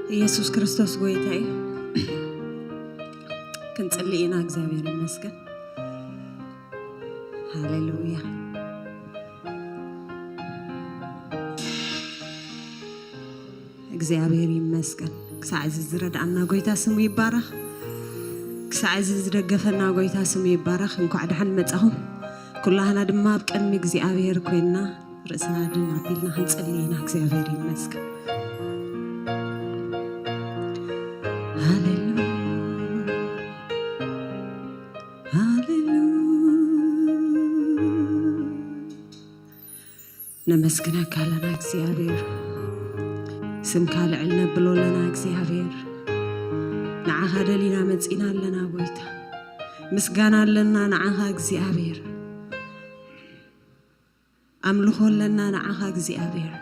ኢየሱስ ክርስቶስ ጎይታ እዩ። ክንጽሊ ኢና። እግዚኣብሔር ይመስገን። ሃሌሉያ። እግዚኣብሔር ይመስገን። ክሳዕ እዚ ዝረድኣና ጎይታ ስሙ ይባረኽ። ክሳዕ እዚ ዝደገፈና ጎይታ ስሙ ይባረኽ። እንኳዕ ደሓን መጻኹም። ኩላህና ድማ ኣብ ቅድሚ እግዚኣብሔር ኮይንና ርእስና ድን ኣቢልና ክንጽሊ ኢና። እግዚኣብሔር ይመስገን። ሃሌሉያ፣ ሃሌሉያ። ነመስግነካ ኣለና እግዚኣብሔር። ስምካ ልዕል ነብሎ ኣለና እግዚኣብሔር። ንዓኻ ደሊና መጺና ኣለና ጎይታ። ምስጋና ኣለና ንዓኻ እግዚኣብሔር። ኣምልኾ ኣለና ንዓኻ እግዚኣብሔር።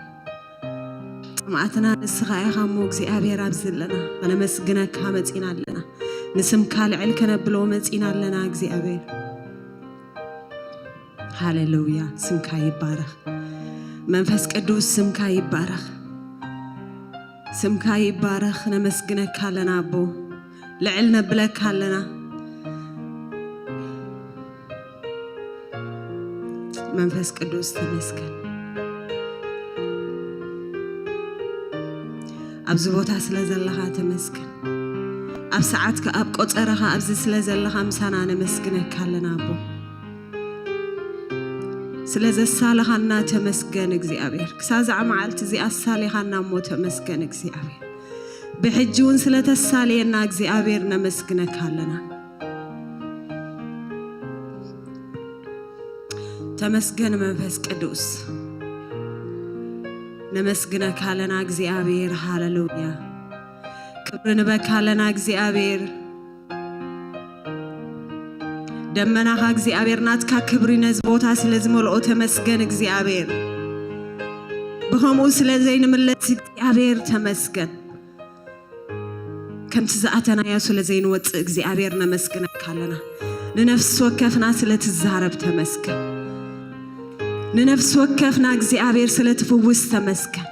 ጥምኣትና ንስኻ ኢኻ እሞ እግዚኣብሔር ኣብዚ ኣለና። ከነመስግነካ መጺና ኣለና። ንስምካ ልዕል ከነብሎ መጺና ኣለና እግዚኣብሔር። ሃሌሉያ። ስምካ ይባረኽ። መንፈስ ቅዱስ ስምካ ይባረኽ። ስምካ ይባረኽ። ነመስግነካ ኣለና ኣቦ። ልዕል ነብለካ ኣለና። መንፈስ ቅዱስ ተመስገን። ኣብዚ ቦታ ስለ ዘለኻ ተመስገን። ኣብ ሰዓትካ፣ ኣብ ቆጸረኻ ኣብዚ ስለ ዘለኻ ምሳና ነመስግነካ ኣለና ኣቦ። ስለ ዘሳለኻና ተመስገን እግዚኣብሔር። ክሳብ እዛ መዓልቲ እዚኣ ኣሳሊኻና እሞ ተመስገን እግዚኣብሔር። ብሕጂ እውን ስለ ተሳልየና እግዚኣብሔር ነመስግነካ ኣለና። ተመስገን መንፈስ ቅዱስ። ነመስግነካ ኣለና እግዚኣብሔር። ሃሌሉያ። ክብሪ ንበካ ኣለና እግዚኣብሔር። ደመናኻ እግዚኣብሔር ናትካ ክብሪ ነዚ ቦታ ስለ ዝመልኦ ተመስገን እግዚኣብሔር። ብኸምኡ ስለ ዘይንምለስ እግዚኣብሔር ተመስገን። ከምቲ ዝኣተናዮ ስለ ዘይንወጽእ እግዚኣብሔር ነመስግነካ ኣለና። ንነፍሲ ወከፍና ስለ ትዛረብ ተመስገን። ንነፍሲ ወከፍና እግዚኣብሔር ስለ ትፍውስ ተመስገን።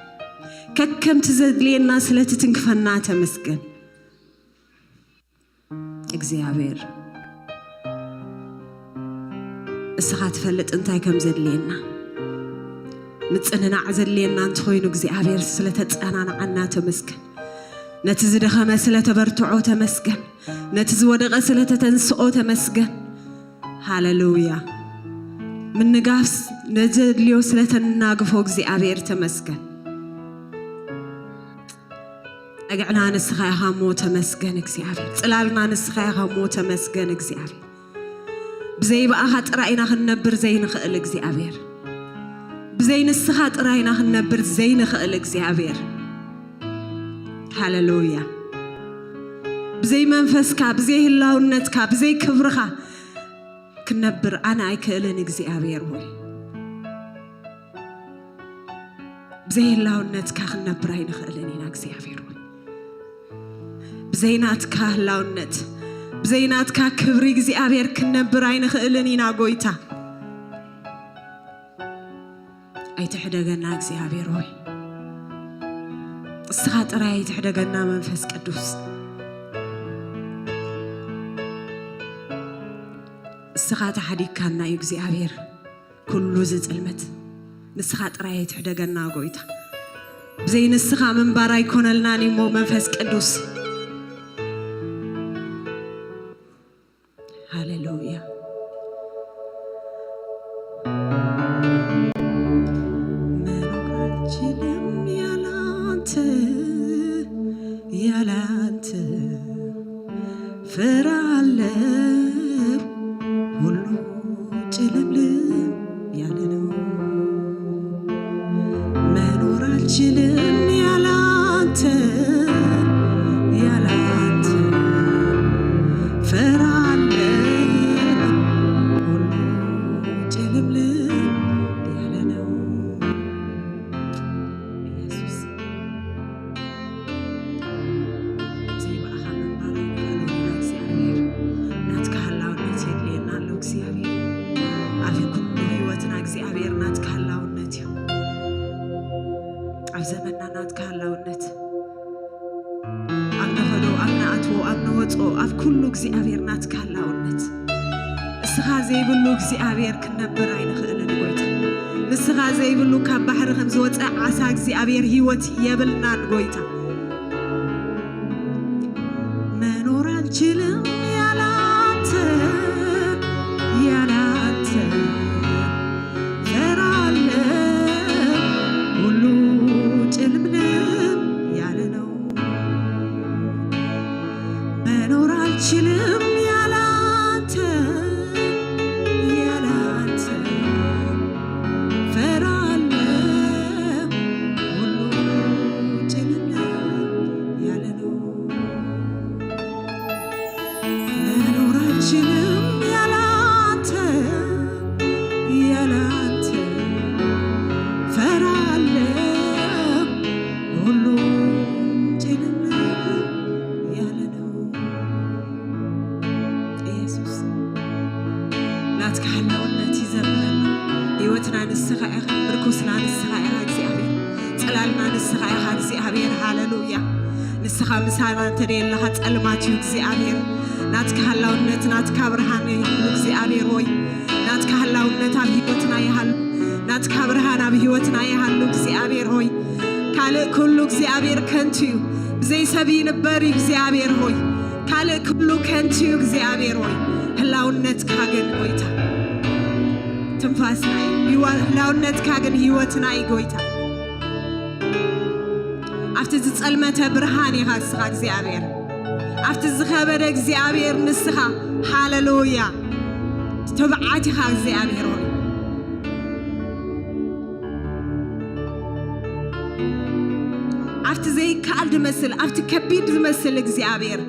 ከከምቲ ዘድልየና ስለ ትትንክፈና ተመስገን። እግዚኣብሔር እስኻ ትፈልጥ እንታይ ከም ዘድልየና። ምጽንናዕ ዘድልየና እንተኾይኑ እግዚኣብሔር ስለ ተጸናናዓና ተመስገን። ነቲ ዝደኸመ ስለ ተበርትዖ ተመስገን። ነቲ ዝወደቐ ስለ ተተንስኦ ተመስገን። ሃሌሉያ። ምንጋፍ ነዘድልዮ ስለ ተናግፎ እግዚኣብሔር ተመስገን። ጸግዕና ንስኻ ኢኻ እሞ ተመስገን እግዚኣብሔር። ጽላልና ንስኻ ኢኻ እሞ ተመስገን እግዚኣብሔር። ብዘይ ብኣኻ ጥራይ ኢና ክንነብር ዘይንኽእል እግዚኣብሔር። ብዘይ ንስኻ ጥራይ ኢና ክንነብር ዘይንኽእል እግዚኣብሔር። ሃሌሉያ። ብዘይ መንፈስካ፣ ብዘይ ህላውነትካ፣ ብዘይ ክብርኻ ክንነብር ኣነ ኣይክእልን እግዚኣብሔር ሆይ። ብዘይ ህላውነትካ ክንነብር ኣይንኽእልን ኢና እግዚኣብሔር ሆይ። ብዘይ ናትካ ህላውነት፣ ብዘይ ናትካ ክብሪ እግዚኣብሔር ክንነብር ኣይንኽእልን ኢና ጎይታ። ኣይትሕደገና እግዚኣብሔር ሆይ። እስኻ ጥራይ ኣይትሕደገና መንፈስ ቅዱስ። እስኻ ተሓዲግካና እዩ እግዚኣብሔር። ኩሉ እዚ ጽልመት ንስኻ ጥራይ ኣይትሕደገና ጎይታ። ብዘይ ንስኻ ምንባር ኣይኮነልናን እሞ መንፈስ ቅዱስ። ሃሌሉያ። መኖር አልችልም ያላንተ፣ ያላንተ ፈራለሁ ሁሉ ጭልምልም ያለ ነው። መኖር አልችልም ያላንተ፣ ንወጾ ኣብ ኩሉ እግዚኣብሔር ናትካ ህላውነት። ንስኻ ዘይብሉ እግዚኣብሔር ክንነብር ኣይንኽእልን ጎይታ። ንስኻ ዘይብሉ ካብ ባሕሪ ከም ዝወጸ ዓሳ እግዚኣብሔር ህይወት የብልናን ጎይታ። መኖር አልችልም ያላንተ፣ ያላንተ ፈራለሁ፣ ሁሉ ጭልምልም ያለ ነው። መኖር አልችልም ያላንተ፣ ያላንተ ፈራለሁ፣ ሁሉ ጭልምልም ያለ ነው። መኖር አልችልም ያላንተ፣ ያላንተ ፈራለሁ፣ ሁሉ ጭልምልም ያለ ነው። ኢየሱስ ናትካ ህላውነት ይዘምረና። ህይወትና ንስኻ ኢኻ፣ ምርኩስና ንስኻ ኢኻ እግዚኣብሔር። ጽላልና ንስኻ ኢኻ እግዚኣብሔር። ሃሌሉያ። ንስኻ ምሳና እንተ ደየለኻ ጸልማት እዩ እግዚኣብሔር። ናትካ ህላውነት ናትካ ብርሃን ይሃሉ እግዚኣብሔር ሆይ። ናትካ ህላውነት ኣብ ህይወትና ይሃሉ። ናትካ ብርሃን ኣብ ህይወትና ይሃሉ እግዚኣብሔር ሆይ። ካልእ ኩሉ እግዚኣብሔር ከንቱ እዩ። ብዘይ ሰብ ይንበር እዩ እግዚኣብሔር ሆይ። ካልእ ኩሉ ከንቱ እዩ እግዚኣብሔር ሆይ። ህላውነትካ ግን ጎይታ ትንፋስና እዩ። ህዋ-፣ ህላውነትካ ግን ህይወትና እዩ ጎይታ። ኣብቲ ዝጸልመተ ብርሃን ኢኻ ንስኻ እግዚኣብሔር። ኣብቲ ዝኸበደ እግዚኣብሔር ንስኻ። ሃሌሉያ። ትብዓት ኢኻ እግዚኣብሔር ሆይ። ኣብቲ ዘይከኣል ዝመስል፣ ኣብቲ ከቢድ ዝመስል እግዚኣብሔር።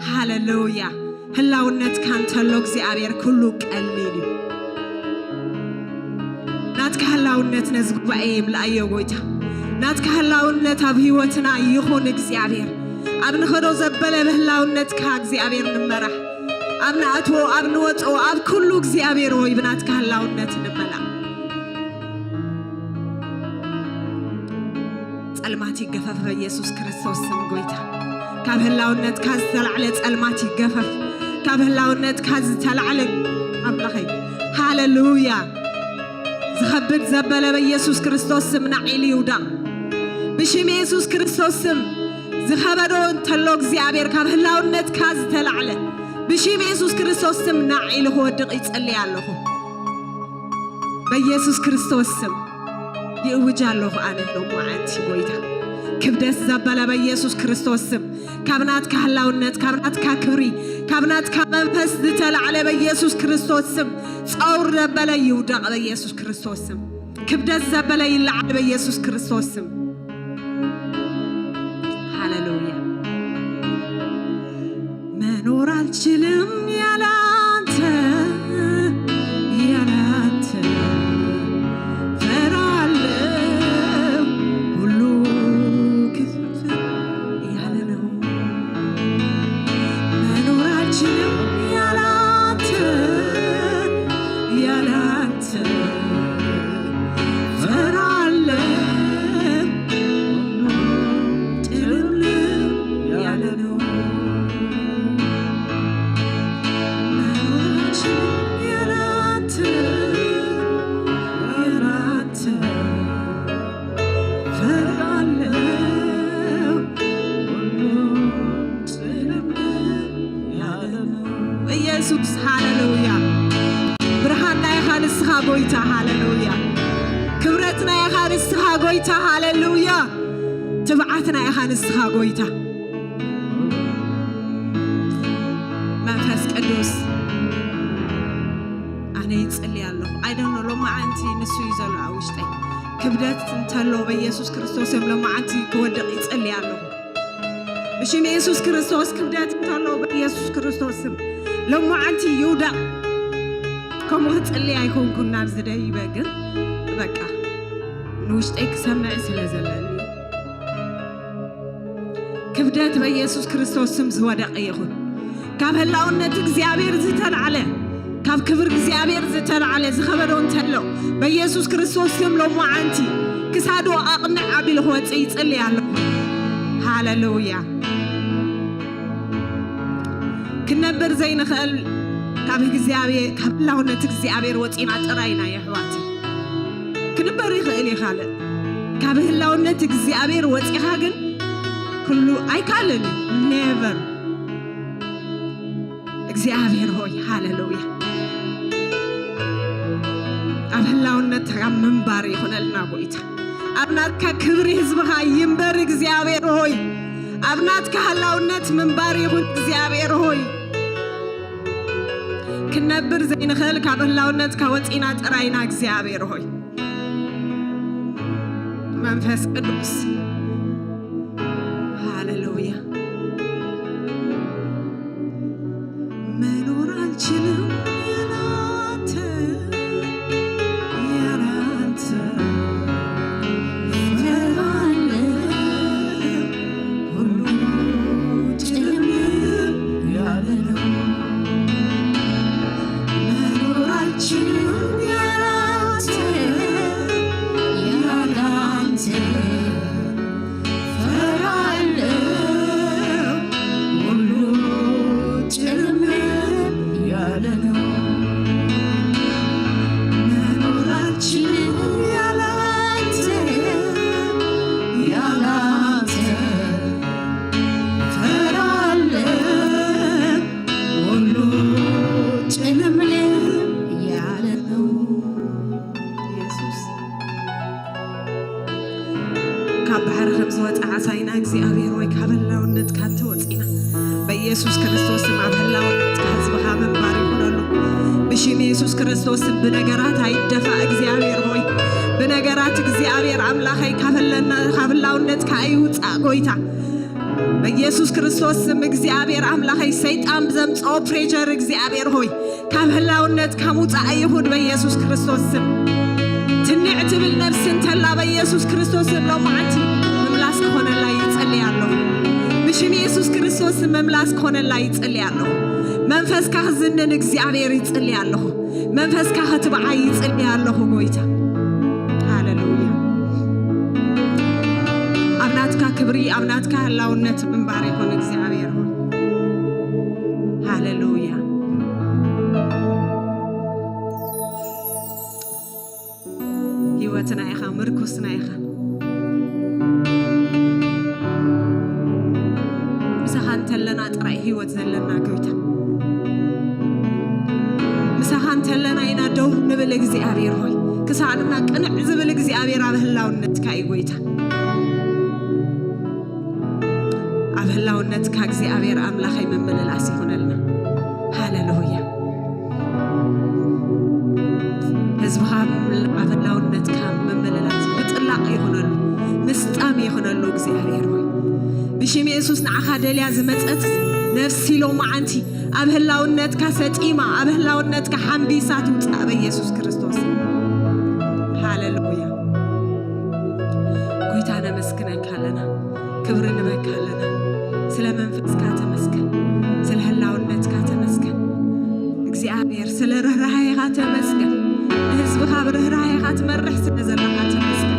ሃሌሉያ። ህላውነትካ እንተሎ እግዚኣብሔር ኩሉ ቀሊል እዩ። ናትካ ህላውነት ነዚ ጉባኤ ይምልኣዮ ጎይታ። ናትካ ህላውነት ኣብ ህይወትና ይኹን እግዚኣብሔር። ኣብ ንኸዶ ዘበለ ብህላውነትካ እግዚኣብሔር ንመራሕ። ኣብ ንኣትዎ፣ ኣብ ንወፅኦ፣ ኣብ ኩሉ እግዚኣብሔር ሆይ ብናትካ ህላውነት ንመላእ። ጸልማት ይገፈፍ በኢየሱስ ክርስቶስ ስም ጎይታ። ካብ ህላውነትካ ዝተላዕለ ጸልማት ይገፈፍ። ካብ ህላውነትካ ዝተላዕለ ኣምላኸይ። ሃሌሉያ። ዝኸብድ ዘበለ በኢየሱስ ክርስቶስ ስም ናዕ ኢሉ ይውዳቕ። ብሽም የሱስ ክርስቶስ ስም ዝኸበዶ እንተሎ እግዚኣብሔር ካብ ህላውነትካ ዝተላዕለ ብሽም የሱስ ክርስቶስ ስም ናዕ ኢሉ ክወድቕ ይጸልይ ኣለኹ። በኢየሱስ ክርስቶስ ስም ይእውጅ ኣለኹ ኣነ ሎማዓንቲ ጎይታ። ክብደት ዘበለ በኢየሱስ ክርስቶስ ስም ካብ ናትካ ህላውነት፣ ካብ ናትካ ክብሪ፣ ካብ ናትካ መንፈስ ዝተላዕለ በኢየሱስ ክርስቶስ ስም ጸውር ዘበለ ይውደቕ በኢየሱስ ክርስቶስ ስም። ክብደት ዘበለ ይለዓል በኢየሱስ ክርስቶስ ስም። ሃሌሉያ። መኖር አልችልም ያላንተ፣ ያላንተ ፈራለሁ፣ ሁሉ ክፍት ያለ ነው። መኖር አልችልም ያላንተ፣ ያላንተ ፈራለሁ፣ ጭልምልም ያለ ነው። መኖር አልችልም ያላንተ፣ ያላንተ ፈራለሁ፣ ሁሉም ጭልምልም ያለ ነው። ኢየሱስ፣ ሃሌሉያ። ብርሃንና ኢኻ ንስኻ ጎይታ፣ ሃሌሉያ። ክብረትና ኢኻ ንስኻ ጎይታ፣ ሃሌሉያ። ትብዓትና ኢኻ ንስኻ ጎይታ። መንፈስ ቅዱስ፣ ኣነ ይጽሊ ኣለኹ። I don't know፣ ሎማዓንቲ ንሱ እዩ ዘሎ ኣብ ውሽጠይ። ክብደት እንተሎ በኢየሱስ ክርስቶስ እዮም ሎማዓንቲ ክወድቕ ይጽሊ ኣለኹ። ብሽም የሱስ ክርስቶስ ክብደት እንተሎ በኢየሱስ ክርስቶስ ስም ሎማዓንቲ ይውዳቕ። ከምኡ ክጽሊ ኣይኮንኩን ናብ ዝደይበ፣ ግን በቃ ንውሽጠይ ክሰምዕ ስለ ዘለኒ። ክብደት በኢየሱስ ክርስቶስ ስም ዝወደቐ ይኹን። ካብ ህላውነት እግዚኣብሔር ዝተላዕለ፣ ካብ ክብሪ እግዚኣብሔር ዝተላዕለ ዝኸበዶ እንተሎ፣ በኢየሱስ ክርስቶስ ስም ሎማዓንቲ ክሳዱ ኣቕንዕ ኣቢሉ ክወፅእ ይጽሊ ኣለኹ። ሃሌሉያ። ክንነብር ዘይንኽእል ካብ እግዚኣብሔር፣ ካብ ህላውነት እግዚኣብሔር ወፂና ጥራይ ኢና የሕዋት። ክንበር ይኽእል እዩ ካልእ። ካብ ህላውነት እግዚኣብሔር ወፂኻ ግን ኩሉ ኣይካልን እዩ። ኔቨር። እግዚኣብሔር ሆይ፣ ሃሌሉያ። ኣብ ህላውነትካ ምንባር ይኹነልና ጎይታ። ኣብ ናትካ ክብሪ ህዝብኻ ይንበር እግዚኣብሔር ሆይ። ኣብ ናትካ ህላውነት ምንባር ይኹን እግዚኣብሔር ሆይ። ክንነብር ዘይንኽእል ካብ ህላውነትካ ወፂና ጥራይና እግዚኣብሔር ሆይ። መንፈስ ቅዱስ፣ ሃሌሉያ። መኖር አልችልም ያላንተ፣ ያላንተ። ፈራለሁ ሁሉ ጭልም ያለ ነው። መኖር አልችልም ያላንተ፣ ያላንተ። ፈራለሁ ሁሉ ጭልም ያለ ነው። መኖር አልችልም ያላንተ፣ ያላንተ። ፈራለሁ ሁሉ ጭልምልም ያለ ነው። ኢየሱስ። ካብ ባሕሪ ከም ዝወፀ ዓሳ ኢና እግዚኣብሔር ሆይ፣ ካብ ህላውነትካ እንተወፂና፣ በኢየሱስ ክርስቶስ ስም ኣብ ህላውነትካ ህዝብኻ ምንባር ይኹነሉ። ብሽም ኢየሱስ ክርስቶስ ስም ብነገራት ኣይደፋእ እግዚኣብሔር ሆይ፣ ብነገራት እግዚኣብሔር ኣምላኸይ ካብ ህለና-፣ ካብ ህላውነትካ ኣይውፃእ ጎይታ። በኢየሱስ ክርስቶስ ስም እግዚኣብሔር ኣምላኸይ፣ ሰይጣን ብዘምፅኦ ፕሬጀር እግዚኣብሔር ሆይ፣ ካብ ህላውነትካ ምውፃእ ይኹን በኢየሱስ ክርስቶስ ስም። ትንዕ ትብል ነፍሲ እንተላ በኢየሱስ ክርስቶስ ስም ሎማዓንቲ ምምላስ ክኾነላ ይጽሊ ኣለኹ። ብሽም ኢየሱስ ክርስቶስ ስም ምምላስ ክኾነላ ይጽሊ ኣለኹ። መንፈስካ ክዝንን እግዚኣብሔር ይጽሊ ኣለኹ። መንፈስካ ክትብዓይ ይጽሊ ኣለኹ ጎይታ። ሃሌሉያ። ኣብ ናትካ ክብሪ፣ ኣብ ናትካ ህላውነት ምንባር ይኹን እግዚኣብሔር ሆይ። ሃሌሉያ። ህይወትና ኢኻ፣ ምርኩስና ኢኻ። ምሳኻ እንተለና ጥራይ ህይወት ዘለና ጎይታ። ምሳኻ እንተለና ኢና ደው ንብል እግዚኣብሔር ሆይ። ክሳዕንና ቅንዕ ዝብል እግዚኣብሔር ኣብ ህላውነትካ እዩ ጎይታ። ኣብ ህላውነትካ እግዚኣብሔር ኣምላኸይ ምምልላስ ይኹነልና። ሃሌሉያ። ህዝብኻ ኣብ ህላውነትካ ምምልላስ ምጥላቕ ይኹነሉ፣ ምስጣም ይኹነሉ እግዚኣብሔር ሆይ። ብሽም የሱስ ንዓኻ ደልያ ዝመጸት ነፍሲ ሎማዓንቲ ኣብ ህላውነትካ ሰጢማ፣ ኣብ ህላውነትካ ሓምቢሳ ትውጻእ በኢየሱስ ክርስቶስ። ሃሌሉያ። ጎይታ ነመስግነካ ኣለና፣ ክብሪ ንበካ ኣለና። ስለ መንፈስካ ተመስገን፣ ስለ ህላውነትካ ተመስገን። እግዚኣብሔር ስለ ርህራሄኻ ተመስገን። ንህዝብኻ ብርህራሄኻ ትመርሕ ስለ ዘለኻ ተመስገን።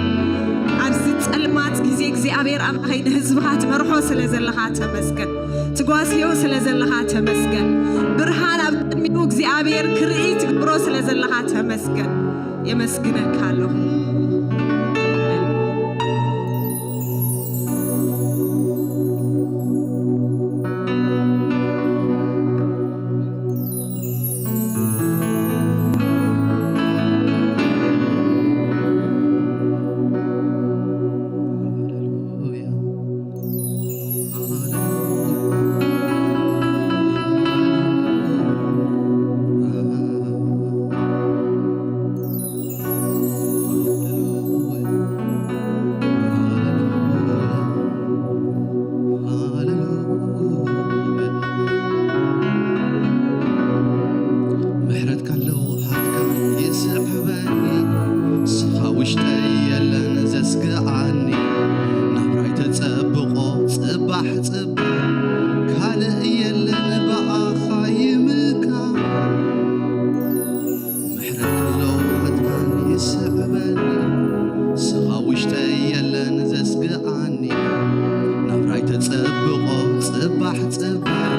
ኣብዚ ጸልማት ግዜ እግዚኣብሔር ኣምላኸይ ንህዝብኻ ትመርሖ ስለ ዘለኻ ተመስገን። ትጓስዮ ስለ ዘለኻ ተመስገን። ብርሃን ኣብ ቅድሚኡ እግዚኣብሔር ክርኢ ትገብሮ ስለ ዘለኻ ተመስገን። የመስግነካ ኣለኹ። ምሕረትካ ኣለዎ ሃብካ ይስዕበኒ፣ ንስኻ ውሽጠይ የለን ዘስግኣኒ። ናብራይ ተጸብቖ ጽባሕ ጽባሕ፣ ካልእ የለን ብኣኻ ይምካ። ምሕረት ለውሃትካን ይስዕበኒ፣ ስኻ ውሽጠይ የለን ዘስግኣኒ። ናብራይ ተጸብቖ ጽባሕ ጽባሕ፣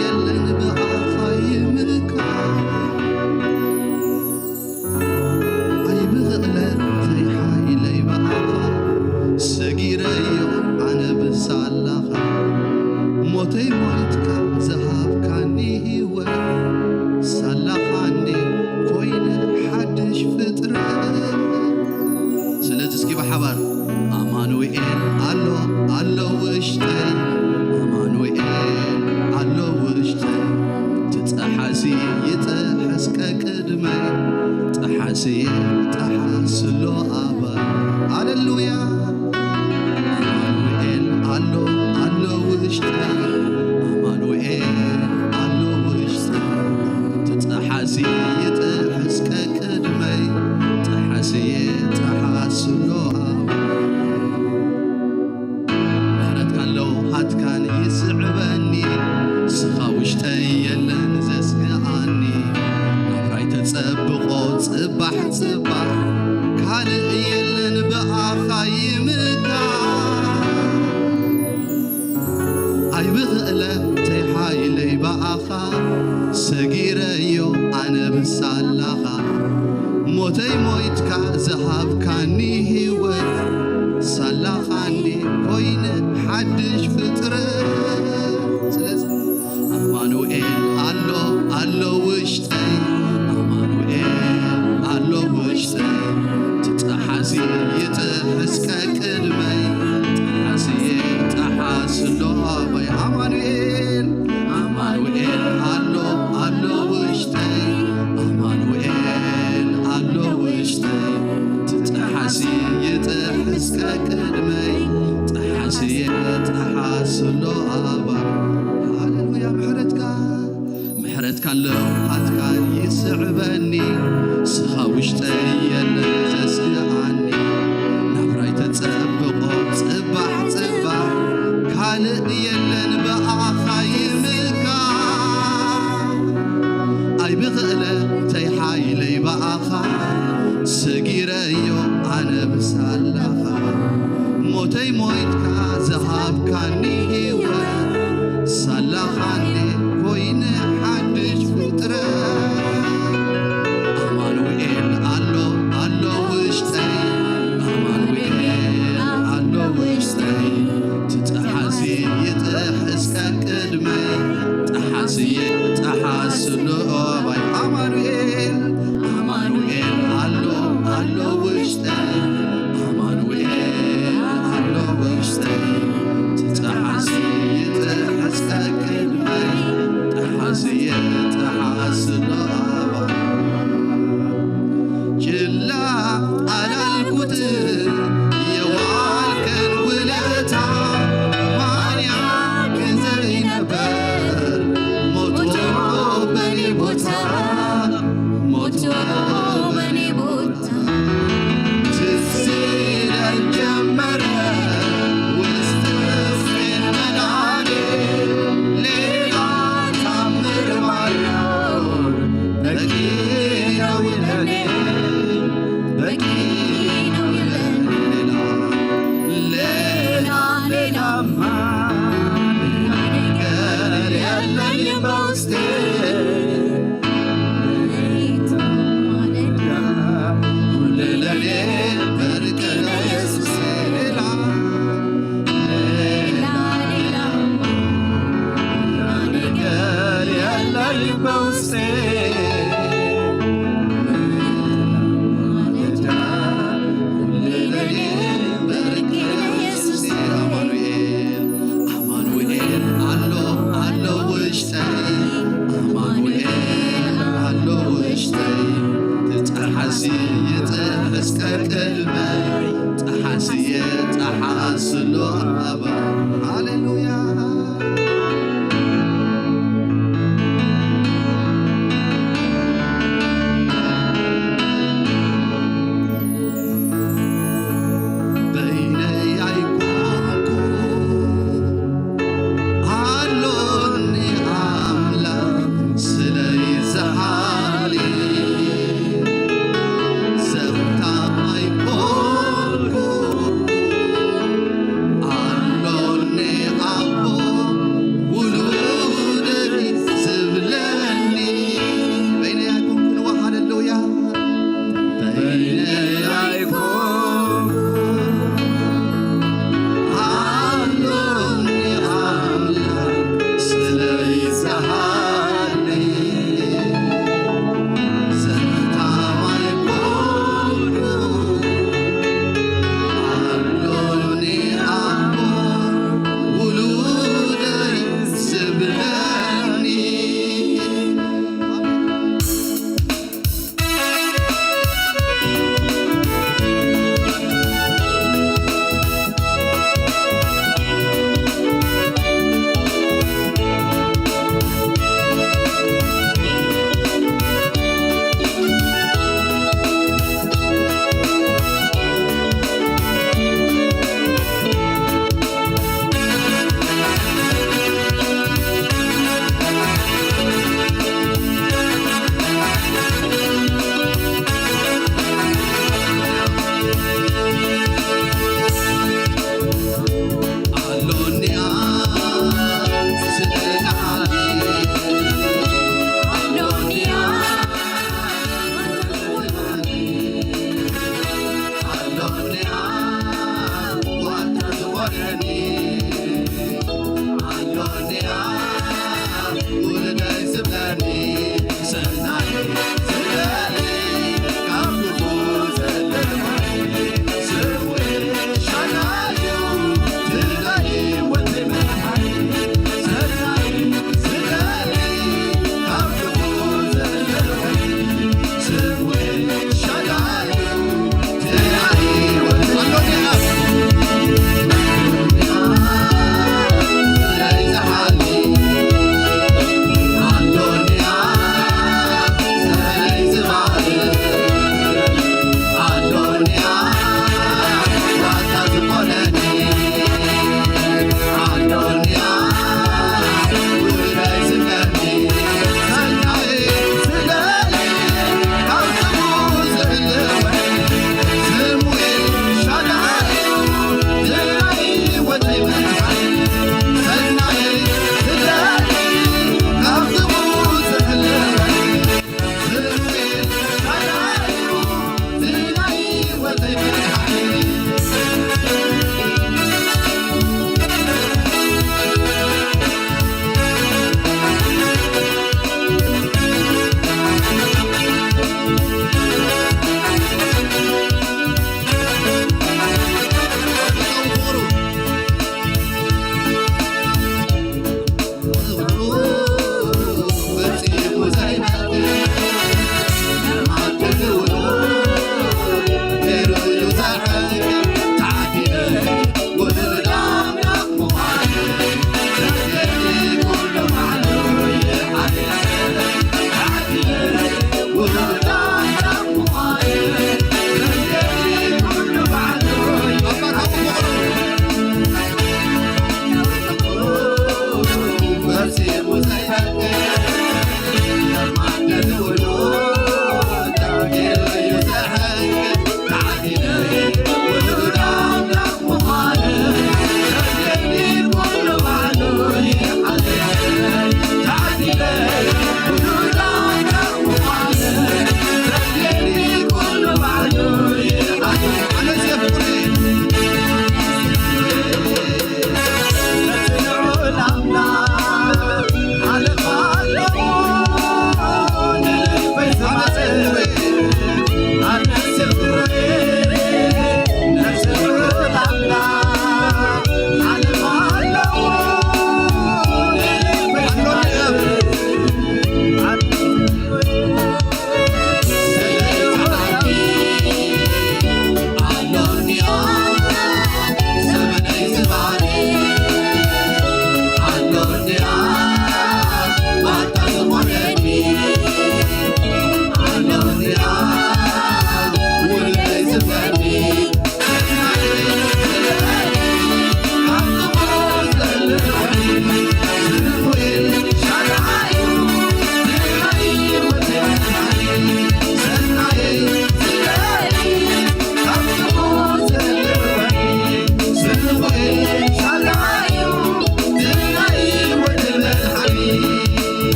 የለን ብኣኻ ይምካ። ኣይብኽእለ ተይሓይለይ ብኣኻ ሰጊረዮ ኣነ ብሳላኻ። ሞተይ ሞይትካ ዝሃብካኒ ህይወት ሳላኻ እንዴ ኮይነ ሓድሽ ፍጥረት። ስለዚ እስኪ ብሓባር ኣማኑኤል ኣሎ ኣሎ ውሽጠይ ኣማኑኤል ኣሎ ውሽጠይ ትፀሓሲ ይጥሕስ ቀቅድመይ ጠሓስየ ጠሓስሎ ኣባይ ሃሌሉያ ኣማኑኤል ኣሎ ኣሎ ውሽጠይ ኣማኑኤል ኣሎ ውሽጠይ ትፀሓሲ ይጥሕስ ቀቅድመይ ጠሓስየ ጠሓስሎ ኣባይ ምሕረትካ ኣለዉ ሃትካን ይስዕበኒ ስኻ ውሽጠይ የለን ዘስግኣኒ ናብራይ ተጸብቆ ጽባሕ ጽባሕ ካልእ የለን ብኣኻ ይምካ ኣይብኽእለ ተይሓይለይ ብኣኻ ሰጊረዮ ኣነ ብሳላኻ ሞተይ ሞይትካ ዝሃብካኒ ህይወት ሳላኻ እንዴ ኮይነ ሓድሽ ፍጥረት ስለዚ ኣማኑኤል ኣሎ ኣሎ ውሽጠይ ኣማኑኤል ኣሎ ውሽጠይ ትጠሓሲ ይጥሕስ ቀቅድመይ ጠሓስየ ጠሓስሎ ኣባይ ኣማኑኤል ኣማኑኤል ኣሎ ኣሎ ውሽጠይ ኣማኑኤል ኣሎ ውሽጠይ ትጠሓሲ ይጥሕስ ቀቅድመይ ጠሓስየ ጠሓስሎ ኣባይ ሃሌሉያ ምሕረትካ ምሕረትካ ኣለኻትካ ይስዕበኒ ስኻ ውሽጠይ የለን ዘስግኣኒ ናብራይ ተጸብቆ ጽባሕ ጽባሕ ካልእ የለን ብኣኻ ይምካ ኣይብኽእለ ተይሓይለይ ብኣኻ ሰጊረዮ ኣነ ብሳላኻ ሞተይ ሞይትካ ዝሃብካኒ ህይወት ሳላኻ እንዴ ኮይነ ሓድሽ ፍጥረት ኣማኑኤል ኣሎ ኣሎ ውሽጠይ ኣማኑኤል ኣሎ ውሽጠይ ትጠሓሲ ይጥሕስ ቀቅድመይ ጠሓስየ ጠሓስሎ ኣባይ ኣማኑኤል ኣማኑኤል ኣሎ ኣሎ ውሽጠይ ኣማኑኤል ኣሎ ውሽጠይ ትጠሓሲ ይጥሕስ ቀቅድመይ ጠሓስየ ጠሓስሎ ኣባይ ችላ ኣላልኩት የዋልከን ውለታ ማርያም ዘይነበር ሞቶ በኔ ቦታ ሞቶ በኔ ቦታ ትዝ ይለን ጀመረ ውስጥ ውስጤን መድኃኔ ሌላ ታምር ባይኖር በቂ ነው ይለኔ በቂ ነው ይለኔ ሌላ ሌላ ሌላማ ሌላ ነገር የለኝ በውስጤ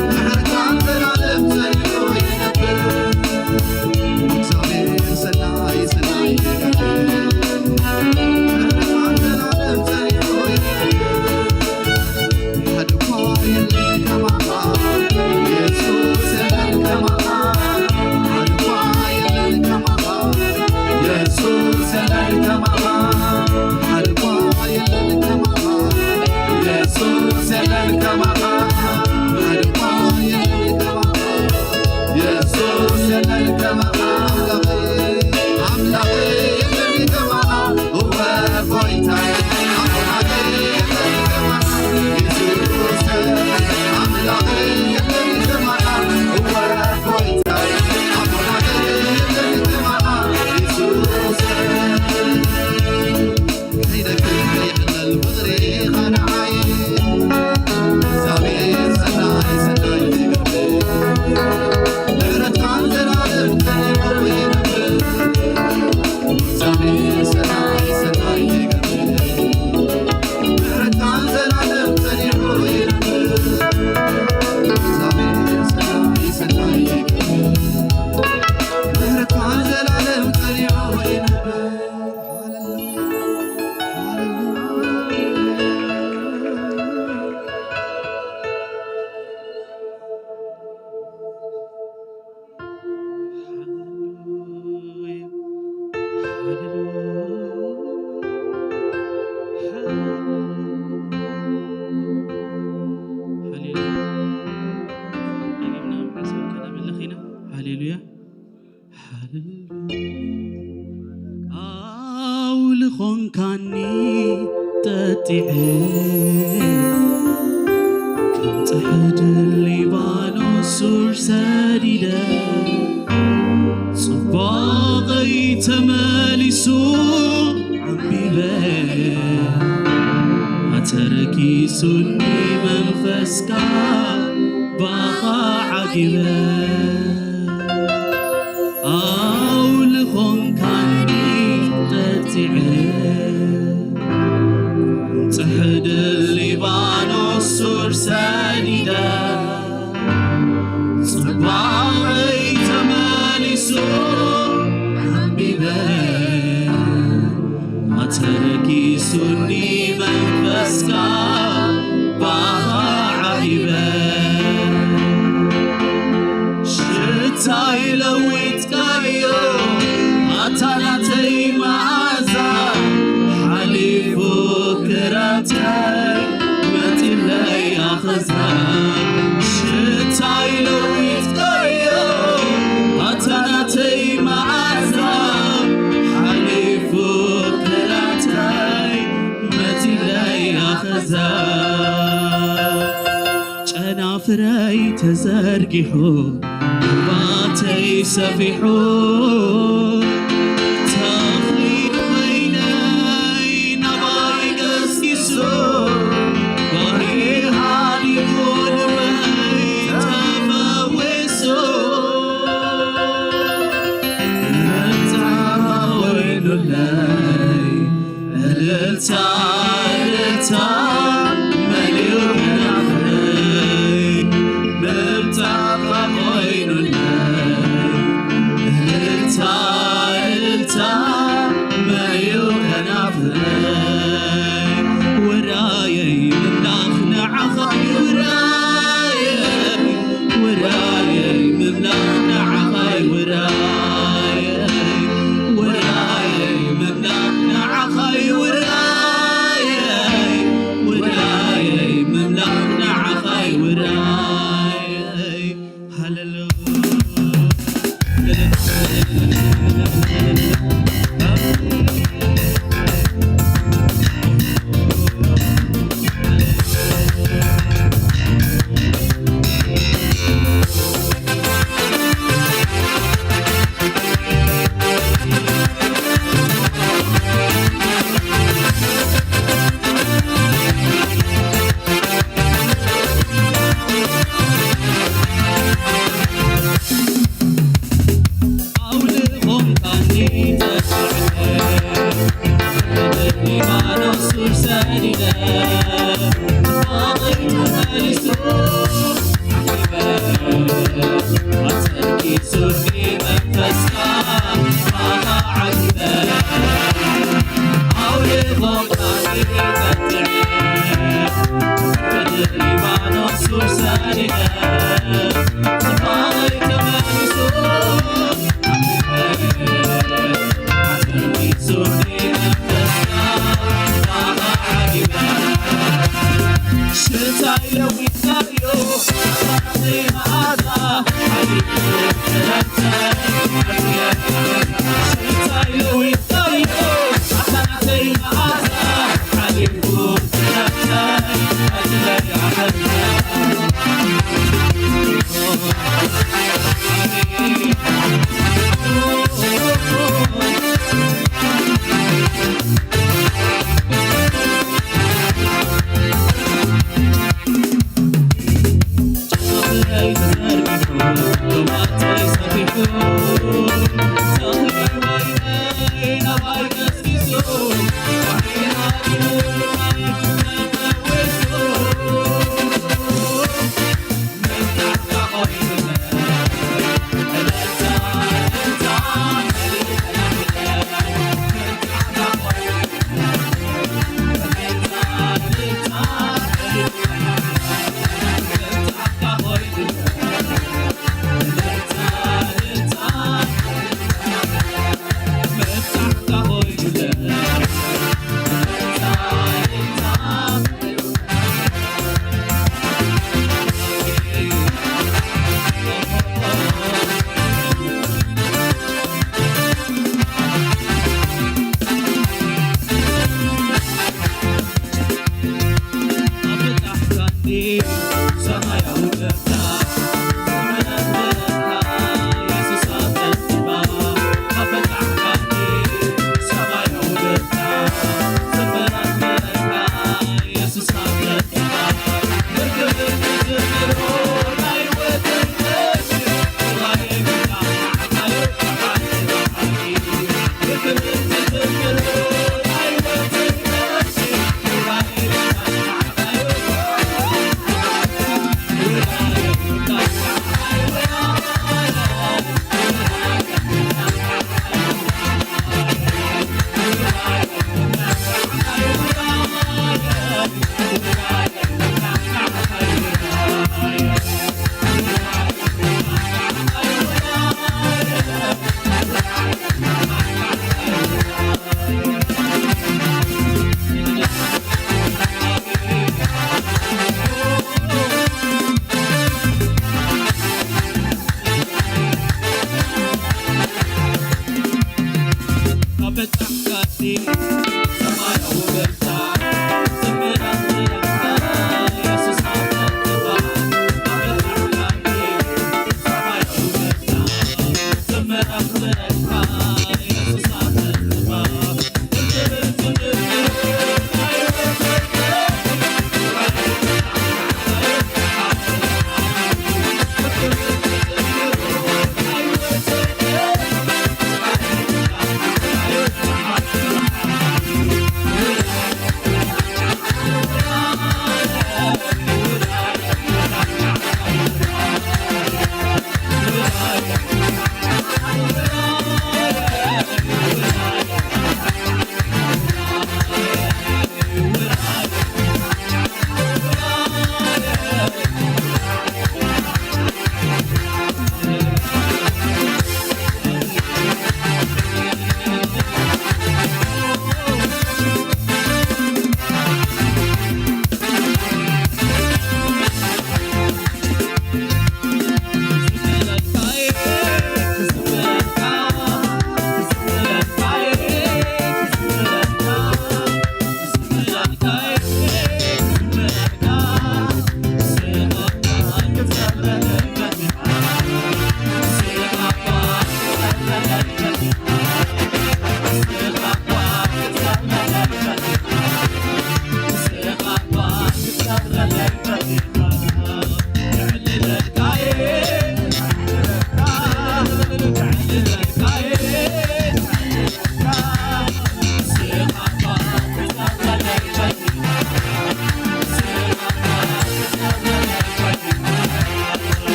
ምሕረትካ ዘላለም ጸኒሑ ይነብር። እግዚኣብሔር ሰናይ ሰናይ ይገብር። ምሕረትካ ዘላለም ጸኒሑ ይነብር። ሓደ እኳ የለን ከማኻ፣ የሱስ የለን ከማኻ። ሓደ እኳ የለን ከማኻ፣ የሱስ የለን ከማኻ። ሓደ እኳ የለን ከማኻ፣ የሱስ የለን ከማኻ። ሓደ እኳ የለን ከማኻ፣ የሱስ የለን ከማኻ። ኣምላኸይ፣ ኣምላኸይ የለን ከማኻ። እወ ጎይታየ፣ ኣምላኸይ የለን ከማኻ። የሱስ ኣምላኸይ የለን ከማኻ። እወ ጎይታየ፣ ኣምላኸይ የለን ከማኻ። የሱስ ከይደክም ከይዕለል ፍቕሪኻ ንዓይ። እግዚኣብሔር ሰናይ ሰናይ ይገብር። ምሕረትካ ዘላለም ጸኒሑ ይነብር። እግዚኣብሔር ሰናይ ሰናይ ይገብር። ምሕረትካ ዘላለም ጸኒሑ ይነብር። እግዚኣብሔር ሰናይ ሰናይ ይገብር። ምሕረትካ ዘላለም ጸኒሑ ይነብር። ሃሌሉያ፣ ሃሌሉያ። ሃሌሉያ። ደጊምና ብሓሳብ ከነምልኽ ኢና። ሃሌሉያ። ሃሌሉያ። ኣውሊ ኾንካኒ ጠጢዐ፣ ከም ጽሕዲ ሊባኖስ ሱር ሰዲደ፣ ጽባቐይ ተመሊሱ ዓምቢበ፣ ኣተረኪሱኒ መንፈስካ ባኻ ዓጊበ። ኣውሊ ኾንካኒ ጠጢዐ፣ ጽሕዲ ሊባኖስ ሱር ሰዲደ፣ ጽባቐይ ተመሊሱ ዓምቢበ፣ ኣተረኪሱኒ መንፈስካ ባኻ ዓጊበ። ሽታይ ለዊጥካዮ ኣታ ናተይ መዓዛ፣ ሓሊፉ ክራተይ መጺለይ ኣኸዛ። ሽታይ ለዊጥካዮ ኣታ ናተይ መዓዛ፣ ሓሊፉ ክራተይ መጺለይ ኣኸዛ። ጨናፍረይ ተዘርጊሑ ሩባተይ ሰፊሑ፣ ተኽሊ ወይነይ ናባይ ገስጊሱ፣ ባሕሪ ሃዲሙ ንበይ ተፈዊሱ። መብጽዓ ኮይኑለይ፣ እልልታ፣ እልልታ መሊኡ ከናፍረይ። መብጽዓ ኮይኑለይ፣ እልልታ፣ እልልታ መሊኡ ከናፍረይ። ውራየይ ምምላኽ ንዓኻ እዩ ውራየይ። ውራየይ ምምላኽ ንዓኻ እዩ ውራየይ። ውራየይ ምምላኽ ንዓኻ እዩ ውራየይ።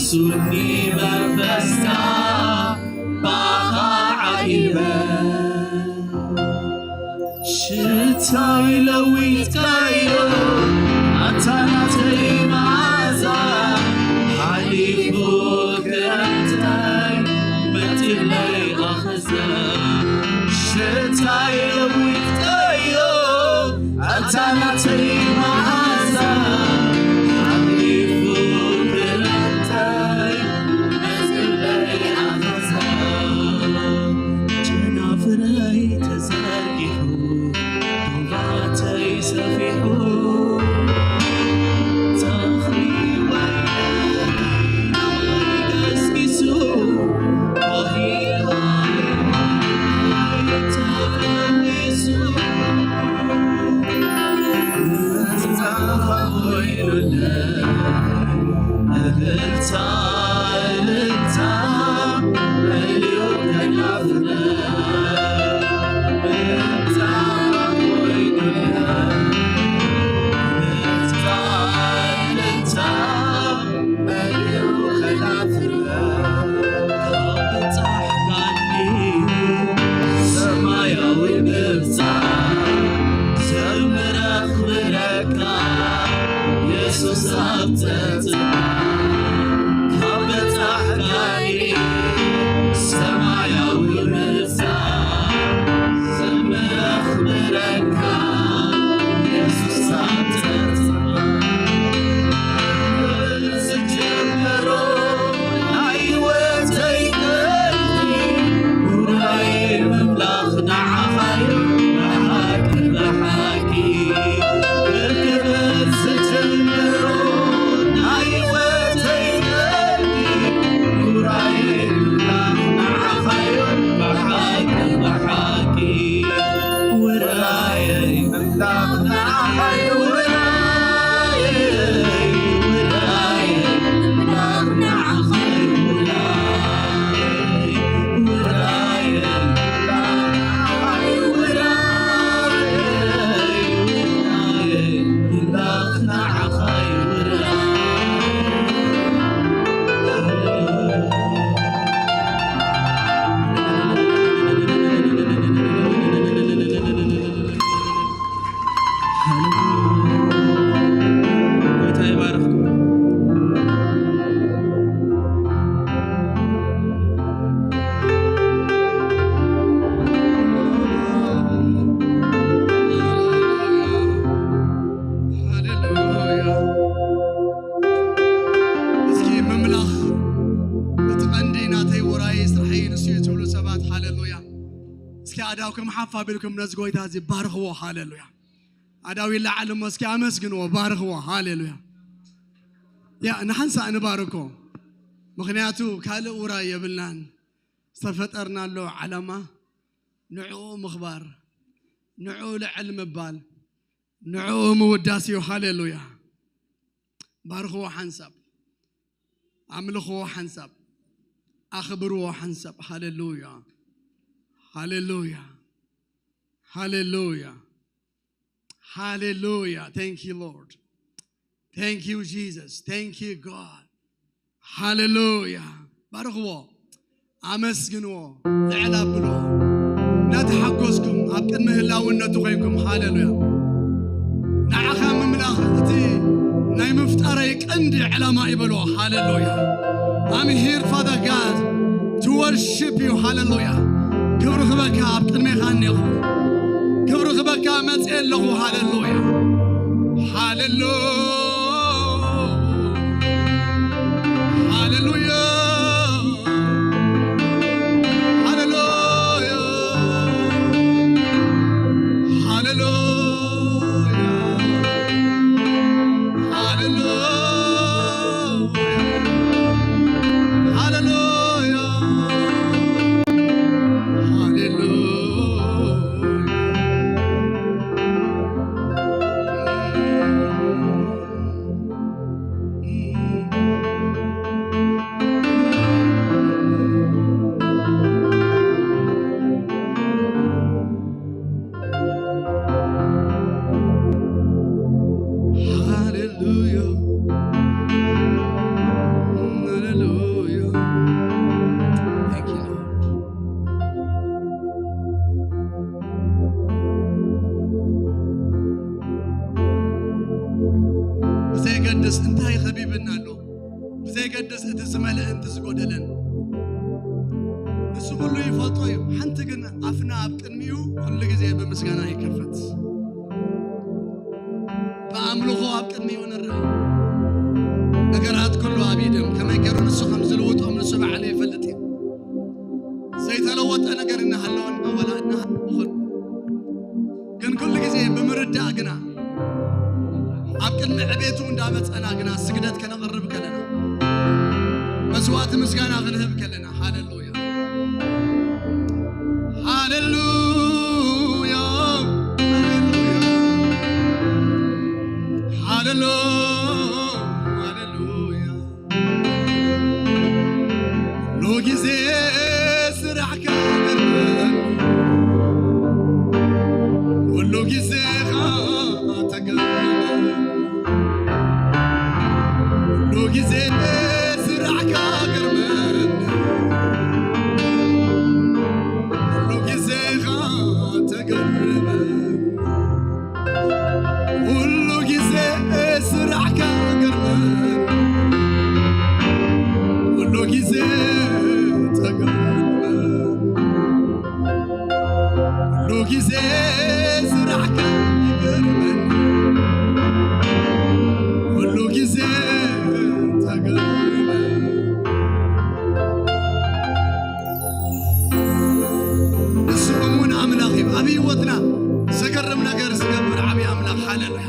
ሱኒ መንፈስካ ባኻ ዓጊበ። ሽታይ ለዊጥካዮ ኣታ ናተይ መዓዛ። ሓሊፉ ክረምተይ መጺለይ ኣኸዛ። ሽታይ ለዊጥካዮ ኣታ ናተይ መዓዛ። ሓሊፉ ክረምተይ መጺለይ ኣኸዛ። ጨናፍረይ ተዘርጊሑ ሩባተይ ሰፊሑ። ተኽሊ ወይኒ ገስጊሱ። ሰማያዊ ምብጻሕ ዘምር ኣኽብረካ የሱስ ኣብ ጸጥታ። ካብ በጻሕካኒ ሰማያዊ ምብጻሕ ዘምር ኣኽብረካ የሱስ ኣብ ጸጥታ። ዝጀመሮ ናይ ህይወተይ ቀንዲ ውራይ ምምላኽ ንዓኻ እዩ ብሓቂ ብሓቂ። ክብረት ዝጀመሮ ናይ ህይወተይ ቀንዲ ውራይ ምምላኽ ንዓኻ እዩ ብሓቂ ብሓቂ። ውራይ ሃሌሉያ። ጎይታ ይባርኽኩም። ሃሌሉያ። እስኪ ምምላኽ እቲ ቀንዲ ናተይ ውራይ ስራሐይ ንሱ እዩ ትብሉ ሰባት፣ ሃሌሉያ። እስኪ ኣእዳውኩም ሓፍ ኣቢልኩም ነዚ ጎይታ እዚ ባርኽዎ። ሃሌሉያ። ኣእዳው ይለዓል እሞ እስኪ ኣመስግንዎ፣ ባርኽዎ። ሃሌሉያ። ያ ንሓንሳእ ንባርኮ፣ ምኽንያቱ ካልእ ውራይ የብልናን። ዝተፈጠርናሉ ዓላማ ንዕኡ ምኽባር፣ ንዕኡ ልዕል ምባል፣ ንዕኡ ምውዳስ እዩ። ሃሌሉያ። ባርኽዎ ሓንሳብ፣ ኣምልኽዎ ሓንሳብ፣ ኣኽብርዎ ሓንሳብ። ሃሌሉያ፣ ሃሌሉያ፣ ሃሌሉያ፣ ሃሌሉያ። Thank you, Lord. Thank you, Jesus. Thank you, God. ሃሌሉያ። ባርኽዎ፣ ኣመስግንዎ፣ ልዕል ኣብልዎ። እናተሓጎስኩም ኣብ ቅድሚ ህላውነቱ ኮይንኩም፣ ሃሌሉያ። ንዓኻ ምምላኽ እቲ ናይ ምፍጣረይ ቀንዲ ዕላማ እዩ በልዎ። ሃሌሉያ። I'm here, Father God, to worship you. ሃሌሉያ። ክብሪ ክበካ ኣብ ቅድሜኻ እኔኹ። ክብሪ ክበካ መጽኤ ኣለኹ። ሃሌሉያ። ሃሌሉያ። ሃሌሉያ። ሃሌሉያ። ሃሌሉያ። ሃሌሉያ። ሃሌሉያ። ሃሌሉያ። ዘይገድስ እንታይ ከቢብና ኣሎ? ብዘይገድስ እቲ ዝመልእን እቲ ዝጎደለን ንሱ ኩሉ ይፈልጦ እዩ። ሓንቲ ግን ኣፍና ኣብ ቅድሚኡ ኩሉ ግዜ ብምስጋና ይከፈት። ብኣምልኾ ኣብ ቅድሚኡ ንርአ። ነገራት ኩሉ ኣብ ኢድም ከመይ ገይሩ ንሱ ከም ዝልውጦም ንሱ ባዕሉ ይፈልጥ እዩ። ዘይተለወጠ ነገር እናሃለወና ወላ እናሃለወ ግን ኩሉ ግዜ ብምርዳእ ግና ኣብ ቅድሚ ዕቤቱ እንዳመጸና ግና ስግደት ከነቕርብ ከለና መስዋዕቲ ምስጋና ክንህብ ከለና ሃሌሉያ ሃሌሉያ ሃሌሉያ ሃሌሉያ ሃሌሉያ ኩሉ ግዜ ስራሕካ ገርመን ኩሉ ግዜ ተገርመን ኩሉ ግዜ ስራሕካ ገርመን ኩሉ ግዜ ተገርመን ኩሉ ግዜ ስራሕካ ገርመን ኩሉ ግዜ ተገርመን ኩሉ ግዜ ስራሕካ ይገርመን ኩሉ ግዜ ተገርመን ንሱ እሙን ኣምላኽ እዩ። ኣብ ህይወትና ዘገርም ነገር ዝገብር ዓብዪ ኣምላኽ። ሃሌሉያ።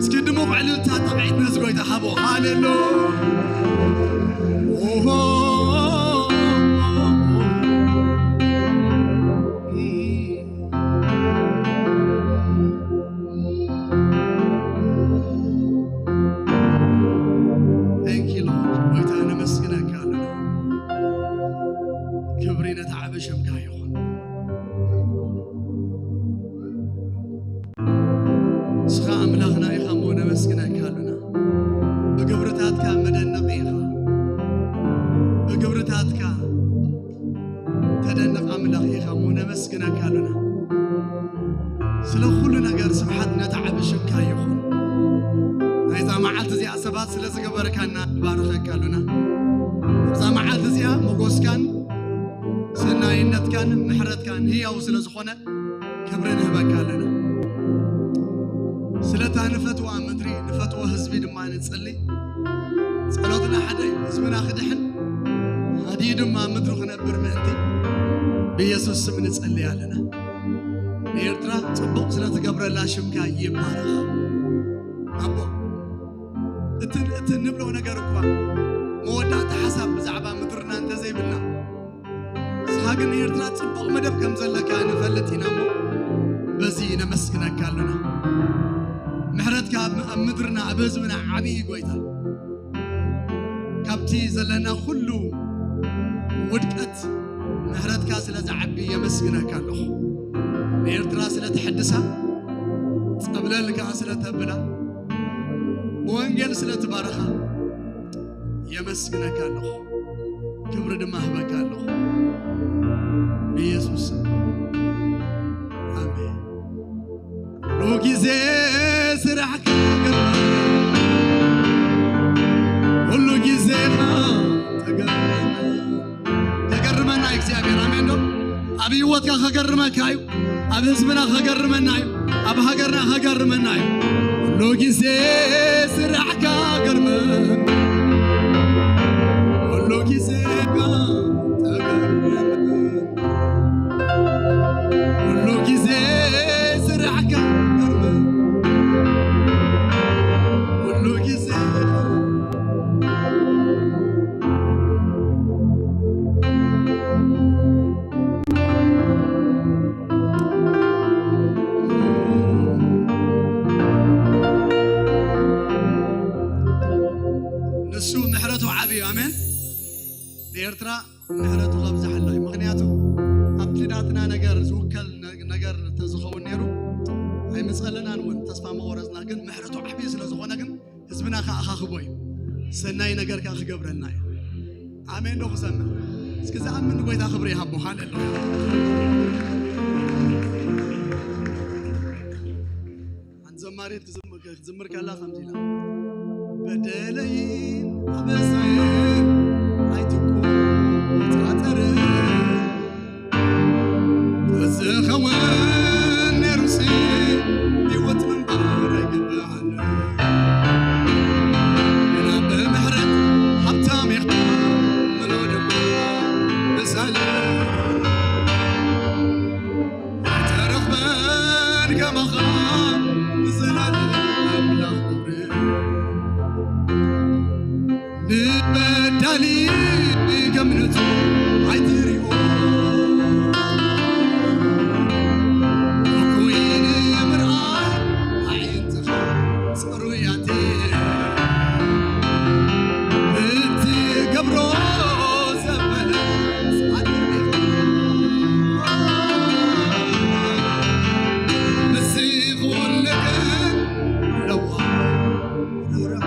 እስኪ ድሙቕ ዕልልታ ጠቕዒት ነዚ ጎይታ ሃቦ። ሃሌሉ ኦሆ። Thank you, Lord. ጎይታ ነመስግነካ ኣለና። ክብሪ ነታ ዓቢ ሽምካ ይኹን። ንስኻ ኣምላኽና ኢኻ እሞ ነመስግነካ ኣለና። ብግብርታትካ መደነቒ ኢኻ። ብግብርታትካ ተደንቕ ኣምላኽ ኢኻ እሞ ነመስግነካ ኣለና። ስለ ኩሉ ነገር ስብሓት ነታ ዓቢ ሽምካ ይኹን። ናይዛ መዓልቲ እዚኣ ሰባት ስለ ዝገበርካና ንባርኸካ ኣለና። ኣብዛ መዓልቲ እዚኣ ሞጎስካን ሰናይነትካን ምሕረትካን ህያው ስለ ዝኾነ ክብሪ ንህበካ ኣለና። ስለታ ንፈትዋ ምድሪ ንፈትዎ ህዝቢ ድማ ንጽሊ። ጸሎትና ሓደ እዩ፣ ህዝብና ክድሕን ሃዲኡ ድማ ምድሩ ክነብር ምእንቲ ብኢየሱስ ስም ንጸሊ ኣለና። ንኤርትራ ጽቡቕ ስለ ትገብረላ ሽምካ ይባረኽ። ኣቦ እቲ እቲ ንብሎ ነገር እኳ መወዳእታ ሓሳብ ብዛዕባ ምድርና እንተዘይብልና ንስኻ ግን ንኤርትራ ጽቡቕ መደብ ከም ዘለካ ንፈልጥ ኢና እሞ በዚ ነመስግነካ ኣለና። ምሕረትካ ኣብ ኣብ ምድርና ኣብ ህዝብና ዓብዪ ጎይታ ካብቲ ዘለና ኩሉ ውድቀት ምሕረትካ ስለ ዝዓቢ የመስግነካ ኣለኹ። ንኤርትራ ስለ ትሕድሳ ጸብለል ከኣ ስለ ተብላ ብወንጌል ስለ ትባርኻ የመስግነካ ኣለኹ፣ ክብሪ ድማ ህበካ ኣለኹ ብኢየሱስ ስም። ኣሜን። ኩሉ ግዜ ስራሕካ ገርመን፣ ኩሉ ግዜ ተገርመን። ከገርመና እግዚኣብሔር። ኣሜን ዶ? ኣብ ህይወትካ ከገርመካ እዩ። ኣብ ህዝብና ከገርመና እዩ። ኣብ ሃገርና ከገርመና እዩ። ኩሉ ግዜ ስራሕካ ገርመን፣ ኩሉ ግዜ ተገርመን። ኩሉ ግዜ ስራሕካ ገርመን፣ ኩሉ ግዜ ንሱ ምሕረቱ ዓብዩ። ኣሜን። ንኤርትራ ምሕረቱ ከብዝሓላ እዩ። ምኽንያቱ ኣብቲ ናትና ነገር ዝውከል ነ-፣ ነገር እንተዝኸውን ነይሩ ኣይምጸለናን እውን፣ ተስፋ መቆረጽና። ግን ምሕረቱ ዓብዩ ስለ ዝኾነ ግን ህዝብና ከኣኻኽቦ እዩ። ሰናይ ነገር ከኣ ክገብረልና እዩ። ኣሜን ዶ ክሰምዕ? እስኪ ዝኣምን ንጎይታ ክብሪ ይሃቦ። ሃሌሉያ። ሓንቲ ዘማሪት ክዝም-፣ ክትዝምር ከላ ከምዚ ኢላ፣ በደለይን ኣበሳይን ኣይትቆጻጸር። ተዝኸውን ነይሩሲ ህይወት ምንባር ኣይግብኣን። ግና ብምሕረት ሃብታም ኢኻ፣ ምሎ ድማ ብሳልም ኣይተረኽበን ከማኻ ንዘላለም ኣምላኽ ክብሪ። ንበዳሊ ገምነቱ ኣይትሪኦ፣ እኩይ ንምርኣይ ኣዒንትኻ ጽሩያት እየን። እትገብሮ ዘበለ ጻድቕ ኢኻ። ምስ ኩሉ ግን ለዋህ ርሑቕ።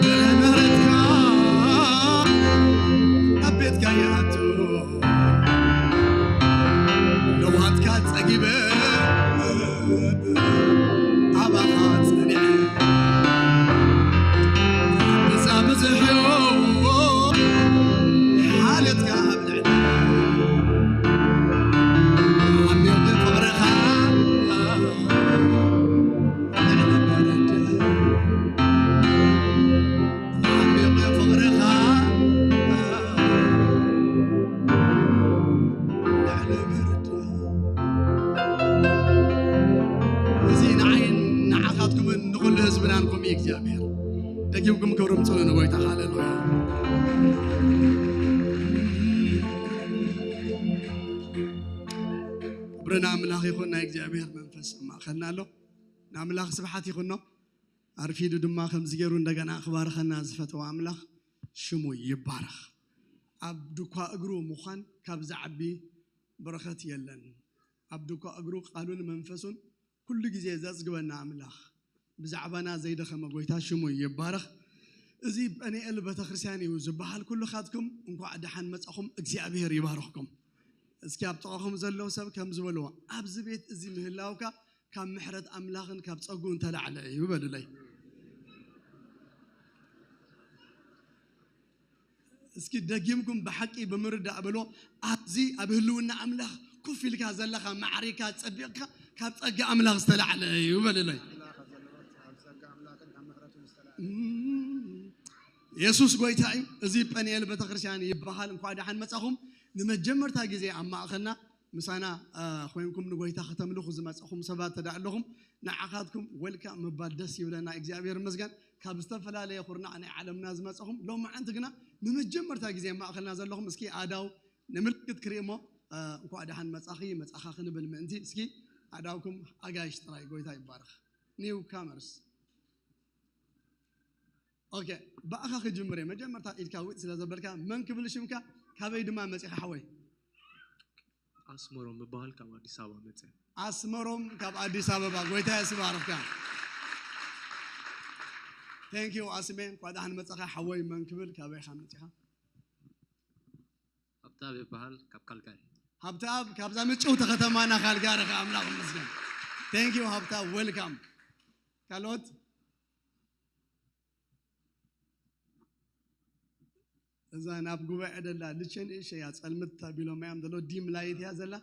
ብምህረትካ ኣብ ቤትካ ይኣቱ። ለውሃትካ ጸጊበ ኣባኻ ጸኒዐ። ብዛ ብዝሕ ሓልዮትካ ኣብ ልዕሊ ዓሚቕ ፍቕርኻ ልዕሊ መረድእ ዓሚቕ ፍቕርኻ ልዕሊ መረድእ። እዚ ንዓይን ንዓኻትኩምን ንኹሉ ህዝብናን ከምኡ እዩ እግዚኣብሔር። ደጊምኩም ክብሪ ምጽኡ ንጎይታ። ሃሌሉያ። ክብሪ ንኣምላኽ ይኹን። ናይ እግዚኣብሔር መንፈስ ኣብ ማእኸልና ኣሎ። ንኣምላኽ ስብሓት ይኹኖ። ኣርፊዱ ድማ ከምዚ ገይሩ እንደገና ክባርኸና ዝፈተወ ኣምላኽ ሽሙ ይባረኽ። ኣብ ድኳ እግሩ ምዃን ካብ ዝዓቢ በረኸት የለን። ኣብ ድኳ እግሩ ቃሉን መንፈሱን ኩሉ ግዜ ዘጽግበና ኣምላኽ፣ ብዛዕባና ዘይደኸመ ጎይታ ሽሙ ይባረኽ። እዚ ጴንኤል ቤተክርስትያን እዩ ዝበሃል። ኩልኻትኩም እንኳዕ ደሓን መጻኹም፣ እግዚኣብሔር ይባርኽኩም። እስኪ ኣብ ጥቓኹም ዘሎ ሰብ ከም ዝበልዎ፣ ኣብዚ ቤት እዚ ምህላውካ ካብ ምሕረት ኣምላኽን ካብ ጸጉን ተላዕለ እዩ በሉለይ። እስኪ ደጊምኩም ብሓቂ ብምርዳእ በሎ፣ ኣብዚ ኣብ ህልውና ኣምላኽ ኮፍ ኢልካ ዘለኻ ማዕሪካ ጸቢቕካ ካብ ጸጋ ኣምላኽ ዝተላዕለ እዩ በሉለይ። ኣምላኽ ዘለዎት ኣብ ጸጋ ኣምላኽን ካብ ምሕረቱን ዝተላዕለ። እም፣ የሱስ ጎይታ እዩ። እዚ ጴንኤል ቤተክርስትያን ይበሃል። እንኳዕ ደሓን መጻኹም። ንመጀመርታ ግዜ ኣብ ማእኸልና ምሳና፣ እ፣ ኮይንኩም ንጎይታ ከተምልኹ ዝመጻኹም ሰባት ተዳ ኣለኹም፣ ንዓኻትኩም ወልካም ምባል ደስ ይብለና። እግዚኣብሔር ይመስገን። ካብ ዝተፈላለየ ኩርናዕ ናይ ዓለምና ዝመጻኹም፣ ሎማዓንቲ ግና ንመጀመርታ ግዜ ኣብ ማእኸልና ዘለኹም፣ እስኪ ኣዳው ንምልክት ክርኢ እሞ፣ እ፣ እንኳዕ ደሓን መጻኺ መጻኻ ክንብል ምእንቲ፣ እስኪ ኣዳውኩም ኣጋይሽ ጥራይ። ጎይታ ይባረኽ። ኒው ካመርስ። ኦኬ፣ ብኣኻ ክጅምር እየ። መጀመርታ ኢድካ ውጥ ስለ ዘበልካ፣ መን ክብል ሽምካ፣ ካበይ ድማ መጺኻ ሓወይ? ኣስመሮም ምበሃል፣ ካብ ኣዲስ ኣበባ መጸ። ኣስመሮም ካብ ኣዲስ ኣበባ፣ ጎይታ የስባርኽካ። Thank you ኣስሜ፣ እንኳዕ ደሓን መጻኻ ሓወይ። መን ክብል፣ ካበይ ኢኻ መጺኻ? ሃብታብ ይበሃል፣ ካብ ካልጋሪ። ሃብታብ፣ ካብዛ ምጭውቲ ከተማና ካልጋሪ ኸ፣ ኣምላኽ ይመስገን። Thank you ሃብታብ፣ welcome። ካልኦት? እዛ ናብ ጉባኤ ደላ ልቸ ንእሸ እያ፣ ጸልምት ተቢሎም እዮም ዘሎ፣ ዲም ላይት እያ ዘላ።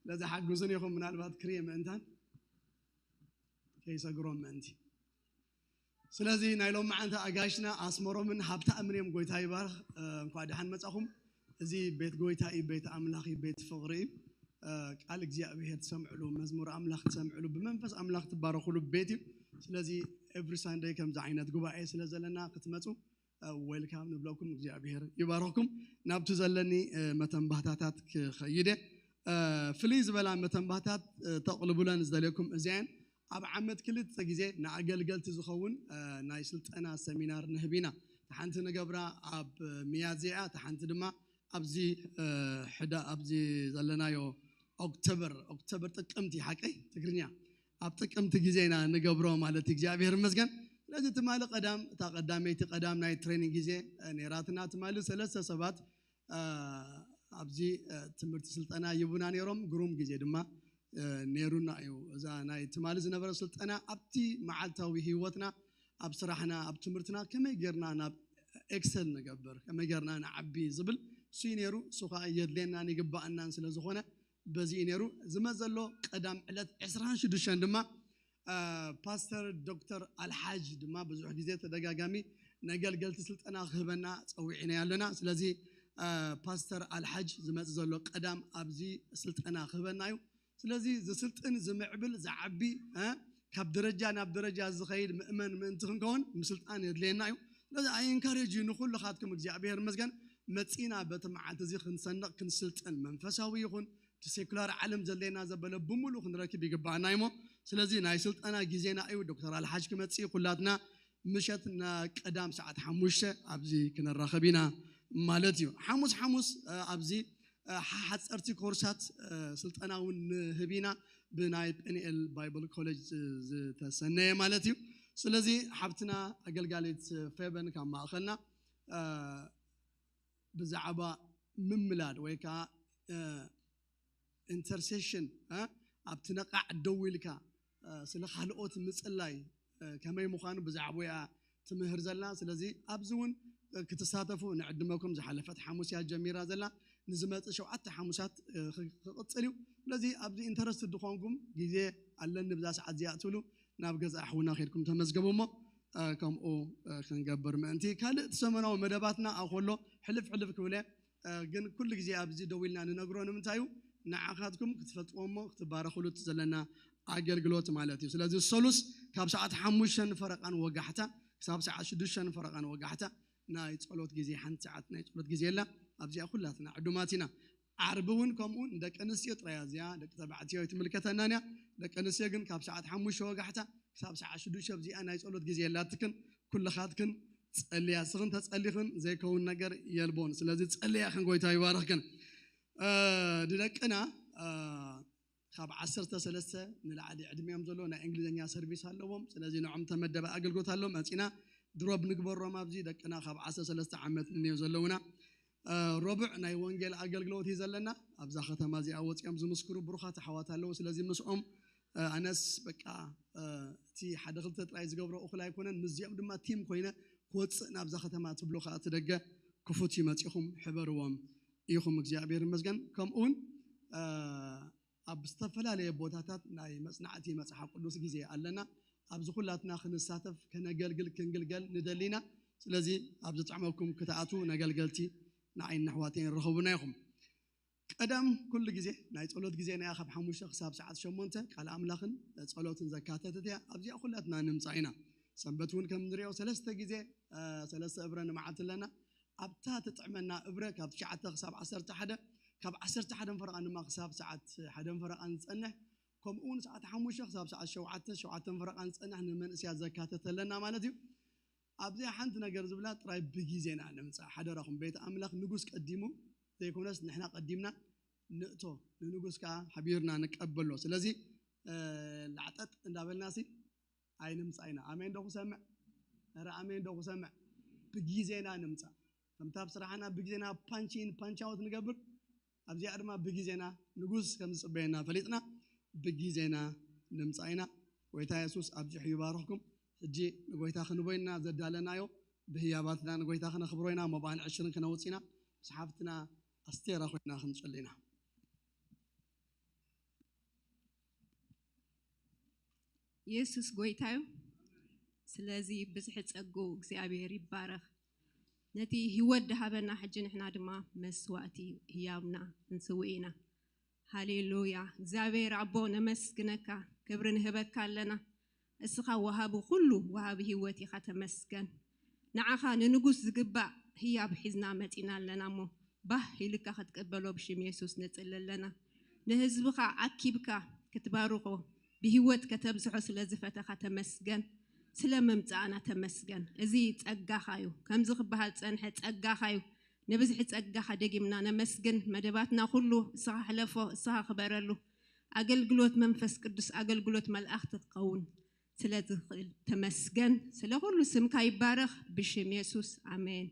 ለዛ ሓግዙን ኢኹም፣ ምናልባት ክርየ ምእንታን ከይሰግሮም ምእንቲ። ስለዚ ናይ ሎማዓንቲ ኣጋይሽና ኣስመሮምን ሃብታምን እዮም። ጎይታ ይባርኽ። እ፣ እንኳዕ ደሓን መጻኹም። እዚ ቤት ጎይታ እዩ፣ ቤት ኣምላኽ እዩ፣ ቤት ፍቕሪ እዩ። እ፣ ቃል እግዚኣብሔር ትሰምዕሉ፣ መዝሙር ኣምላኽ ትሰምዕሉ፣ ብመንፈስ ኣምላኽ ትባረኹሉ ቤት እዩ። ስለዚ ኤቭሪ ሳንደይ ከምዚ ዓይነት ጉባኤ ስለ ዘለና ክትመጹ፣ እ፣ ዌልካም ንብለኩም። እግዚኣብሔር ይባርኽኩም። ናብቲ ዘለኒ፣ እ፣ መተንባህታታት ክኸይድ እየ። እ፣ ፍልይ ዝበላ መተንባህታት፣ እ፣ ተቕልቡለን ዝደልየኩም እዚኣን። ኣብ ዓመት ክልተ ግዜ ንኣገልገልቲ ዝኸውን፣ እ፣ ናይ ስልጠና ሰሚናር ንህብ ኢና። እታ ሓንቲ ንገብራ ኣብ ሚያዝያ እያ፣ እታ ሓንቲ ድማ ኣብዚ፣ እ፣ ሕዳ-፣ ኣብዚ ዘለናዮ ኦክቶበር፣ ኦክቶበር ጥቅምቲ፣ ሓቀይ ትግርኛ፣ ኣብ ጥቅምቲ ግዜ ኢና ንገብሮ ማለት እዩ። እግዚኣብሔር ይመስገን። ስለዚ ትማሊ ቀዳም፣ እታ ቀዳመይቲ ቀዳም ናይ ትሬኒንግ ግዜ፣ እ፣ ነይራትና። ትማሊ ሰለስተ ሰባት፣ እ፣ ኣብዚ፣ እ፣ ትምህርቲ ስልጠና ይቡና ነይሮም። ግሩም ግዜ ድማ ነይሩና እዩ። እዛ ናይ ትማሊ ዝነበረ ስልጠና ኣብቲ መዓልታዊ ህይወትና፣ ኣብ ስራሕና፣ ኣብ ትምህርትና ከመይ ጌርና ናብ ኤክሰል ንገብር፣ ከመይ ጌርና ንዓቢ ዝብል እሱ እዩ ነይሩ። እሱ ከዓ የድልየናን ይግባኣናን ስለ ዝኾነ በዚ እዩ ነይሩ። ዝመፅ ዘሎ ቀዳም ዕለት ዕስራን ሽዱሽተን ድማ ፓስተር ዶክተር ኣልሓጅ ድማ ብዙሕ ግዜ ተደጋጋሚ ነገልገልቲ ስልጠና ክህበና ፀዊዕና ኣለና። ስለዚ ፓስተር ኣልሓጅ ዝመፅ ዘሎ ቀዳም ኣብዚ ስልጠና ክህበና እዩ። ስለዚ ዝስልጥን ዝምዕብል ዝዓቢ ካብ ደረጃ ናብ ደረጃ ዝኸይድ ምእመን ምእንቲ ክንከውን ምስልጣን የድልየና እዩ። ስለዚ ኣይ ኢንካሬጅ እዩ ንኩልኻትኩም እግዚኣብሔር ይመስገን መፂና በቲ መዓልቲ እዚ ክንሰንቕ ክንስልጥን መንፈሳዊ ይኹን እቲ ሴኩላር ዓለም ዘድለየና ዘበለ ብምሉእ ክንረክብ ይግባኣና እዩሞ ስለዚ ናይ ስልጠና ግዜና እዩ። ዶክተር ኣልሓጅ ክመፅእ ኩላትና ምሸት ቀዳም ሰዓት ሓሙሽተ ኣብዚ ክነራኸብ ኢና ማለት እዩ። ሓሙስ ሓሙስ ኣብዚ ሓሓፀርቲ ኮርሳት ስልጠና እውን ንህብ ኢና ብናይ ጴንኤል ባይብል ኮሌጅ ዝተሰነየ ማለት እዩ። ስለዚ ሓብትና ኣገልጋሊት ፌበን ካብ ማእኸልና ብዛዕባ ምምላድ ወይ ከዓ ኢንተርሴሽን ኣብቲ ነቓዕ ደው ኢልካ ስለ ካልኦት ምፅላይ ከመይ ምዃኑ ብዛዕባኡ እያ ትምህር ዘላ። ስለዚ ኣብዚ እውን ክትሳተፉ ንዕድመኩም። ዝሓለፈት ሓሙስ እያ ጀሚራ ዘላ፣ ንዝመፅእ ሸውዓተ ሓሙሳት ክቕፅል እዩ። ስለዚ ኣብዚ ኢንተረስት ዝኾንኩም ግዜ ኣለኒ ብዛ ሰዓት እዚኣ ትብሉ ናብ ገዛ ኣሕውና ከድኩም ተመዝገቡ እሞ ከምኡ ክንገብር ምእንቲ ካልእ እቲ ሰመናዊ መደባትና ኣኮሎ ሕልፍ ሕልፍ ክብለ ግን ኩሉ ግዜ ኣብዚ ደው ኢልና ንነግሮ ንምንታይ እዩ ንዓኻትኩም ክትፈልጥዎ እሞ ክትባረኽሉ እቲ ዘለና ኣገልግሎት ማለት እዩ። ስለዚ ሰሉስ ካብ ሰዓት ሓሙሽተ ፈረቓን ወጋሕታ ክሳብ ሰዓት ሽዱሽተ ፈረቓን ወጋሕታ ናይ ጸሎት ግዜ ሓንቲ ሰዓት ናይ ጸሎት ግዜ ኣላ። ኣብዚኣ ኩላትና ዕዱማት ኢና። ዓርቢ እውን ከምኡ ንደቂ ኣንስትዮ ጥራይ እዚኣ ደቂ ተባዕትዮ ኣይትምልከተናን እያ። ደቂ ኣንስትዮ ግን ካብ ሰዓት ሓሙሽተ ወጋሕታ ክሳብ ሰዓት ሽዱሽተ ኣብዚኣ ናይ ጸሎት ግዜ የላትክን። ኩልኻትክን ጸልያ ስኽን ተጸሊኽን ዘይከውን ነገር የልቦን። ስለዚ ጸልያ ኽን ጎይታ ይባርኽክን። ንደቅና ካብ ዓሰርተ ሰለስተ ንላዕሊ ዕድሚኦም ዘሎ ናይ እንግሊዝኛ ሰርቪስ ኣለዎም። ስለዚ ንዖም ተመደበ ኣገልግሎት ኣሎ መፂና ድሮብ ንግበሮም ኣብዚ ደቅና ካብ ዓሰርተ ሰለስተ ዓመት እንዮ ዘለውና ረቡዕ ናይ ወንጌል ኣገልግሎት እዩ ዘለና። ኣብዛ ከተማ እዚኣ ወፂኦም ዝምስክሩ ብሩኻት ኣሕዋት ኣለዉ። ስለዚ ምስኦም ኣነስ በቃ እቲ ሓደ ክልተ ጥራይ ዝገብሮ እኹል ኣይኮነን። ምስዚኦም ድማ ቲም ኮይነ ክወፅእ ናብዛ ከተማ ትብሉ ከዓ እቲ ደገ ክፉት እዩ። መፂኹም ሕበርዎም ኢኹም። እግዚኣብሔር ይመስገን። ከምኡ እውን ኣብ ዝተፈላለየ ቦታታት ናይ መፅናዕቲ መፅሓፍ ቅዱስ ግዜ ኣለና። ኣብዚ ኩላትና ክንሳተፍ ከነገልግል ክንግልገል ንደሊና። ስለዚ ኣብ ዝጥዕመኩም ክትኣትዉ ነገልገልቲ ንዓይን ኣሕዋተይን ርኸቡና ኢኹም። ቀዳም ኩሉ ግዜ ናይ ጸሎት ግዜና እያ ካብ ሓሙሽተ ክሳብ ሰዓት ሸሞንተ ቃል ኣምላኽን ጸሎትን ዘካተተት እያ። ኣብዚኣ ኩላትና ንምጻእ ኢና። ሰንበት እውን ከም ንሪኦ ሰለስተ ግዜ ሰለስተ እብረ ንመዓልቲ ኣለና። ኣብታ ትጥዕመና እብረ ካብ ትሽዓተ ክሳብ ዓሰርተ ሓደ ካብ ዓሰርተ ሓደን ፈረቓን ድማ ክሳብ ሰዓት ሓደን ፈረቓን ዝጸንሕ ከምኡ እውን ሰዓት ሓሙሽተ ክሳብ ሰዓት ሸውዓተ ሸውዓተን ፈረቓን ዝጸንሕ ንመንእስያት ዘካተተ ኣለና ማለት እዩ። ኣብዚኣ ሓንቲ ነገር ዝብላ ጥራይ ብግዜና ንምጻእ ሓደራኹም። ቤት ኣምላኽ ንጉስ ቀዲሙ ዘይኮነስ ንሕና ቀዲምና ንእቶ ንንጉስ ከዓ ሓቢርና ንቀበሎ። ስለዚ ላዕጠጥ እንዳበልና ሲ ኣይንምጻእ ኢና። ኣሜን ዶ ክሰምዕ? ረ ኣሜን ዶ ክሰምዕ? ብግዜና ንምጻእ ከምታ ኣብ ስራሕና ብግዜና ፓንቺን ፓንቻውት ንገብር ኣብዚኣ ድማ ብግዜና ንጉስ ከም ዝፅበየና ፈሊጥና ብግዜና ንምፃእ ኢና። ጎይታ የሱስ ኣብዚሑ ይባርኽኩም። ሕጂ ንጎይታ ክንቦይና ዘዳለናዮ ብህያባትና ንጎይታ ክነኽብሮ ኢና። መባን ዕሽርን ክነውፅ ኢና። ምስ ሓፍትና ኣስቴራ ኮይና ክንፅል ኢና። የሱስ ጎይታ እዩ። ስለዚ ብዝሒ ጸግኡ እግዚኣብሔር ይባረኽ። ነቲ ህይወት ድሃበና ሕጂ ንሕና ድማ መስዋእቲ ህያብና እንስውእ ኢና። ሃሌሉያ እግዚኣብሔር ኣቦ ነመስግነካ፣ ክብሪ ንህበካ ኣለና። እስኻ ወሃቢ ኩሉ ወሃቢ ህይወት ኢኻ፣ ተመስገን። ንዓኻ ንንጉስ ዝግባእ ህያብ ሒዝና መጺና ኣለና እሞ ባህ ኢልካ ክትቅበሎ ብሽም የሱስ ንጽሊ ኣለና። ንህዝብኻ ኣኪብካ ክትባርኾ ብህይወት ከተብዝሖ ስለ ዝፈተኻ ተመስገን። ስለ ምምጻእና ተመስገን። እዚ ጸጋኻ እዩ። ከምዚ ክበሃል ዝጸንሐ ጸጋኻ እዩ። ንብዝሒ ጸጋኻ ደጊምና ነመስግን። መደባትና ኩሉ እስኻ ሕለፎ፣ እስኻ ክበረሉ። ኣገልግሎት መንፈስ ቅዱስ ኣገልግሎት መላእኽቲ ክኸውን ስለ ዝኽእል ተመስገን። ስለ ኩሉ ስምካ ይባረኽ ብሽም የሱስ ኣሜን።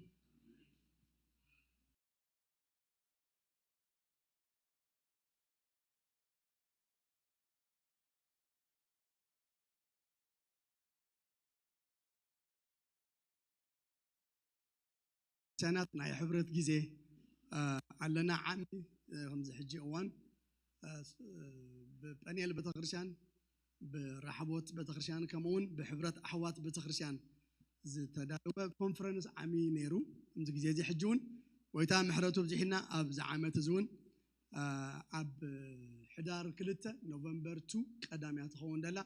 ቤተክርስቲያናት ናይ ሕብረት ግዜ ኣለና። ዓሚ ከምዚ ሕጂ እዋን ብጳኒኤል ቤተክርስትያን፣ ብራሕቦት ቤተክርስትያን፣ ከምኡውን ብሕብረት ኣሕዋት ቤተክርስትያን ዝተዳለወ ኮንፈረንስ ዓሚ ነይሩ። ከምዚ ግዜ እዚ ሕጂ እውን ጎይታ ምሕረቱ ኣብዚሕና ኣብዚ ዓመት እዚ እውን ኣብ ሕዳር ክልተ፣ ኖቨምበር ቱ ቀዳም እያ ትኸውን ደላ።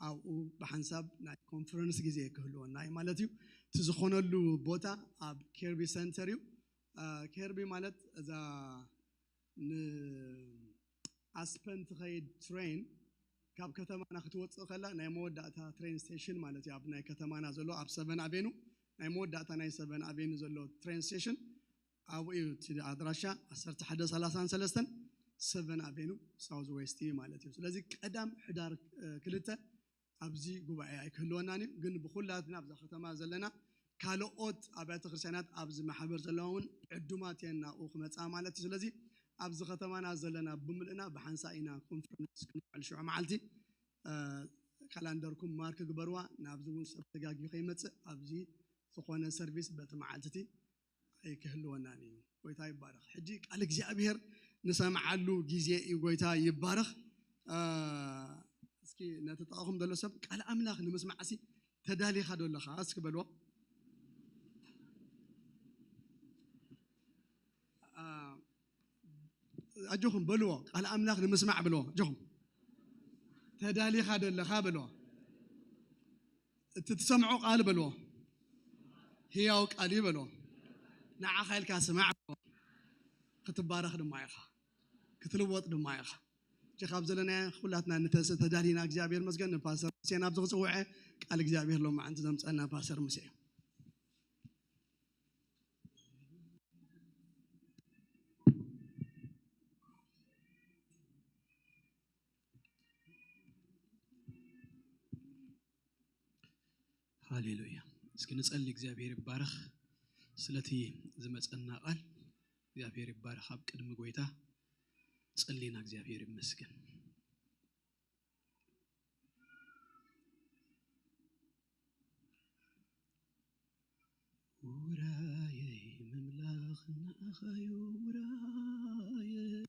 ኣብኡ ብሓንሳብ ናይ ኮንፈረንስ ግዜ ክህልወና እዩ ማለት እዩ። እቲ ዝኾነሉ ቦታ ኣብ ኬርቢ ሰንተር እዩ። ኬርቢ ማለት እዛ ንኣስፐን ትኸይድ ትሬን ካብ ከተማና ክትወፅእ ከላ ናይ መወዳእታ ትሬን ስቴሽን ማለት እዩ። ኣብ ናይ ከተማና ዘሎ ኣብ ሰቨን ኣቬኑ ናይ መወዳእታ ናይ ሰቨን ኣቬኑ ዘሎ ትሬን ስቴሽን ኣብኡ እዩ። እቲ ኣድራሻ ዓሰርተ ሓደ ሰላሳን ሰለስተን ሰቨን ኣቬኑ ሳውዝ ዌስት እዩ ማለት እዩ። ስለዚ ቀዳም ሕዳር ክልተ ኣብዚ ጉባኤ ኣይክህልወናን እዩ። ግን ብኩላትና ኣብዛ ከተማ ዘለና ካልኦት ኣብያተ ክርስቲያናት ኣብዚ ማሕበር ዘለዋ እውን ዕዱማት እየን ናብኡ ክመፃ ማለት እዩ። ስለዚ ኣብዚ ከተማና ዘለና ብምልእና ብሓንሳ ኢና ኮንፈረንስ ክንውዕል ሽዑ መዓልቲ ካላንደርኩም ማርክ ግበርዋ። ናብዚ እውን ሰብ ተጋጊ ከይመፅእ ኣብዚ ዝኾነ ሰርቪስ በቲ መዓልቲ እቲ ኣይክህልወናን እዩ። ጎይታ ይባረኽ። ሕጂ ቃል እግዚኣብሔር ንሰምዓሉ ግዜ እዩ። ጎይታ ይባረኽ። እስኪ ነቲ ጥቓኹም ዘሎ ሰብ ቃል ኣምላኽ ንምስማዕሲ ተዳሊኻ ዶ ኣለኻ እስኪ በልዎ። ኣጆኹም በልዎ፣ ቃል ኣምላኽ ንምስማዕ በልዎ። ኣጆኹም ተዳሊኻ ዶ ኣለኻ በልዎ። እቲ ትሰምዖ ቃል በልዎ፣ ህያው ቃል እዩ በልዎ። ንዓኻ ኢልካ ስማዕ በልዎ። ክትባረኽ ድማ ኢኻ፣ ክትልወጥ ድማ ኢኻ። እጂ ካብ ዘለናዮ ኩላትና ንተስ ተዳሊና እግዚኣብሔር መስገን ንፓስተር ሙሴ ናብዚ ክፅውዐ ቃል እግዚኣብሔር ሎማዓንቲ ዘምፀልና ፓስተር ሙሴ እዩ። ሃሌሉያ። እስኪ ንጸሊ። እግዚኣብሔር ይባረኽ ስለቲ ዝመጸና ቃል። እግዚኣብሔር ይባረኽ። ኣብ ቅድሚ ጎይታ ጸሊና። እግዚኣብሔር ይመስገን። ውራየይ ምምላኽ ንኣኻዩ ውራየይ፣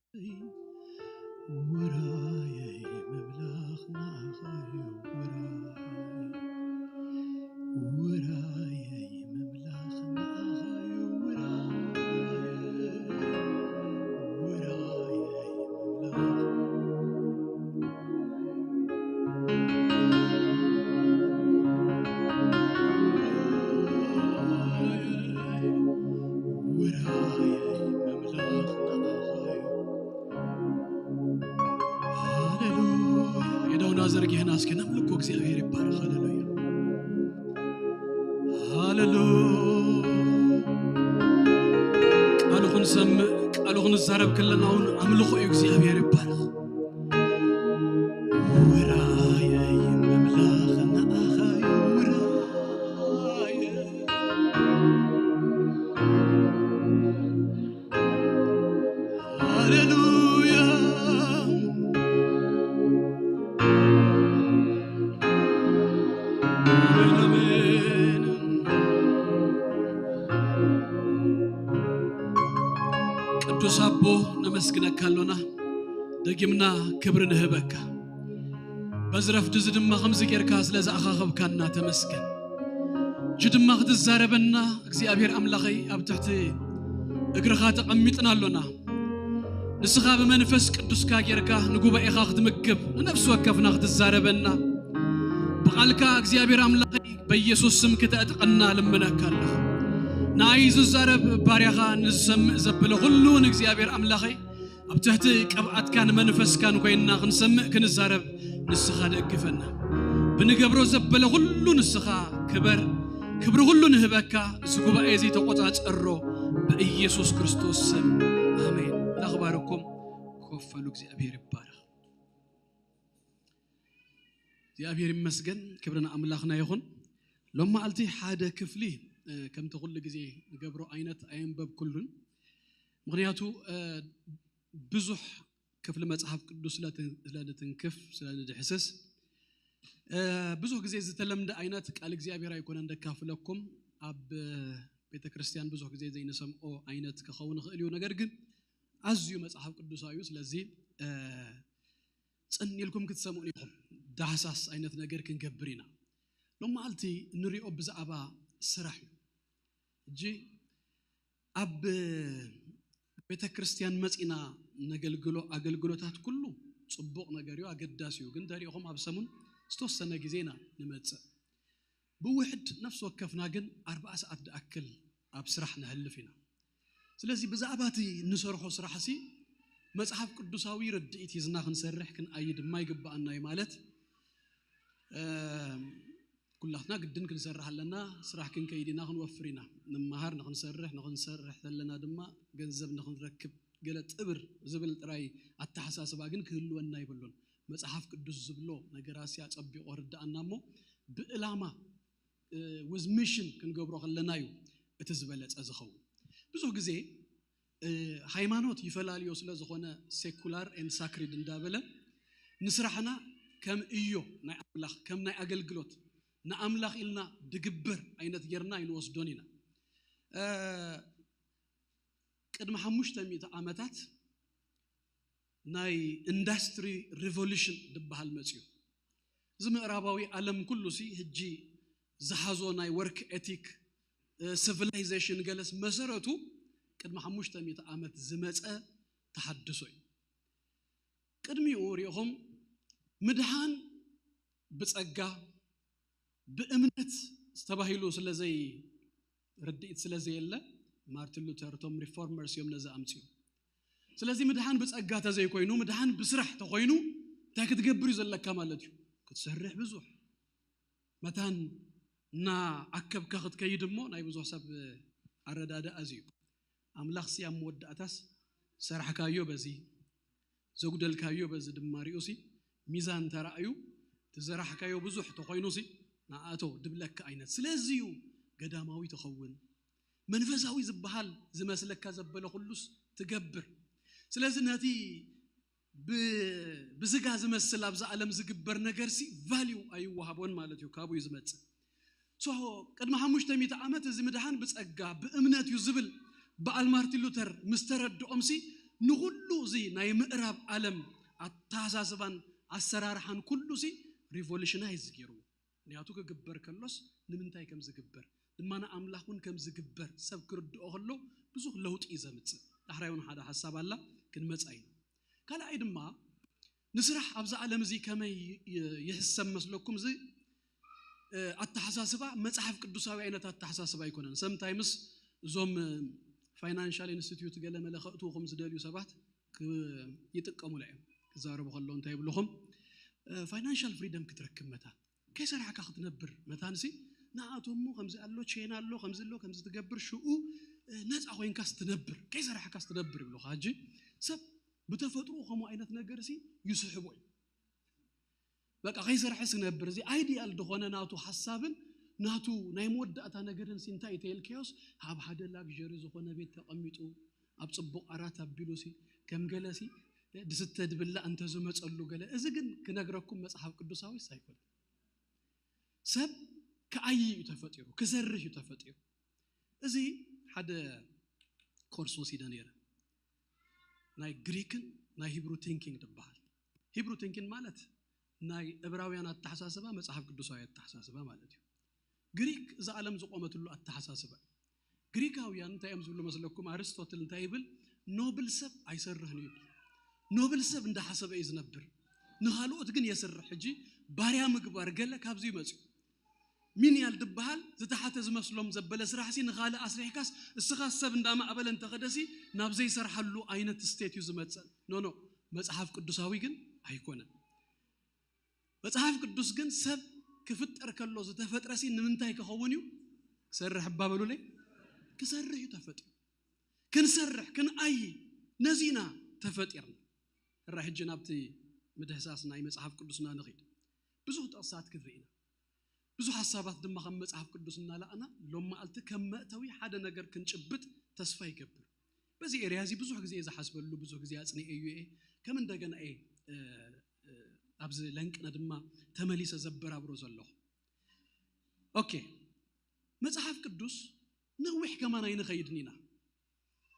ውራየይ ምምላኽ ንኣኻዩ ውራይ፣ ውራየይ ምምላኽ ንኣኻዩ ውራየይ፣ ውራየይ ምምላኽ ሃሌሉያ። የዳውና ዘርጊሕና እስኪ ነምልኮ። እግዚኣብሔር ይባረኽ። ሃሌሉያ፣ ሃሌሉያ። ቃሉ ክንሰምዕ፣ ቃሉ ክንዛረብ ከለና እውን ኣምልኾ እዩ። እግዚኣብሔር ይባረኽ። ውራየይ ምምላኽ ንኣኻ እዩ ውራየይ። ሃሌሉያ። ኣሜን፣ ኣሜን። ቅዱስ ኣቦ ነመስግነካ ኣሎና። ደጊምና ክብሪ ንህበካ። በዚ ረፍዲ እዚ ድማ ከምዚ ጌርካ ስለ ዝኣኻኸብካና ተመስገን። እጂ ድማ ክትዛረበና እግዚኣብሔር ኣምላኸይ ኣብ ትሕቲ እግርኻ ተቐሚጥና ኣሎና። ንስኻ ብመንፈስ ቅዱስካ ጌርካ ንጉባኤኻ ክትምግብ ንነፍሲ ወከፍና ክትዛረበና ብቓልካ እግዚኣብሔር ኣምላኸይ በኢየሱስ ስም ክተዕጥቐና ልምነካ ኣለኹ። ንኣይ ዝዛረብ ባርያኻ ንዝሰምዕ ዘበለ ኩሉ ንእግዚኣብሔር ኣምላኸይ ኣብ ትሕቲ ቅብኣትካን መንፈስካን ኮይንና ክንሰምዕ ክንዛረብ ንስኻ ደግፈና። ብንገብሮ ዘበለ ኩሉ ንስኻ ክበር፣ ክብሪ ኩሉ ንህበካ። እዚ ጉባኤ እዚ ተቆጻጸሮ ብኢየሱስ ክርስቶስ ስም ኣሜን። ኣኽባረኩም ኮፈሉ። እግዚኣብሔር ይባረኽ። እግዚኣብሔር ይመስገን። ክብሪ ንኣምላኽና ይኹን። ሎም መዓልቲ ሓደ ክፍሊ ከምቲ ኩሉ ግዜ ንገብሮ ዓይነት ኣየንበብኩሉን። ምኽንያቱ ብዙሕ ክፍሊ መጽሓፍ ቅዱስ ስለ ንትንክፍ፣ ስለ ንድሕስስ ብዙሕ ግዜ ዝተለምደ ዓይነት ቃል እግዚኣብሔር ኣይኮነን ደካፍለኩም። ኣብ ቤተ ክርስቲያን ብዙሕ ግዜ ዘይንሰምዖ ዓይነት ክኸውን ይኽእል እዩ። ነገር ግን ኣዝዩ መጽሓፍ ቅዱሳዊ እዩ። ስለዚ እ፣ ጽን ኢልኩም ክትሰምዑን ኢኹም። ዳህሳስ ዓይነት ነገር ክንገብር ኢና። ሎም መዓልቲ እንሪኦ ብዛዕባ ስራሕ እዩ። ሕጂ ኣብ ቤተ ክርስቲያን መጺና ነገልግሎ ኣገልግሎታት ኩሉ ጽቡቕ ነገር እዩ፣ ኣገዳሲ እዩ። ግን ተሪእኹም ኣብ ሰሙን ዝተወሰነ ግዜ ኢና ንመጽእ። ብውሕድ ነፍሲ ወከፍና ግን ኣርባዓ ሰዓት ድኣክል ኣብ ስራሕ ነሕልፍ ኢና። ስለዚ ብዛዕባ እቲ እንሰርሖ ስራሕ ሲ መጽሓፍ ቅዱሳዊ ርድኢት ሒዝና ክንሰርሕ ክንኣይ ድማ ይግብኣና እዩ ማለት እ፣ ኩላትና ግድን ክንሰርሕ ኣለና። ስራሕ ክንከይድ ኢና፣ ክንወፍር ኢና። ንመሃር ንክንሰርሕ፣ ንክንሰርሕ ዘለና ድማ ገንዘብ ንክንረክብ ገለ ጥብር ዝብል ጥራይ ኣተሓሳስባ ግን ክህልወና ይብሉን። መጽሓፍ ቅዱስ ዝብሎ ነገራት ሲ ኣጸቢቑ ርድኣና እሞ ብዕላማ እ፣ with mission ክንገብሮ ከለና እዩ እቲ ዝበለጸ ዝኸውን። ብዙሕ ግዜ እ፣ ሃይማኖት ይፈላልዮ ስለ ዝኾነ secular and sacred እንዳበለ ንስራሕና ከም እዮ ናይ ኣምላኽ ከም ናይ ኣገልግሎት ንኣምላኽ ኢልና ድግበር ዓይነት ጌርና ኣይንወስዶን ኢና። እ፣ ቅድሚ ሓሙሽተ ሚእቲ ዓመታት ናይ ኢንዳስትሪ ሪቮሉሽን ዝበሃል መፅዩ። እዚ ምዕራባዊ ዓለም ኩሉ ሲ ሕጂ ዝሓዞ ናይ ወርክ ኤቲክ ሲቪላይዜሽን ገለስ መሰረቱ ቅድሚ ሓሙሽተ ሚእቲ ዓመት ዝመፀ ተሓድሶ እዩ። ቅድሚኡ ሪኢኹም ምድሓን ብፀጋ ብእምነት ዝተባሂሉ ስለዘይ ርድኢት ስለዘየለ ማርቲን ሉተር እቶም ሪፎርመርስ እዮም ነዚ ኣምፅኡ። ስለዚ ምድሓን ብፀጋ ተዘይኮይኑ ምድሓን ብስራሕ ተኮይኑ እንታይ ክትገብር እዩ ዘለካ ማለት እዩ? ክትሰርሕ ብዙሕ መታን እና ኣከብካ ክትከይድ እሞ ናይ ብዙሕ ሰብ ኣረዳድኣ እዚ እዩ። ኣምላኽ ሲ ኣብ መወዳእታስ ዝሰራሕካዮ በዚ ዘጉደልካዮ በዚ ድማ ሪኡ ሲ ሚዛን ተራእዩ ትዘራሕካዮ ብዙሕ ተኮይኑ ሲ ንኣቶ ድብለካ ዓይነት ስለዚ እዩ ገዳማዊ ተኸውን መንፈሳዊ ዝበሃል ዝመስለካ ዘበለ ኩሉስ ትገብር። ስለዚ ነቲ ብ- ብስጋ ዝመስል ኣብዚ ዓለም ዝግበር ነገር ሲ ቫሊዩ ኣይወሃቦን ማለት እዩ። ካብኡ እዩ ዝመፅእ። ሶ ቅድሚ ሓሙሽተ ሚእቲ ዓመት እዚ ምድሓን ብፀጋ ብእምነት እዩ ዝብል በዓል ማርቲን ሉተር ምስ ተረድኦም ሲ ንኩሉ እዚ ናይ ምዕራብ ዓለም ኣተሓሳስባን ኣሰራርሓን ኩሉ ሲ ሪቮሉሽናይዝ ገይርዎ። ምክንያቱ ክግበር ከሎስ ንምንታይ ከም ዝግበር ድማ ንኣምላኽ እውን ከም ዝግበር ሰብ ክርድኦ ከሎ ብዙሕ ለውጢ እዩ ዘምፅእ። ዳሕራይ እውን ሓደ ሓሳብ ኣላ ክንመፃ ኢና። ካልኣይ ድማ ንስራሕ ኣብዚ ዓለም እዚ ከመይ ይ- ይሕሰብ መስለኩም? እዚ እ፣ ኣተሓሳስባ መፅሓፍ ቅዱሳዊ ዓይነት ኣተሓሳስባ ኣይኮነን። ሰምታይምስ እዞም ፋይናንሻል ኢንስቲትዩት ገለ መለ ከእትዉ ከም ዝደልዩ ሰባት ክ- ይጥቀሙላ እዮም። ክዛረቡ ከለዉ እንታይ ይብልኹም? ፋይናንሻል ፍሪደም ክትረክብ መታን ከይሰራሕካ ክትነብር መታንሲ ንኣቶሞ ከምዚ ኣሎ ቼን ኣሎ ከምዚ ኣሎ ከምዚ ትገብር ሽኡ እ፣ ነፃ ኮይንካስ ትነብር ከይሰራሕካስ ትነብር ይብሉኻ። ሕጂ ሰብ ብተፈጥሮ ከምኡ ዓይነት ነገር ሲ ይስሕቦ እዩ። በቃ ከይሰርሐ ስነብር እዚ ኣይዲያል ዝኾነ ናቱ ሓሳብን ናቱ ናይ መወዳእታ ነገርን ሲ እንታይ ተየልክዮስ ኣብ ሓደ ላግሪ ዝኾነ ቤት ተቐሚጡ ኣብ ፅቡቕ ኣራት ኣቢሉ ሲ ከም ገለ ሲ ድስተ ድብላ እንተዝመፀሉ ገለ እዚ ግን ክነግረኩም መፅሓፍ ቅዱሳዊስ ኣይኮነ። ሰብ ክኣይ እዩ ተፈጢሩ፣ ክሰርሕ እዩ ተፈጢሩ። እዚ ሓደ ኮርስ ወሲደ ነይረ። ናይ ግሪክን ናይ ሂብሩ ቲንኪንግ ዝበሃል። ሂብሩ ቲንኪንግ ማለት ናይ እብራውያን ኣተሓሳስባ መፅሓፍ ቅዱሳዊ ኣተሓሳስባ ማለት እዩ። ግሪክ እዛ ዓለም ዝቆመትሉ ኣተሓሳስባ እዩ። ግሪካውያን እንታይ እዮም ዝብሉ መስለኩም? ኣርስቶትል እንታይ ይብል? ኖብል ሰብ ኣይሰርህን እዩ ይብል። ኖብል ሰብ እንዳሓሰበ እዩ ዝነብር፣ ንኻልኦት ግን የስርሕ። ሕጂ ባርያ ምግባር ገለ ካብዚ ይመፅዩ። ሚንያል ዝበሃል ዝተሓተ ዝመስሎም ዘበለ ስራሕ ሲ ንኻልእ ኣስሪሕካስ እስኻ ሰብ እንዳማዕበለ እንተኸደሲ ናብ ዘይሰርሓሉ ዓይነት ስቴት እዩ ዝመፅእ። ኖኖ መፅሓፍ ቅዱሳዊ ግን ኣይኮነን። መፅሓፍ ቅዱስ ግን ሰብ ክፍጠር ከሎ ዝተፈጥረ ሲ ንምንታይ ክኸውን እዩ? ክሰርሕ እባ በሉለይ። ክሰርሕ እዩ ተፈጢሩ። ክንሰርሕ ክንኣይ ነዚና ተፈጢርና። ሕራ ሕጂ ናብቲ ምድህሳስ ናይ መፅሓፍ ቅዱስና ንኺድ። ብዙሕ ጥቕሳት ክንርኢ ኢና። ብዙሕ ሓሳባት ድማ ካብ መጽሓፍ ቅዱስ እናላእና ሎም መዓልቲ ከም መእተዊ ሓደ ነገር ክንጭብጥ ተስፋ ይገብር። በዚ ኤርያ እዚ ብዙሕ ግዜ እየ ዝሓስበሉ፣ ብዙሕ ግዜ ኣጽኒኤ እዩ እየ ከም እንደገና እየ ኣብዚ ለንቅነ ድማ ተመሊሰ ዘበራብሮ ዘለኹ። ኦኬ፣ መጽሓፍ ቅዱስ ነዊሕ ከማን ኣይንኸይድን ኢና።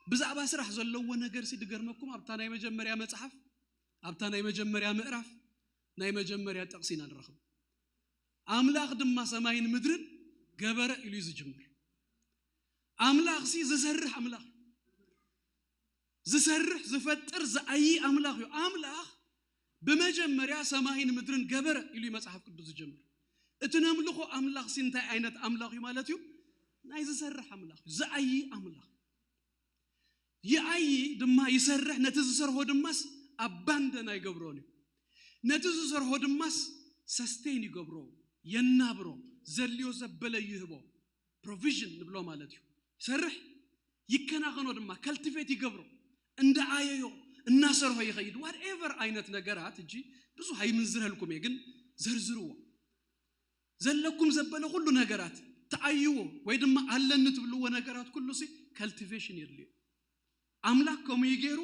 ብዛዕባ ስራሕ ዘለዎ ነገር ሲ ድገርመኩም፣ ኣብታ ናይ መጀመርያ መጽሓፍ፣ ኣብታ ናይ መጀመርያ ምዕራፍ፣ ናይ መጀመርያ ጥቕሲ ኢና ንረኽብ። ኣምላኽ ድማ ሰማይን ምድርን ገበረ ኢሉ እዩ ዝጅምር። ኣምላኽ ሲ ዝሰርሕ ኣምላኽ እዩ። ዝሰርሕ፣ ዝፈጥር፣ ዝኣይ ኣምላኽ እዩ። ኣምላኽ ብመጀመርያ ሰማይን ምድርን ገበረ ኢሉ እዩ መጽሓፍ ቅዱስ ዝጀምር። እቲ ነምልኾ ኣምላኽ ሲ እንታይ ዓይነት ኣምላኽ እዩ ማለት እዩ? ናይ ዝሰርሕ ኣምላኽ እዩ፣ ዝኣይ ኣምላኽ። ይኣይ ድማ ይሰርሕ፣ ነቲ ዝሰርሖ ድማስ ኣባንደን ኣይገብሮን እዩ። ነቲ ዝሰርሖ ድማስ ሰስቴን ይገብሮ፣ የናብሮ፣ ዘድልዮ ዘበለ ይህቦ። ፕሮቪዥን ንብሎ ማለት እዩ። ይሰርሕ፣ ይከናኸኖ ድማ፣ ከልቲቬት ይገብሮ፣ እንዳኣየዮ፣ እናሰርሖ ይኸይድ። ዋትኤቨር ዓይነት ነገራት፣ እጂ ብዙሕ ኣይምንዝረልኩም እየ፣ ግን ዘርዝርዎ። ዘለኩም ዘበለ ኩሉ ነገራት ትኣይዎ ወይ ድማ ኣለኒ ትብልዎ ነገራት ኩሉ ሲ ከልቲቬሽን የድልዮ። ኣምላኽ ከምኡ ገይሩ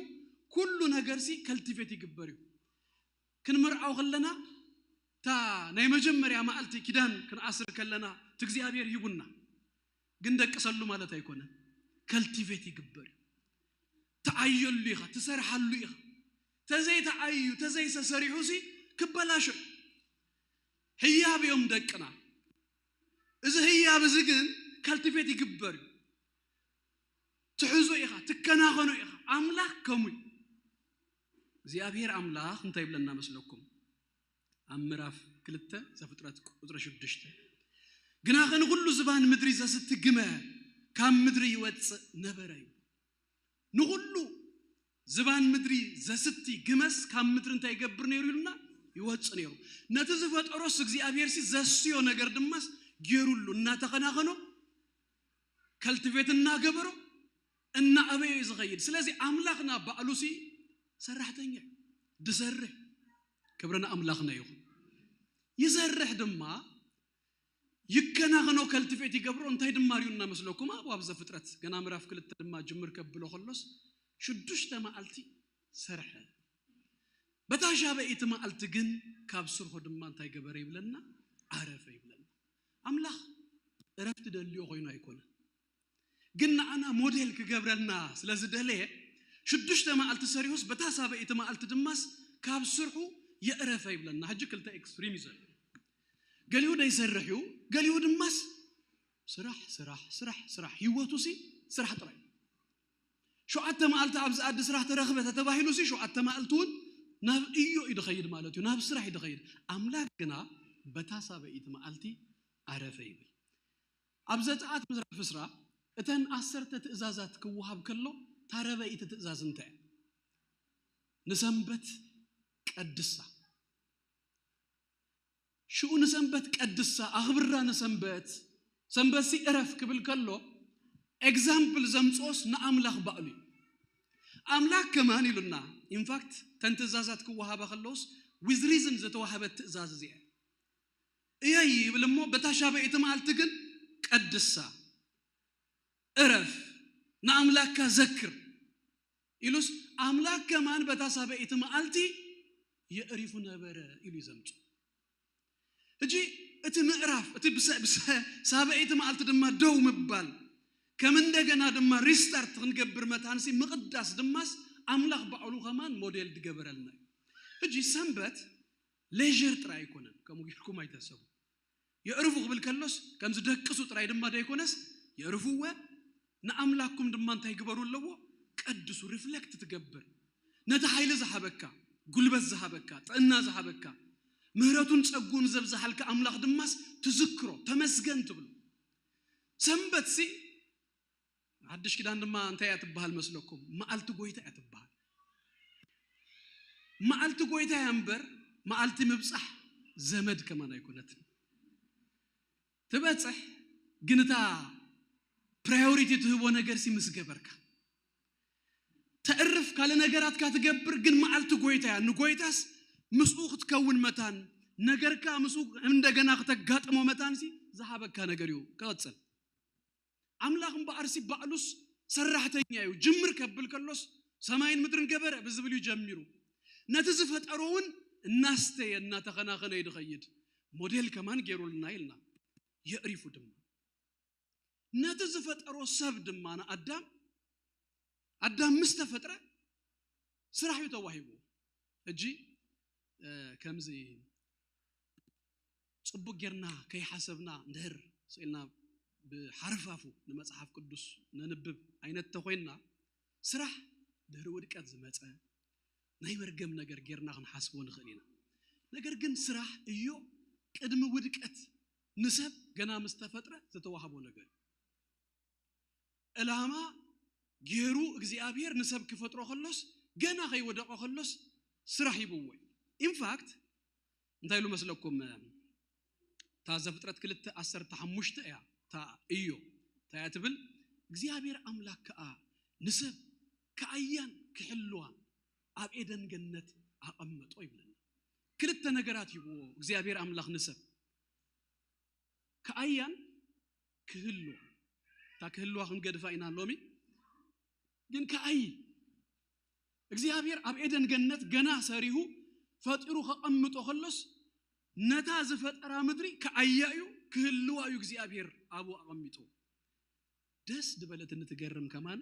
ኩሉ ነገር ሲ ከልቲቬት ይግበር እዩ። ክንምርዓው ከለና፣ እታ ናይ መጀመርያ መዓልቲ ኪዳን ክንኣስር ከለና፣ እቲ እግዚኣብሔር ሂቡና፣ ግን ደቅሰሉ ማለት ኣይኮነን። ከልቲቬት ይግበር እዩ። ትኣየሉ ኢኻ፣ ትሰርሓሉ ኢኻ። ተዘይተኣዩ፣ ተዘይተሰሪሑ ሲ ክበላሾ እዩ። ህያብ እዮም ደቅና። እዚ ህያብ እዚ ግን ከልቲቬት ይግበር እዩ። ትሕዞ ኢኻ፣ ትከናኸኖ ኢኻ። ኣምላኽ ከምኡ እዩ። እግዚኣብሔር ኣምላኽ እንታይ ይብለና መስለኩም? ኣብ ምዕራፍ ክልተ ዘፍጥረት ቁጽሪ ሽዱሽተ፣ ግናኸ ንኹሉ ዝባን ምድሪ ዘስቲ ግመ ካብ ምድሪ ይወጽእ ነበረ እዩ። ንኹሉ ዝባን ምድሪ ዘስቲ ግመስ ካብ ምድሪ እንታይ ይገብር ነይሩ ኢሉና? ይወጽእ ነይሩ። ነቲ ዝፈጠሮስ እግዚኣብሔር ሲ ዘስዮ ነገር ድማስ ገይሩሉ፣ እናተኸናኸኖ፣ ከልቲቬት እናገበሮ፣ እናኣበዮ እዩ ዝኸይድ። ስለዚ ኣምላኽና ባዕሉ ሲ ሰራሕተኛ እዩ፣ ድሰርሕ። ክብሪ ንኣምላኽና ይኹን። ይሰርሕ ድማ፣ ይከናኸኖ፣ ከልቲቬት ይገብሮ። እንታይ ድማ ርዩ እናመስለኩም? ኣብኡ ኣብ ዘፍጥረት ገና ምዕራፍ ክልተ ድማ ጅምር ከብሎ ከሎስ ሽዱሽተ መዓልቲ ሰርሐ። በታ ሻበይቲ መዓልቲ ግን ካብ ስርሑ ድማ እንታይ ገበረ ይብለና? ዓረፈ ይብለና። ኣምላኽ እረፍቲ ደልዮ ኮይኑ ኣይኮነን። ግን ንዓና ሞዴል ክገብረልና ስለ ዝደለየ፣ ሽዱሽተ መዓልቲ ሰሪሑስ በታ ሳበይቲ መዓልቲ ድማስ ካብ ስርሑ የዕረፈ ይብለና። ሕጂ ክልተ ኤክስትሪም እዩ ዘሎ። ገሊኡ ደይሰርሕ እዩ፣ ገሊኡ ድማስ ስራሕ፣ ስራሕ፣ ስራሕ፣ ስራሕ። ህይወቱ ሲ ስራሕ ጥራይ። ሸውዓተ መዓልቲ ኣብዚ ኣዲ ስራሕ ተረኽበ ተተባሂሉ ሲ ሸውዓተ መዓልቲ እውን ናብ እዮ እዩ ድኸይድ ማለት እዩ፣ ናብ ስራሕ እዩ ድኸይድ። ኣምላኽ ግና በታ ሳበይቲ መዓልቲ ዓረፈ ይብል። ኣብ ዘጸኣት ምዕራፍ ዕስራ እተን ዓሰርተ ትእዛዛት ክወሃብ ከሎ፣ እታ ራብዐይቲ ትእዛዝ እንታይ እያ? ንሰንበት ቀድሳ። ሽኡ ንሰንበት ቀድሳ፣ ኣኽብራ ንሰንበት፣ ሰንበትሲ ዕረፍ ክብል ከሎ፣ ኤግዛምፕል ዘምጽኦስ ንኣምላኽ ባዕሉ እዩ። ኣምላኽ ከማን ኢሉና። ኢንፋክት፣ እተን ትእዛዛት ክወሃባ ከለውስ፣ ዊዝ ሪዝን ዝተዋህበት ትእዛዝ እዚኣ እያ። እየይ ይብል እሞ፣ በታ ሻበይቲ መዓልቲ ግን ቀድሳ፣ ዕረፍ፣ ንኣምላካ ዘክር ኢሉስ፣ ኣምላኽ ከማን በታ ሳበይቲ መዓልቲ የዕሪፉ ነበረ ኢሉ እዩ ዘምጽኦ። ሕጂ እቲ ምዕራፍ፣ እቲ ብሰ-፣ ብሰ-፣ ሳበይቲ መዓልቲ ድማ ደው ምባል፣ ከም እንደገና ድማ ሪስታርት ክንገብር መታንሲ ምቕዳስ ድማስ ኣምላኽ ባዕሉ ከማን ሞዴል ድገበረልና እዩ። ሕጂ ሰንበት ሌዥር ጥራይ ኣይኮነን፣ ከምኡ ጌርኩም ኣይተሰቡ። የዕርፉ ክብል ከሎስ ከምዚ ደቅሱ ጥራይ ድማ ደይኮነስ፣ የዕርፍወ፣ ንኣምላክኩም ድማ እንታይ ግበሩ ኣለዎ? ቀድሱ። ሪፍሌክት ትገብር፣ ነቲ ሓይሊ ዝሃበካ፣ ጉልበት ዝሃበካ፣ ጥዕና ዝሃበካ፣ ምህረቱን ጸጉን ዘብዝሓልካ ኣምላኽ ድማስ ትዝክሮ፣ ተመስገን ትብሎ። ሰንበትሲ፣ ሓድሽ ኪዳን ድማ እንታይ እያ ትበሃል መስለኩም? መዓልቲ ጎይታ እያ ትበሃል። መዓልቲ ጎይታ እያ እምበር፣ መዓልቲ ምብጻሕ ዘመድ ከማን ኣይኮነትን። ትበጽሕ፣ ግን እታ ፕራዮሪቲ ትህቦ ነገር ሲ ምስ ገበርካ። ተዕርፍ፣ ካልእ ነገራትካ ትገብር፣ ግን መዓልቲ ጎይታ እያ። ንጎይታስ ምስኡ ክትከውን መታን፣ ነገርካ ምስኡ እንደገና ክተጋጥሞ መታን ሲ ዝሃበካ ነገር እዩ። ክቐጽል። ኣምላኽ እምበኣር ሲ ባዕሉስ ሰራሕተኛ እዩ። ጅምር ከብል ከሎስ ሰማይን ምድርን ገበረ ብዝብል እዩ ጀሚሩ። ነቲ ዝፈጠሮ እውን እናስተየ እናተኸናኸነ እዩ ዝኸይድ። ሞዴል ከማን ገይሩልና ኢልና። የዕሪፉ ድማ። ነቲ ዝፈጠሮ ሰብ ድማ ንኣዳም ኣዳም ምስ ተፈጥረ ስራሕ እዩ ተዋሂቡ። ሕጂ ከምዚ ፅቡቅ ጌርና ከይሓሰብና እንድሕር ስኢልና ብሓርፋፉ ንመፅሓፍ ቅዱስ ነንብብ ዓይነት ተኮይንና ስራሕ ድሕሪ ውድቀት ዝመፀ ናይ መርገም ነገር ጌርና ክንሓስቦ ንኽእል ኢና። ነገር ግን ስራሕ እዮ ቅድሚ ውድቀት ንሰብ ገና ምስ ተፈጥረ ዝተዋህቦ ነገር እዩ። ዕላማ ጌሩ እግዚኣብሔር ንሰብ ክፈጥሮ ከሎስ ገና ከይወደቀ ከሎስ ስራሕ ሂብዎ እዩ። ኢንፋክት እንታይ ኢሉ መስለኩም? እታ ዘፍጥረት ክልተ ዓሰርተ ሓሙሽተ እያ እታ እዮ እንታይ እያ ትብል? እግዚኣብሔር ኣምላክ ከዓ ንሰብ ክኣያን ክሕልዋን ኣብ ኤደን ገነት ኣቐመጦ ይብለና። ክልተ ነገራት ሂብዎ እግዚኣብሔር ኣምላክ ንሰብ፣ ክኣያን ክህልዋ። እታ ክህልዋ ክንገድፋ ኢና ሎሚ። ግን ክኣይ እግዚኣብሔር ኣብ ኤደን ገነት ገና ሰሪሁ ፈጢሩ ከቐምጦ ከሎስ ነታ ዝፈጠራ ምድሪ ክኣያ እዩ ክህልዋ እዩ እግዚኣብሔር ኣብኡ ኣቐሚጡ። ደስ ዝበለትኒ ትገርም ከማን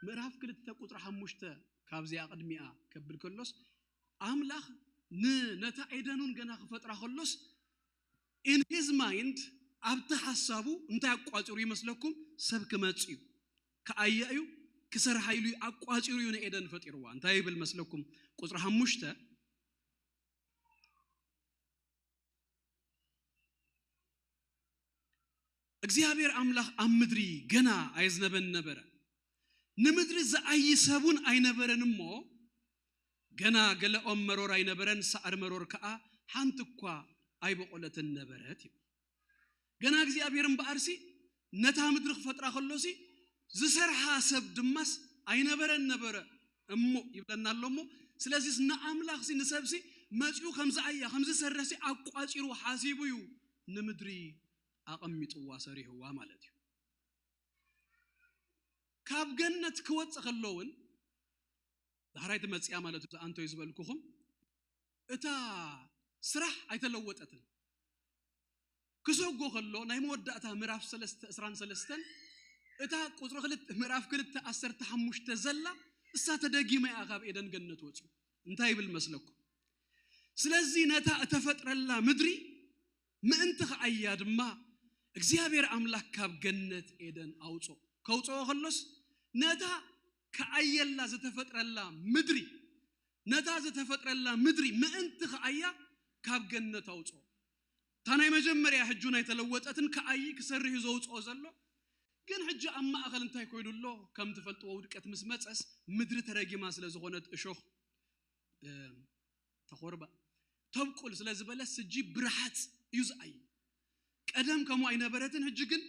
ምዕራፍ ክልተ ቁፅሪ ሓሙሽተ ካብዚኣ ቅድሚኣ ከብል ከሎስ ኣምላኽ ንነታ ኤደኑን ገና ክፈጥራ ከሎስ in his mind ኣብቲ ሓሳቡ እንታይ ኣቋፂሩ ይመስለኩም? ሰብ ክመፅ እዩ ክኣያ እዩ ክሰርሓ ኢሉ ኣቋፂሩ እዩ ንኤደን ፈጢርዋ። እንታይ ይብል መስለኩም? ቁፅሪ ሓሙሽተ እግዚኣብሔር ኣምላኽ ኣብ ምድሪ ገና ኣየዝነበን ነበረ። ንምድሪ ዝኣይ ሰቡን ኣይነበረን እሞ ገና ገለኦም መሮር ኣይነበረን፣ ሳዕሪ መሮር ከኣ ሓንቲ እኳ ኣይበቆለትን ነበረት ይብል። ገና እግዚኣብሔር እምበኣርሲ ነታ ምድሪ ክፈጥራ ከሎሲ ዝሰርሓ ሰብ ድማስ ኣይነበረን ነበረ እሞ ይብለና ኣሎ እሞ ስለዚስ ንኣምላኽሲ ንሰብሲ መፂኡ ከምዚ ኣያ ከምዚ ሰርሕሲ ኣቋፂሩ ሓሲቡ እዩ ንምድሪ ኣቐሚጥዋ ሰሪሕዋ ማለት እዩ። ካብ ገነት ክወፅእ ከሎ እውን ዳሕራይ ትመፅያ ማለት እዩ። ኣንቶይ ዝበልኩኹም እታ ስራሕ ኣይተለወጠትን። ክሰጎ ከሎ ናይ መወዳእታ ምዕራፍ ሰለስተ ዕስራን ሰለስተን እታ ቁፅሪ ክልተ ምዕራፍ ክልተ ዓሰርተ ሓሙሽተ ዘላ እሳ ተደጊማ እያ ካብ ኤደን ገነት ወፂኡ። እንታይ ይብል መስለኩም? ስለዚ ነታ እተፈጥረላ ምድሪ ምእንቲ ከኣያ ድማ እግዚኣብሔር ኣምላክ ካብ ገነት ኤደን ኣውፅኦ። ከውፅኦ ከሎስ ነታ ከኣየላ ዝተፈጥረላ ምድሪ ነታ ዝተፈጥረላ ምድሪ ምእንቲ ከኣያ ካብ ገነት ኣውፅኦ። እታ ናይ መጀመርያ ሕጁ ናይ ተለወጠትን ከኣይ ክሰርሕ እዩ ዘውፅኦ ዘሎ። ግን ሕጂ ኣብ ማእኸል እንታይ ኮይኑ ኣሎ? ከም ትፈልጥዎ ውድቀት ምስ መፀስ ምድሪ ተረጊማ ስለ ዝኾነት እሾኽ ተኾርባ ተብቁል ስለ ዝበለ ስጂ ብርሓፅ እዩ ዝኣይ። ቀደም ከምኡ ኣይነበረትን። ሕጂ ግን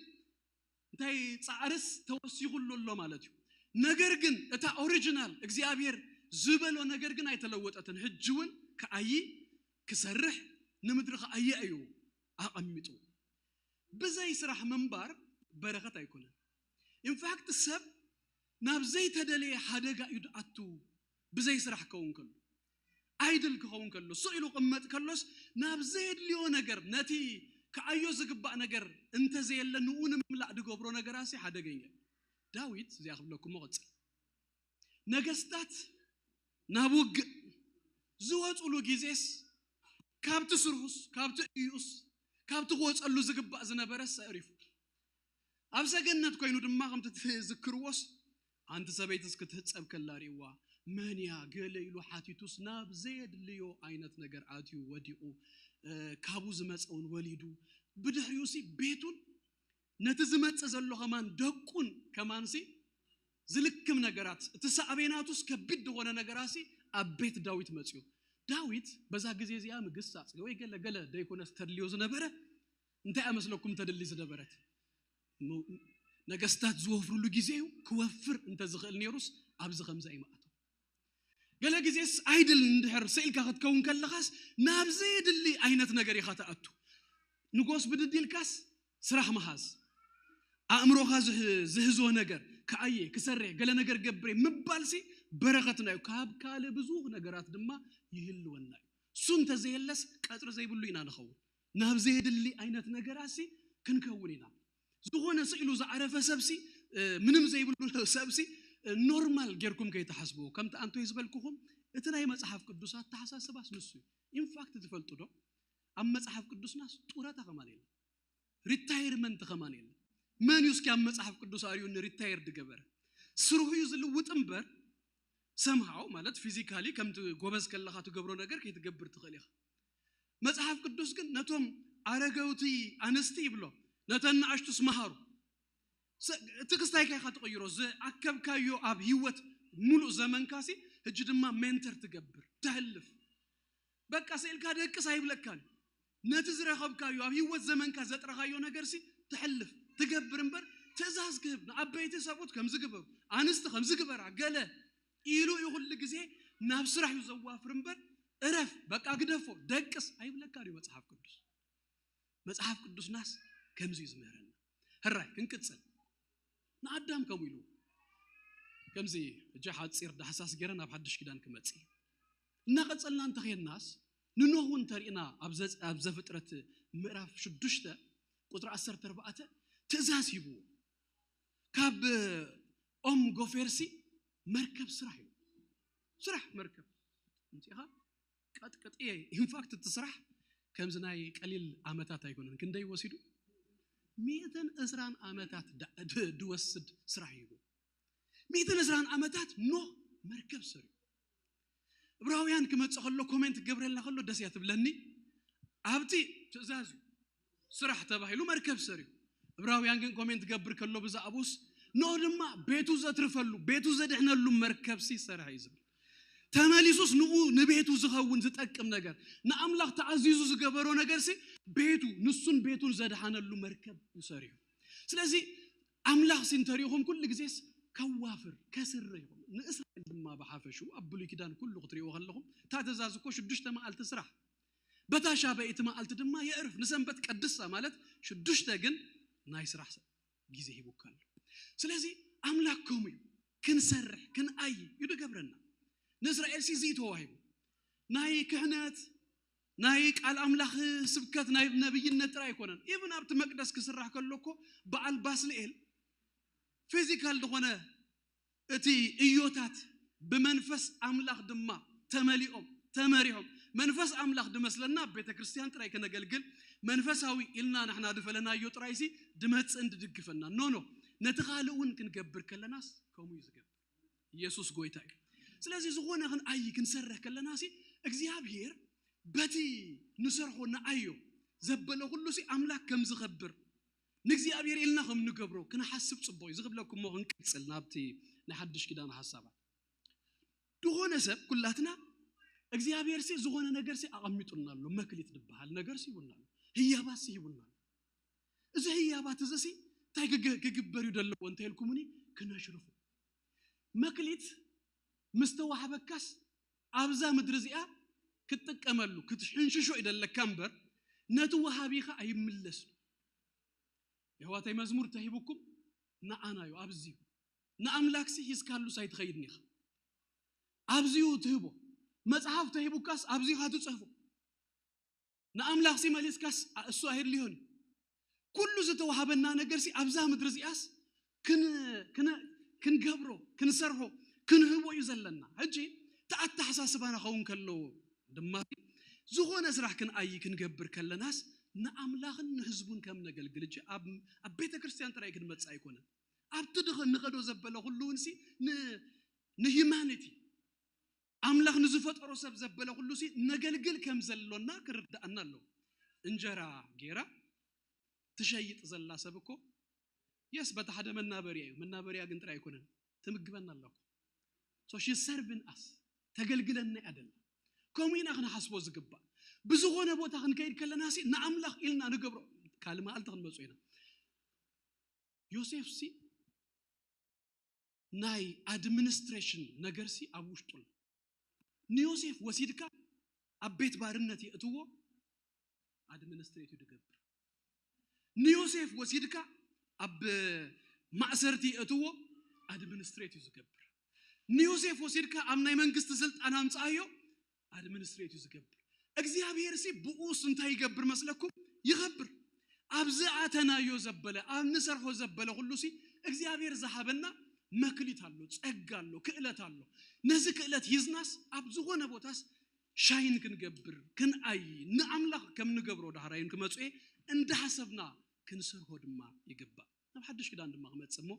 እንታይ ፃዕርስ ተወሲኹሉ ኣሎ ማለት እዩ። ነገር ግን እታ ኦሪጂናል እግዚኣብሔር ዝበሎ ነገር ግን ኣይተለወጠትን። ሕጂ እውን ክኣይ ክሰርሕ ንምድሪ ክኣየ እዩ ኣቐሚጡ። ብዘይ ስራሕ ምንባር በረኸት ኣይኮነን። ኢንፋክት ሰብ ናብ ዘይተደለየ ሓደጋ እዩ ድኣቱ። ብዘይ ስራሕ ክኸውን ከሎ ኣይድል ክኸውን ከሎ ስቕ ኢሉ ቅመጥ ከሎስ ናብ ዘየድልዮ ነገር ነቲ ክኣዮ ዝግባእ ነገር እንተዘየለ ንኡ ንምምላእ ድገብሮ ነገራሲ ሓደገኛ እዩ። ዳዊት እዚኣ ክብለኩም ቕፅል ነገስታት ናብ ውግእ ዝወፅሉ ግዜስ ካብቲ ስርሁስ ካብቲ እዩስ ካብቲ ክወፀሉ ዝግባእ ዝነበረስ ኣዕሪፉ ኣብ ሰገነት ኮይኑ ድማ ከምቲ ትዝክርዎስ ኣንቲ ሰበይትስ ክትህፀብ ከላ ርእዋ መን እያ ገለ ኢሉ ሓቲቱስ ናብ ዘየድልዮ ዓይነት ነገር ኣትዩ ወዲቑ ካብኡ ዝመፀውን ወሊዱ ብድሕሪኡ ሲ ቤቱን ነቲ ዝመፅእ ዘሎ ከማን ደቁን ከማንሲ ዝልክም ነገራት እቲ ሳዕቤናቱስ ከቢድ ዝኾነ ነገራሲ ኣብ ቤት ዳዊት መፅኡ። ዳዊት በዛ ግዜ እዚኣ ምግሳፅ ወይ ገለ ገለ ደይኮነስ ተድልዮ ዝነበረ እንታይ ኣመስለኩም ተድሊ ዝነበረት ነገስታት ዝወፍርሉ ግዜ እዩ። ክወፍር እንተዝኽእል ነይሩስ ኣብዚ ከምዚ ኣይምኣቶ። ገለ ግዜስ ኣይድል እንድሕር ስኢልካ ክትከውን ከለኻስ ናብ ዘየድሊ ዓይነት ነገር ኢኻ ትኣቱ። ንጎስ ብድድ ኢልካስ ስራሕ ምሃዝ ኣእምሮኻ ዝህዞ ነገር ክኣየ ክሰርሕ ገለ ነገር ገብሬ ምባልሲ በረኸትና እዩ። ካብ ካልእ ብዙህ ነገራት ድማ ይህልወና እዩ። እሱ እንተዘየለስ ቀፅሪ ዘይብሉ ኢና ንኸውን። ናብ ዘየድሊ ዓይነት ነገራሲ ክንከውን ኢና። ዝኾነ ስኢሉ ዝዓረፈ ሰብሲ፣ ምንም ዘይብሉ ሰብሲ ኖርማል ጌርኩም ከይትሓስብዎ። ከምቲ ኣንቶይ ዝበልኩኹም፣ እቲ ናይ መጽሓፍ ቅዱስ ኣተሓሳስባስ ንሱ እዩ። ኢንፋክት፣ ትፈልጡ ዶ? ኣብ መጽሓፍ ቅዱስናስ ጡረታ ከማን የለን፣ ሪታይርመንት ከማን የለን። መን እዩ እስኪ ኣብ መጽሓፍ ቅዱስ ኣርእዩኒ ሪታየርድ ገበረ? ስርሑ እዩ ዝልውጥ እምበር፣ ሰምሃው ማለት ፊዚካሊ ከምቲ ጎበዝ ከለኻ ትገብሮ ነገር ከይትገብር ትኽእል ኢኻ። መጽሓፍ ቅዱስ ግን ነቶም ኣረገውቲ ኣንስቲ ይብሎ፣ ነተን ንኣሽቱስ መሃሩ። ሰ-፣ እቲ ክስታይ ካይካ ትቕይሮ፣ ዝኣከብካዮ ኣብ ህይወት ሙሉእ ዘመንካሲ፣ ሕጂ ድማ ሜንተር ትገብር፣ ተሕልፍ። በቃ ስኢልካ ደቅስ ኣይብለካን። ነቲ ዝረኸብካዮ፣ ኣብ ህይወት ዘመንካ ዘጥረኻዮ ነገርሲ ትሕልፍ፣ ትገብር እምበር፣ ትእዛዝ ክህብ፣ ንዓበይቲ ሰብኡት ከምዚ ግበሩ፣ ኣንስቲ ከምዚ ግበራ፣ ገለ ኢሉ እዩ ኩሉ ግዜ ናብ ስራሕ እዩ ዘዋፍር እምበር፣ እረፍ፣ በቃ ግደፎ፣ ደቅስ ኣይብለካን እዩ መጽሓፍ ቅዱስ። መጽሓፍ ቅዱስናስ ከምዚ እዩ ዝምህረና። ሕራይ ክንቅጽል። ንኣዳም ከምኡ ኢሉ፣ ከምዚ ሕጂ ሓጺር ዳህሳስ ገይረ ናብ ሓድሽ ኪዳን ክመጽእ። እናቐጸልና እንተኸድናስ፣ ንኖህ እውን ተሪእና ኣብ ዘ-፣ ኣብ ዘፍጥረት ምዕራፍ ሽዱሽተ ቁጽሪ ዓሰርተ ኣርባዕተ ትእዛዝ ሂብዎ። ካብ ኦም ጎፌርሲ መርከብ ስራሕ እዩ። ስራሕ መርከብ። ምጽኢኻ ቀጥቅጥየ። ኢንፋክት እቲ ስራሕ ከምዚ ናይ ቀሊል ዓመታት ኣይኮነን። ክንደይ ወሲዱ? ሚእትን ዕስራን ዓመታት ዳ-፣ ድ-፣ ድወስድ ስራሕ እዩ። ሚእትን ዕስራን ዓመታት ኖህ መርከብ ሰሪሑ። ዕብራውያን ክመጽእ ከሎ ኮሜንት ክገብረልና ከሎ ደስ እያ ትብለኒ። ኣብቲ ትእዛዝ እዩ። ስራሕ ተባሂሉ መርከብ ሰሪሑ። ዕብራውያን ግን ኮሜንት ክገብር ከሎ ብዛዕባኡስ ኖህ ድማ ቤቱ ዘትርፈሉ፣ ቤቱ ዘድሕነሉ መርከብሲ ሰራሕ እዩ ዝብል። ተመሊሱስ ንኡ ንቤቱ ዝኸውን ዝጠቅም ነገር፣ ንኣምላኽ ተኣዚዙ ዝገበሮ ነገርሲ ቤቱ፣ ንሱን ቤቱን ዘድሓነሉ መርከብ እዩ ሰሪሑ። ስለዚ ኣምላኽሲ እንተሪእኹም ኩሉ ግዜስ ከዋፍር፣ ከስርሕ ይኹም። ንእስራኤል ድማ ብሓፈሽኡ ኣብ ብሉይ ኪዳን ኩሉ ክትሪእዎ ከለኹም፣ እታ ትእዛዝ እኮ ሽዱሽተ መዓልቲ ስራሕ። በታ ሻበይቲ መዓልቲ ድማ የዕርፍ፣ ንሰንበት ቀድሳ ማለት ሽዱሽተ ግን ናይ ስራሕ ግዜ ሂቡካ ኣሎ። ስለዚ ኣምላክ ከምኡ እዩ፣ ክንሰርሕ ክንኣይ እዩ ድገብረና። ንእስራኤል ሲ እዚ እዩ ተዋሂቡ። ናይ ክህነት፣ ናይ ቃል ኣምላኽ ስብከት፣ ናይ ነብይነት ጥራይ ኣይኮነን። ኢቭን ኣብቲ መቅደስ ክስራሕ ከሎ እኮ በዓል ባስልኤል ፊዚካል ዝኾነ እቲ እዮታት ብመንፈስ ኣምላኽ ድማ ተመሊኦም ተመሪሖም፣ መንፈስ ኣምላኽ ድመስለና ኣብ ቤተ ክርስቲያን ጥራይ ከነገልግል፣ መንፈሳዊ ኢልና ንሕና ድፈለናዮ ጥራይሲ ድመጽእን ድድግፈና። ኖ ኖ፣ ነቲ ካልእ እውን ክንገብር ከለናስ ከምኡ እዩ ዝገብር። ኢየሱስ ጎይታ እዩ። ስለዚ ዝኾነ ክንኣይ ክንሰርሕ ከለናሲ እግዚኣብሔር በቲ ንሰርሖ ንኣዮ ዘበለ ኩሉሲ ኣምላክ ከም ዝኸብር ንእግዚኣብሔር ኢልና ከም ንገብሮ ክንሓስብ ጽቡቕ እዩ። ዝኽብለኩም እሞ ክንቅጽል ናብቲ ናይ ሓድሽ ኪዳን ሓሳባት። ዝኾነ ሰብ ኩላትና እግዚኣብሔር ሲ ዝኾነ ነገር ሲ ኣቐሚጡልና ኣሎ። መክሊት ዝበሃል ነገር ሲ ሂቡና ኣሎ። ህያባት ሲ ሂቡና ኣሎ። እዚ ህያባት እዚ ሲ እንታይ ክግ-፣ ክግበር እዩ ዘለዎ እንተልኩምኒ ክነሽርፉ። መክሊት ምስ ተዋህበካስ ኣብዛ ምድሪ እዚኣ ክትጥቀመሉ ክትሕንሽሾ ይደለካ እምበር ነቲ ወሃቢኻ ኣይምለስን። የሕዋተይ መዝሙር ተሂቡኩም ንኣናዩ ኣብዚዩ ንኣምላክሲ ሂዝካሉስ ኣይትኸይድን ኢኻ። ኣብዚዩ ትህቦ መጽሓፍ ተሂቡካስ ኣብዚኻ ትጽሕፎ። ንኣምላኽሲ መሊስካስ እሱ ኣይድልዮን እዩ። ኩሉ ዝተዋሃበና ነገርሲ ኣብዛ ምድሪ እዚኣስ ክን-፣ ክነ-፣ ክንገብሮ ክንሰርሖ ክንህቦ እዩ ዘለና። ሕጂ እቲ ኣተሓሳስባና ኸውን ከለዎ ድማ ዝኾነ ስራሕ ክንኣይ ክንገብር ከለናስ ንኣምላኽን ንህዝቡን ከም ነገልግል እጂ ኣብ፣ ኣብ ቤተ ክርስቲያን ጥራይ ክንመጽእ ኣይኮነን። ኣብቲ ድኸ ንኸዶ ዘበለ ኩሉ እውን ሲ ን-፣ ንሂማኒቲ ኣምላኽ ንዝፈጠሮ ሰብ ዘበለ ኩሉ ሲ ነገልግል ከም ዘሎና ክርዳኣና ኣለዎ። እንጀራ ጌራ ትሸይጥ ዘላ ሰብ እኮ የስ በታ ሓደ መናበሪያ እዩ። መናበሪያ ግን ጥራይ ኣይኮነን ትምግበና ኣለኩ። So she's serving us፣ ተገልግለና እያ ደላ። ከምኡ ኢና ክንሓስቦ ዝግባእ። ብዝኾነ ቦታ ክንከይድ ከለና ሲ ንኣምላኽ ኢልና ንገብሮ። ካልእ መዓልቲ ክንመፁ ኢና። ዮሴፍ ሲ ናይ ኣድሚኒስትሬሽን ነገር ሲ ኣብ ውሽጡ ኣሎ። ንዮሴፍ ወሲድካ ኣብ ቤት ባርነት የእትዎ፣ ኣድሚኒስትሬት እዩ ዝገብር። ንዮሴፍ ወሲድካ ኣብ ማእሰርቲ የእትዎ፣ ኣድሚኒስትሬት እዩ ዝገብር። ንዮሴፍ ወሲድካ ኣብ ናይ መንግስቲ ስልጣን ኣምፅኣዮ፣ ኣድሚኒስትሬት እዩ ዝገብር። እግዚኣብሔር ሲ ብኡስ እንታይ ይገብር መስለኩም? ይኸብር። ኣብዚ ኣተናዮ ዘበለ ኣብ ንሰርሖ ዘበለ ኩሉ ሲ እግዚኣብሔር ዝሃበና መክሊት ኣሎ፣ ጸጋ ኣሎ፣ ክእለት ኣሎ። ነዚ ክእለት ሂዝናስ ኣብ ዝኾነ ቦታስ ሻይን ክንገብር ክንኣይ ንኣምላኽ ከም ንገብሮ ዳህራይን ክመጽኤ እንዳሓሰብና ክንሰርሖ ድማ ይግባእ። ናብ ሓድሽ ክዳን ድማ ክመጽእ እሞ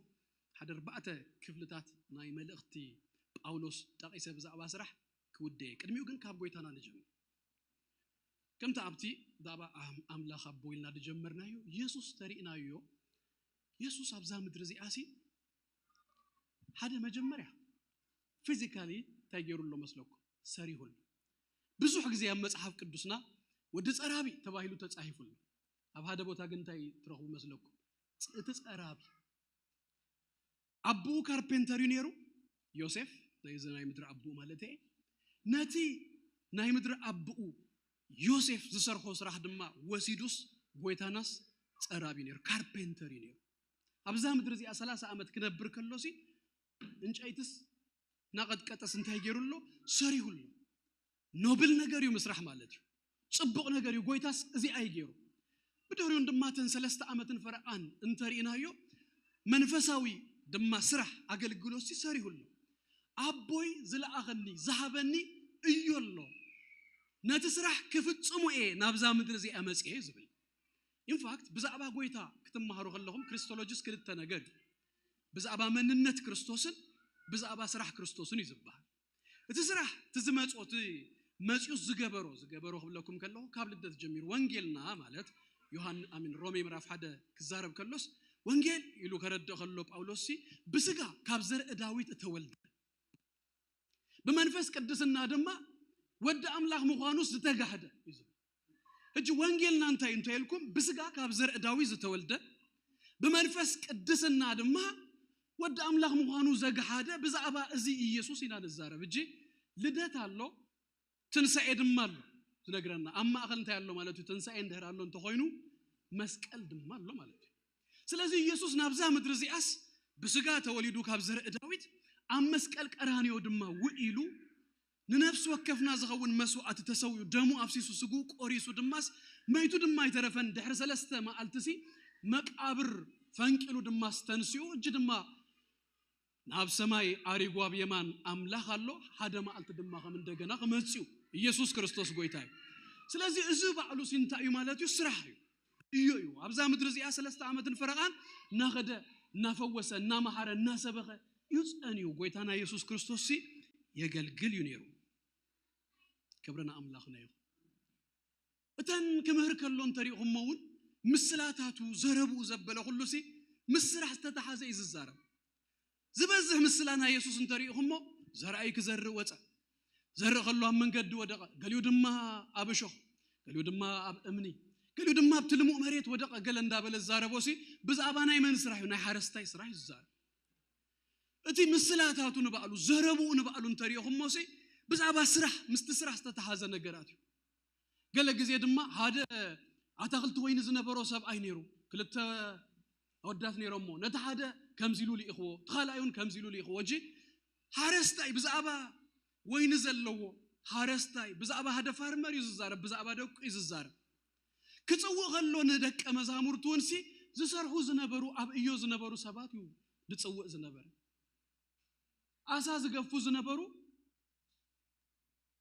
ሓደ ኣርባዕተ ክፍልታት ናይ መልእኽቲ ጳውሎስ ጠቒሰ ብዛዕባ ስራሕ ክውደየ። ቅድሚኡ ግን ካብ ጎይታና ንጀምር። ከምቲ ኣብቲ ዛዕባ ኣም- ኣምላኽ ኣቦ ኢልና ዝጀመርናዮ የሱስ ተሪእናዮ። የሱስ ኣብዛ ምድሪ እዚኣ ሲ ሓደ መጀመርያ ፊዚካሊ እንታይ ገይሩ ኣሎ መስለኩም? ሰሪሁ ኣሎ። ብዙሕ ግዜ ኣብ መጽሓፍ ቅዱስና ወዲ ጸራቢ ተባሂሉ ተጻሂፉ ኣሎ። ኣብ ሓደ ቦታ ግን እንታይ ትረኽቡ መስለኩም? ፅ- እቲ ጸራቢ ኣቦኡ ካርፔንተር እዩ ነይሩ፣ ዮሴፍ ናይ እዚ ናይ ምድሪ ኣቦኡ ማለት እየ። ነቲ ናይ ምድሪ ኣቦኡ ዮሴፍ ዝሰርሖ ስራሕ ድማ ወሲዱስ ጎይታናስ ጸራቢ ነይሩ፣ ካርፔንተር እዩ ነይሩ። ኣብዛ ምድሪ እዚኣ ሰላሳ ዓመት ክነብር ከሎሲ እንጨይትስ እናቐጥቀጠስ እንታይ ገይሩ ኣሎ? ሰሪሁ ኣሎ። ኖብል ነገር እዩ ምስራሕ ማለት እዩ። ጽቡቕ ነገር እዩ። ጎይታስ እዚኣ እዩ ገይሩ። ብድሕሪኡን ድማ እተን ሰለስተ ዓመትን ፈረቓን እንተርኢናዮ መንፈሳዊ ድማ ስራሕ ኣገልግሎት ሲ ሰሪሁ ኣሎ። ኣቦይ ዝለኣኸኒ ዝሃበኒ እዩ ኣሎ። ነቲ ስራሕ ክፍጽሞ እየ ናብዛ ምድሪ እዚኣ መጽኤ ዝብል። ኢንፋክት ብዛዕባ ጎይታ ክትመሃሩ ከለኹም ክሪስቶሎጂስ ክልተ ነገር እዩ። ብዛዕባ መንነት ክርስቶስን ብዛዕባ ስራሕ ክርስቶስን እዩ ዝበሃል። እቲ ስራሕ እቲ ዝመጾ እቲ መጺኡ ዝገበሮ ዝገበሮ ክብለኩም ከለኹ ካብ ልደት ጀሚሩ ወንጌልና ማለት ዮሃን ኣሚን ሮሜ ምዕራፍ ሓደ ክዛረብ ከሎስ ወንጌል ኢሉ ከረድእ ከሎ ጳውሎስ ሲ ብስጋ ካብ ዘርኢ ዳዊት እተወልደ ብመንፈስ ቅድስና ድማ ወዲ ኣምላኽ ምዃኑ ዝተጋህደ እዩ ዝብል። ሕጂ ወንጌልና እንታይ እንተ ኢልኩም ብስጋ ካብ ዘርኢ ዳዊት ዝተወልደ ብመንፈስ ቅድስና ድማ ወዲ ኣምላኽ ምዃኑ ዘግሓደ ብዛዕባ እዚ ኢየሱስ ኢና ንዛረብ። ሕጂ ልደት ኣሎ፣ ትንሳኤ ድማ ኣሎ ዝነግረና። ኣብ ማእኸል እንታይ ኣሎ ማለት እዩ? ትንሳኤ እንድሕር ኣሎ እንተኾይኑ መስቀል ድማ ኣሎ ማለት እዩ። ስለዚ ኢየሱስ ናብዛ ምድሪ እዚኣስ ብስጋ ተወሊዱ ካብ ዘርኢ ዳዊት ኣብ መስቀል ቀራንዮ ድማ ውዒሉ ንነፍሲ ወከፍና ዝኸውን መስዋዕቲ ተሰዊኡ ደሙ ኣፍሲሱ ስግኡ ቆሪሱ ድማስ መይቱ ድማ ኣይተረፈን። ድሕሪ ሰለስተ መዓልቲ ሲ መቃብር ፈንቂሉ ድማስ ተንሲኡ እጂ ድማ ናብ ሰማይ ኣሪጉ ኣብ የማን ኣምላኽ ኣሎ። ሓደ መዓልቲ ድማ ከም እንደገና ክመጽእ እዩ። ኢየሱስ ክርስቶስ ጎይታ እዩ። ስለዚ እዚ ባዕሉ ሲ እንታይ እዩ ማለት እዩ? ስራሕ እዩ። እዩ እዩ ኣብዛ ምድሪ እዚኣ ሰለስተ ዓመትን ፈረቓን እናኸደ እናፈወሰ እናመሓረ እናሰበኸ እዩ ጸንዩ። ጎይታና ኢየሱስ ክርስቶስ ሲ የገልግል እዩ ነይሩ። ክብሪ ንኣምላኽና ይኹን። እተን ክምህር ከሎ እንተሪእኹሞ እውን ምስላታቱ ዘረብኡ ዘበለ ኩሉ ሲ ምስ ስራሕ ዝተተሓዘ እዩ ዝዛረብ። ዝበዝሕ ምስላ ናይ የሱስ እንተሪእኹሞ ዘርኣይ ክዘርእ ወፀ። ዘርእ ከሎ ኣብ መንገዲ ወደቐ፣ ገሊኡ ድማ ኣብ እሾኽ፣ ገሊኡ ድማ ኣብ እምኒ፣ ገሊኡ ድማ ኣብቲ ልሙእ መሬት ወደቐ። ገለ እንዳበለ ዝዛረቦ ሲ ብዛዕባ ናይ መን ስራሕ እዩ? ናይ ሓረስታይ ስራሕ እዩ ዝዛረብ። እቲ ምስላታቱ ንባዕሉ ዘረብኡ ንባዕሉ እንተሪእኹሞ ሲ ብዛዕባ ስራሕ ምስቲ ስራሕ ዝተተሓዘ ነገራት እዩ። ገለ ግዜ ድማ ሓደ ኣታኽልቲ ወይኒ ዝነበሮ ሰብኣይ ነይሩ። ክልተ ኣወዳት ነይሮሞ። ነቲ ሓደ ከምዚ ኢሉ ልኢኽዎ፣ እቲ ካልኣይ እውን ከምዚ ኢሉ ልኢኽዎ። እጂ ሓረስታይ ብዛዕባ ወይኒ ዘለዎ ሓረስታይ ብዛዕባ ሓደ ፋርመር እዩ ዝዛረብ፣ ብዛዕባ ደቁ እዩ ዝዛረብ። ክጽውእ ከሎ ንደቀ መዛሙርቱ እውን ሲ ዝሰርሑ ዝነበሩ ኣብ እዮ ዝነበሩ ሰባት እዩ ዝጽውእ ዝነበረ። ኣሳ ዝገፉ ዝነበሩ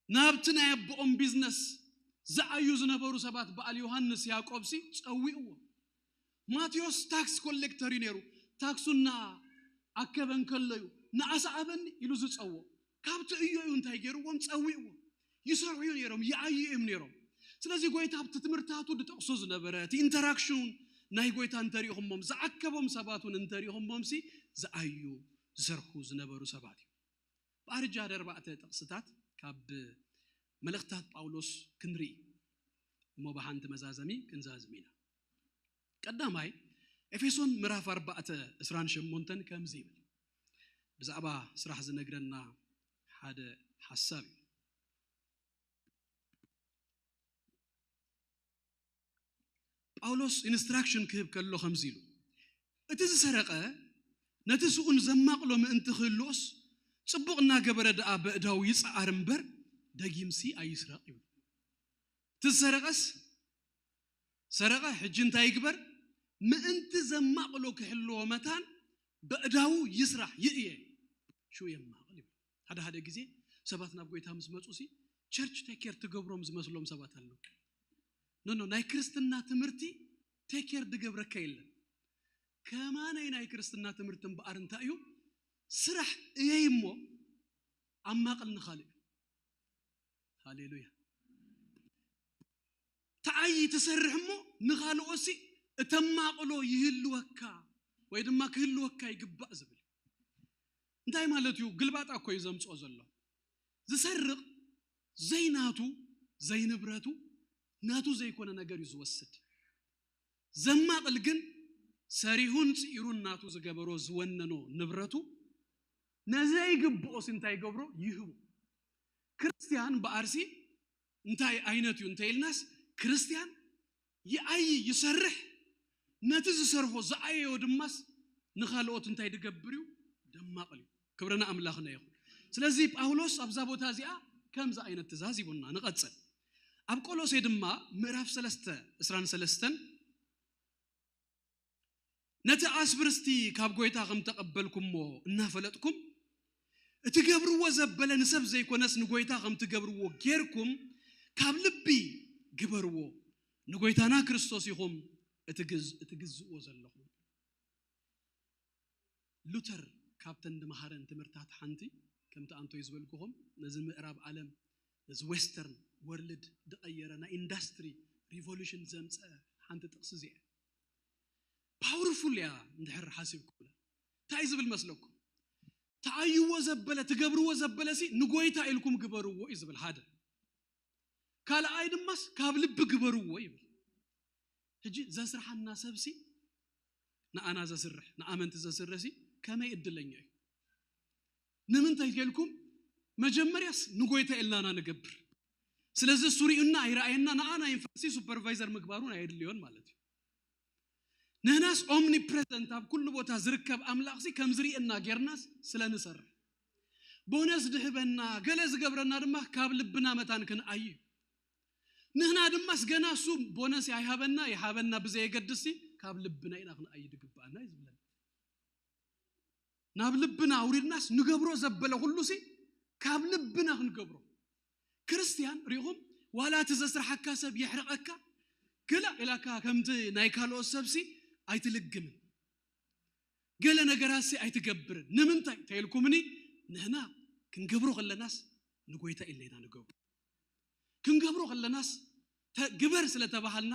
ናብቲ ናይ ኣቦኦም ቢዝነስ ዝዓዩ ዝነበሩ ሰባት በዓል ዮሃንስ ያዕቆብ ሲ ጸዊእዎ። ማቴዎስ ታክስ ኮሌክተር እዩ ነይሩ። ታክሱ እና ኣከበ እንከሎ እዩ ንኣሳ ኣበኒ ኢሉ ዝጸዎ። ካብቲ እዮ እዩ እንታይ ገይርዎም? ጸዊእዎም። ይሰርሑ እዩ ነይሮም፣ ይዓዩ እዮም ነይሮም። ስለዚ ጎይታ ኣብቲ ትምህርታቱ ዝጠቕሶ ዝነበረ እቲ ኢንተራክሽን ናይ ጎይታ እንተሪእኹሞም ዝዓከቦም ሰባት እውን እንተሪእኹሞም ሲ ዝዓዩ ዝሰርሑ ዝነበሩ ሰባት እዩ። ብኣርጃ ደርባዕተ ጥቕስታት ካብ መልእኽታት ጳውሎስ ክንርኢ እሞ ብሓንቲ መዛዘሚ ክንዛዝም ኢና። ቀዳማይ ኤፌሶን ምዕራፍ ኣርባዕተ ዕስራን ሸሞንተን ከምዚ ይብል። ብዛዕባ ስራሕ ዝነግረና ሓደ ሓሳብ እዩ። ጳውሎስ ኢንስትራክሽን ክህብ ከሎ ከምዚ ኢሉ፣ እቲ ዝሰረቐ ነቲ ስኡን ዘማቕሎ ምእንቲ ክህልኦስ ጽቡቕ እናገበረ ደኣ በእዳው ይጽዓር እምበር ደጊምሲ ኣይስረቕ ይብል። እቲ ዝሰረቐስ ሰረቐ፣ ሕጂ እንታይ ይግበር? ምእንቲ ዘማቕሎ ክሕልዎ መታን በእዳዉ ይስራሕ፣ ይእየ፣ ሽኡ የማቕል ይብል። ሓደ ሓደ ግዜ ሰባት ናብ ጎይታ ምስ መጹ ሲ ቸርች ቴክ ኬር ትገብሮም ዝመስሎም ሰባት ኣለዉ። ኖ ኖ፣ ናይ ክርስትና ትምህርቲ ቴክ ኬር ዝገብረካ የለን። ከማነይ ናይ ክርስትና ትምህርቲ እምበኣር እንታይ እዩ? ስራሕ እየይ እሞ ኣማቕል ንኻልእ እዩ። ሃሌሉያ። ተዓይ ትሰርሕ እሞ ንኻልኦሲ እተማቕሎ ይህልወካ ወይ ድማ ክህልወካ ይግባእ ዝብል እንታይ ማለት እዩ? ግልባጣ እኮ እዩ ዘምፅኦ ዘሎ። ዝሰርቕ ዘይናቱ ዘይንብረቱ ናቱ ዘይኮነ ነገር እዩ ዝወስድ። ዘማቕል ግን ሰሪሁን ጽኢሩን ናቱ ዝገበሮ ዝወነኖ ንብረቱ ነዘይግብኦስ እንታይ ይገብሮ? ይህቡ። ክርስቲያን በኣርሲ እንታይ ዓይነት እዩ እንተ ኢልናስ ክርስቲያን ይኣይ ይሰርሕ፣ ነቲ ዝሰርሖ ዝኣየዮ ድማስ ንኻልኦት እንታይ ድገብር እዩ? ደማቕል እዩ። ክብርና ኣምላኽና ይኹን። ስለዚ ጳውሎስ ኣብዛ ቦታ እዚኣ ከምዚ ዓይነት ትእዛዝ ሂቡና። ንቐጽል። ኣብ ቆሎሴ ድማ ምዕራፍ ሰለስተ ዕስራን ሰለስተን ነቲ ኣስብርስቲ ካብ ጎይታ ከም ተቐበልኩሞ እናፈለጥኩም እቲ ገብርዎ ዘበለ ንሰብ ዘይኮነስ ንጎይታ ከም ትገብርዎ ጌርኩም ካብ ልቢ ግበርዎ፣ ንጎይታና ክርስቶስ ኢኹም እትግዝ- እትግዝእዎ ዘለኹም። ሉተር ካብተን ዝመሃረን ትምህርታት ሓንቲ ከምቲ ኣንቶይ ዝበልኩኹም ነዚ ምዕራብ ዓለም ነዚ ዌስተርን ወርልድ ዝቐየረ ናይ ኢንዳስትሪ ሪቮሉሽን ዘምፀ ሓንቲ ጥቕሲ እዚኣ ፓወርፉል እያ። እንድሕር ሓሲብኩምላ እንታይ ዝብል መስለኩም? ተኣይዎ ዘበለ ትገብርዎ ዘበለ ሲ ንጎይታ ኢልኩም ግበርዎ እዩ ዝብል ሓደ። ካልኣይ ድማስ ካብ ልቢ ግበርዎ ይብል። ሕጂ ዘስርሓና ሰብሲ ንኣና ዘስርሕ ንኣመንቲ ዘስርሕ ሲ ከመይ እድለኛ እዩ። ንምንታይ ከልኩም መጀመርያስ ንጎይታ ኢልናና ንገብር። ስለዚ እሱ ሪኡና ኣይረኣየና ንኣና ዩኒቨርሲቲ ሱፐርቫይዘር ምግባሩን ኣየድልዮን ማለት እዩ። ንህናስ ኦምኒፕሬዘንት ኣብ ኩሉ ቦታ ዝርከብ ኣምላኽ ሲ ከም ዝርእየና ጌርናስ ስለ ንሰርሕ ቦነስ ድህበና ገለ ዝገብረና ድማ ካብ ልብና መታን ክንኣይ እዩ። ንህና ድማስ ገና እሱ ቦነስ ኣይሃበና ይሃበና ብዘየገድስ ሲ ካብ ልብና ኢና ክንኣይ ድግብኣና እዩ ዝብለና። ናብ ልብና ኣውሪድናስ ንገብሮ ዘበለ ኩሉ ሲ ካብ ልብና ክንገብሮ። ክርስትያን ሪኹም ዋላ እቲ ዘስርሓካ ሰብ የሕርቐካ ገላ ኢላካ ከምቲ ናይ ካልኦት ሰብሲ ኣይትልግምን። ገለ ነገራት ሲ ኣይትገብርን። ንምንታይ ተይልኩምኒ ንህና ክንገብሮ ከለናስ ንጎይታ ኢልና ኢና ንገብሮ። ክንገብሮ ከለናስ ግበር ስለተባሃልና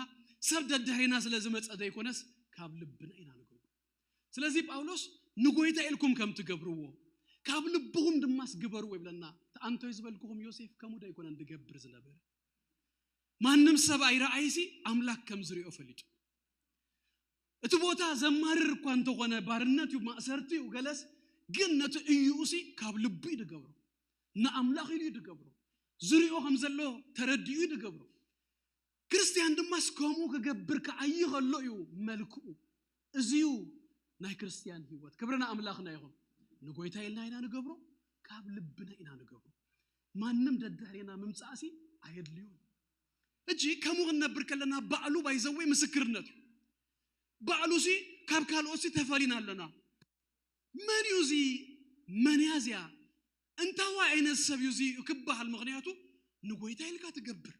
ሰብ ደድሕሬና ስለ ዝመፀ ዘይኮነስ ካብ ልብና ኢና ንገብሮ። ስለዚ ጳውሎስ ንጎይታ ኢልኩም ከም ትገብርዎ ካብ ልብኹም ድማስ ግበርዎ ይብለና። ተኣንቶይ ዝበልኩኹም ዮሴፍ ከምኡ ዶ ኣይኮነን ዝገብር ዝነበረ? ማንም ሰብ ኣይረኣይሲ ኣምላክ ከም ዝሪኦ ፈሊጡ እቲ ቦታ ዘማርር እኳ እንተኾነ ባርነት እዩ ማእሰርቲ እዩ ገለስ ግን ነቲ እዩኡሲ ካብ ልቡ እዩ ድገብሮ። ንኣምላኽ ኢሉ እዩ ድገብሮ። ዝሪኦ ከም ዘሎ ተረዲኡ እዩ ድገብሮ። ክርስትያን ድማስ ከምኡ ክገብር ከዓይ ከሎ እዩ መልክኡ። እዚዩ ናይ ክርስትያን ህይወት። ክብርና ኣምላኽና ይኹን። ንጎይታ ኢልና ኢና ንገብሮ፣ ካብ ልብና ኢና ንገብሮ። ማንም ደድሕሬና ምምፃእሲ ኣየድልዮን። እጂ ከምኡ ክንነብር ከለና ባዕሉ ባይዘወይ ምስክርነት እዩ። ባዕሉሲ ካብ ካልኦትሲ ተፈሊና ኣለና። መን እዩ እዚ? መን እያ እዚኣ? እንታዋ ዓይነት ሰብ እዩ እዚ ክበሃል? ምኽንያቱ ንጎይታ ኢልካ ትገብር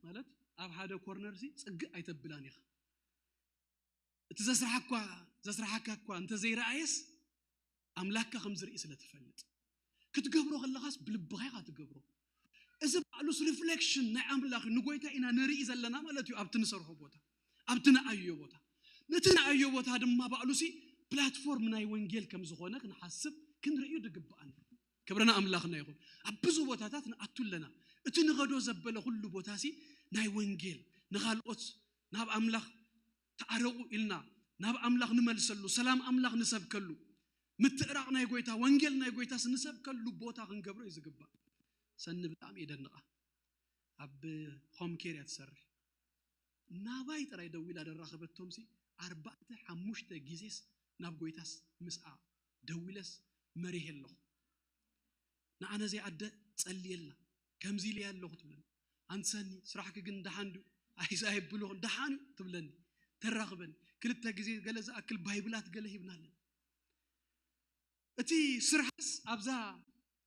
ማለት ኣብ ሓደ ኮርነር ሲ ፅግእ ኣይተብላን ኢኻ። እቲ ዘስራሓኳ ዘስራሓካ እኳ እንተዘይረኣየስ ኣምላክካ ከም ዝርኢ ስለ ትፈልጥ ክትገብሮ ከለኻስ ብልብኻ ኢኻ ትገብሮ። እዚ ባዕሉስ ሪፍሌክሽን ናይ ኣምላኽ ንጎይታ ኢና ንርኢ ዘለና ማለት እዩ። ኣብቲ ንሰርሖ ቦታ ኣብቲ ንኣዮ ቦታ ነቲ ንኣዮ ቦታ ድማ ባዕሉሲ ፕላትፎርም ናይ ወንጌል ከም ዝኾነ ክንሓስብ ክንርእዩ ድግብኣና። ክብርና ኣምላኽና ይኹን። ኣብ ብዙ ቦታታት ንኣቱ ኣለና። እቲ ንኸዶ ዘበለ ኩሉ ቦታሲ ናይ ወንጌል ንኻልኦት ናብ ኣምላኽ ተዓረቑ ኢልና ናብ ኣምላኽ ንመልሰሉ ሰላም ኣምላኽ ንሰብከሉ ምትእራቕ ናይ ጎይታ ወንጌል ናይ ጎይታስ ንሰብከሉ ቦታ ክንገብሮ እዩ ዝግባእ። ሰኒ ብጣዕሚ የደንቓ። ኣብ ሆም ኬር እያ ትሰርሕ። ናባይ ጥራይ ደዊላ ደራኸበቶም ሲ ኣርባዕተ ሓሙሽተ ግዜስ ናብ ጎይታስ ምስኣ ደዊለስ መሪሄ ኣለኹ። ንዓነ ዘይ ኣደ ጸልየልና ከምዚ ኢለ ኣለኹ ትብለኒ። ኣንቲ ሰኒ ስራሕኪ ግን ደሓን ድዩ? ኣይዛ የብልኹን ደሓን እዩ ትብለኒ። ተራኽበን ክልተ ግዜ ገለ ዝኣክል ባይብላት ገለ ሂብናለን። እቲ ስርሓስ ኣብዛ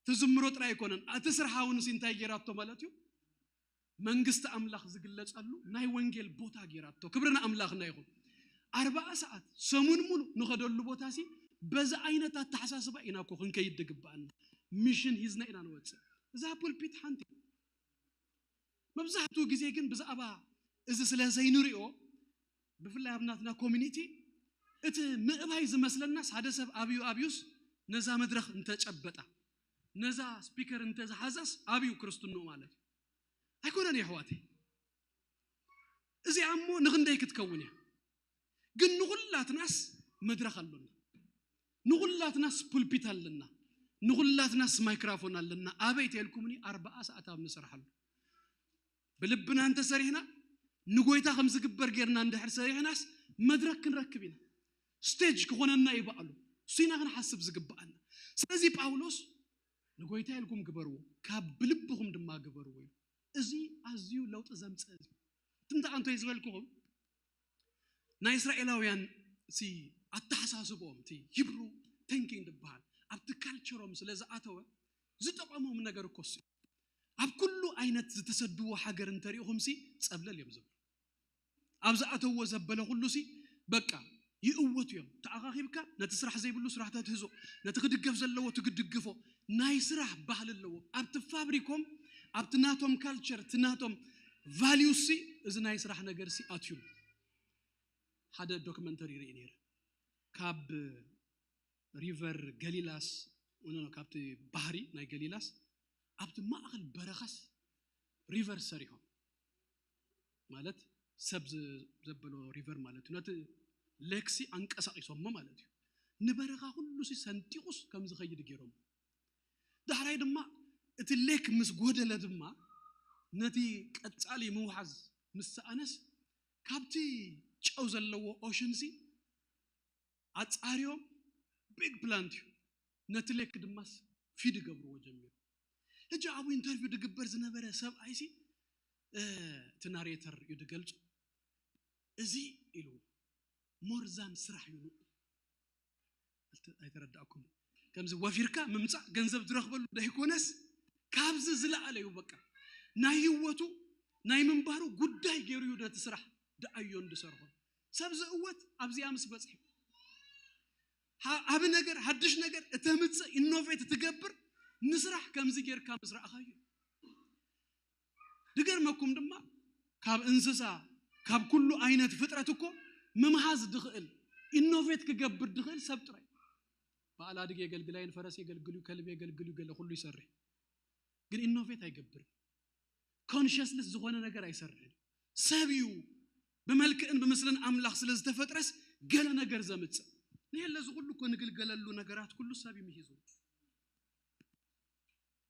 ትዝምሮ ጥራይ ኣይኮነን። እቲ ስርሓ እውን ሲ እንታይ ገይራቶ ማለት እዩ? መንግስቲ ኣምላኽ ዝግለጸሉ ናይ ወንጌል ቦታ ገይራቶ። ክብሪ ንኣምላኽና ይኹን። ኣርባዓ ሰዓት ሰሙን ሙሉ ንኸደሉ ቦታ ሲ በዚ ዓይነት ኣተሓሳስባ ኢና እኮ ክንከይድ ዝግብኣና። ሚሽን ሂዝና ኢና ንወፅእ። እዛ ፑልፒት ሓንቲ። መብዛሕትኡ ግዜ ግን ብዛዕባ እዚ ስለ ዘይንሪኦ፣ ብፍላይ ኣብ ናትና ኮሚኒቲ እቲ ምእባይ ዝመስለናስ ሓደ ሰብ ኣብዩ ኣብዩስ ነዛ መድረኽ እንተጨበጣ፣ ነዛ ስፒከር እንተዝሓዛስ ኣብዩ ክርስትንኡ ማለት እዩ። ኣይኮነን የሕዋተይ። እዚኣ እሞ ንኽንደይ ክትከውን እያ። ግን ንኹላትናስ መድረኽ ኣሎና። ንኹላትናስ ፑልፒት ኣለና። ንኹላትናስ ማይክራፎን ኣለና። ኣበይ ተልኩምኒ ኣርባዓ ሰዓት ኣብ ንሰርሓሉ። ብልብና እንተሰሪሕና፣ ንጎይታ ከም ዝግበር ጌርና እንድሕር ሰሪሕናስ መድረክ ክንረክብ ኢና። ስቴጅ ክኾነና እዩ በዓሉ። እሱ ኢና ክንሓስብ ዝግብኣና። ስለዚ ጳውሎስ ንጎይታ ኢልኩም ግበርዎ፣ ካብ ብልብኹም ድማ ግበርዎ እዩ። እዚ ኣዝዩ ለውጢ ዘምፅእ እዩ። ትምታ ኣንቶይ ዝበልኩኹም ናይ እስራኤላውያን ሲ ኣተሓሳስቦም እቲ ሂብሩ ቲንኪንግ ዝበሃል ኣብቲ ካልቸሮም ስለ ዝኣተወ ዝጠቐሞም ነገር እኮ እሱ እዩ። ኣብ ኩሉ ዓይነት ዝተሰድዎ ሃገር እንተሪእኹም ሲ ጸብለል እዮም ዝብሉ። ኣብ ዝኣተዎ ዘበለ ኩሉ ሲ በቃ ይእወቱ እዮም። ተኣኻኺብካ ነቲ ስራሕ ዘይብሉ ስራሕ ተትህዞ፣ ነቲ ክድገፍ ዘለዎ ትግድግፎ። ናይ ስራሕ ባህሊ ኣለዎም። ኣብቲ ፋብሪኮም፣ ኣብቲ ናቶም ካልቸር፣ እቲ ናቶም ቫልዩ ሲ እዚ ናይ ስራሕ ነገር ሲ ኣትዩ። ሓደ ዶክመንተሪ ይርኢ ነይረ። ካብ ሪቨር ገሊላስ፣ ኖ፣ ኖ፣ ካብቲ ባህሪ ናይ ገሊላስ ኣብቲ ማእኸል በረኻስ ሪቨር ሰሪሖም፣ ማለት ሰብ ዝ-፣ ዘበሎ ሪቨር ማለት እዩ። ነቲ ሌክሲ ኣንቀሳቒሶሞ ማለት እዩ። ንበረኻ ኩሉ ሲ ሰንጢቑስ ከም ዝኸይድ ገይሮም። ዳሕራይ ድማ እቲ ሌክ ምስ ጎደለ ድማ ነቲ ቀጻሊ ምውሓዝ ምስ ሰኣነስ ካብቲ ጨው ዘለዎ ኦሽን ሲ ኣጻርዮም ቢግ ፕላንት እዩ። ነቲ ሌክ ድማስ ፊድ ይገብርዎ ጀሚሩ። ሕጂ ኣብኡ ኢንተርቪው ድግበር ዝነበረ ሰብኣይሲ፣ እ፣ እቲ ናሬተር እዩ ድገልጹ። እዚ ኢሉ ሞርዛን ስራሕ እዩ ንኡ። ኣልተ-፣ ኣይተረዳእኩም። ከምዚ ወፊርካ ምምጻእ ገንዘብ ዝረኽበሉ ደይኮነስ ካብዚ ዝለዓለ እዩ። በቃ ናይ ህይወቱ ናይ ምንባሩ ጉዳይ ገይሩ እዩ ነቲ ስራሕ ደኣዮን ዝሰርሖ። ሰብ ዝእወት ኣብዚኣ ምስ በጽሒ ዓ-፣ ዓቢ ነገር፣ ሓድሽ ነገር እተምጽእ፣ ኢኖቬት ትገብር፣ ንስራሕ ከምዚ ጌርካ ምስ ረኣኻዮ። ድገርመኩም ድማ ካብ እንስሳ፣ ካብ ኩሉ ዓይነት ፍጥረት እኮ ምምሃዝ ድኽእል፣ ኢኖቬት ክገብር ድኽእል ሰብ ጥራይ። በዓል ኣድግ የገልግል፣ ኣይን ፈረስ የገልግሉ፣ ከልብ የገልግሉ፣ ገለ ኩሉ ይሰርሕ። ግን ኢኖቬት ኣይገብርን። ኮንሽስነስ ዝኾነ ነገር ኣይሰርሕን። ሰብ እዩ ብመልክዕን ብምስልን ኣምላኽ ስለ ዝተፈጥረስ ገለ ነገር ዘምጽእ። ንየለ እዚ ኩሉ እኮ ንግልገለሉ ነገራት ኩሉ ሰብ እዩ ምሂዙ።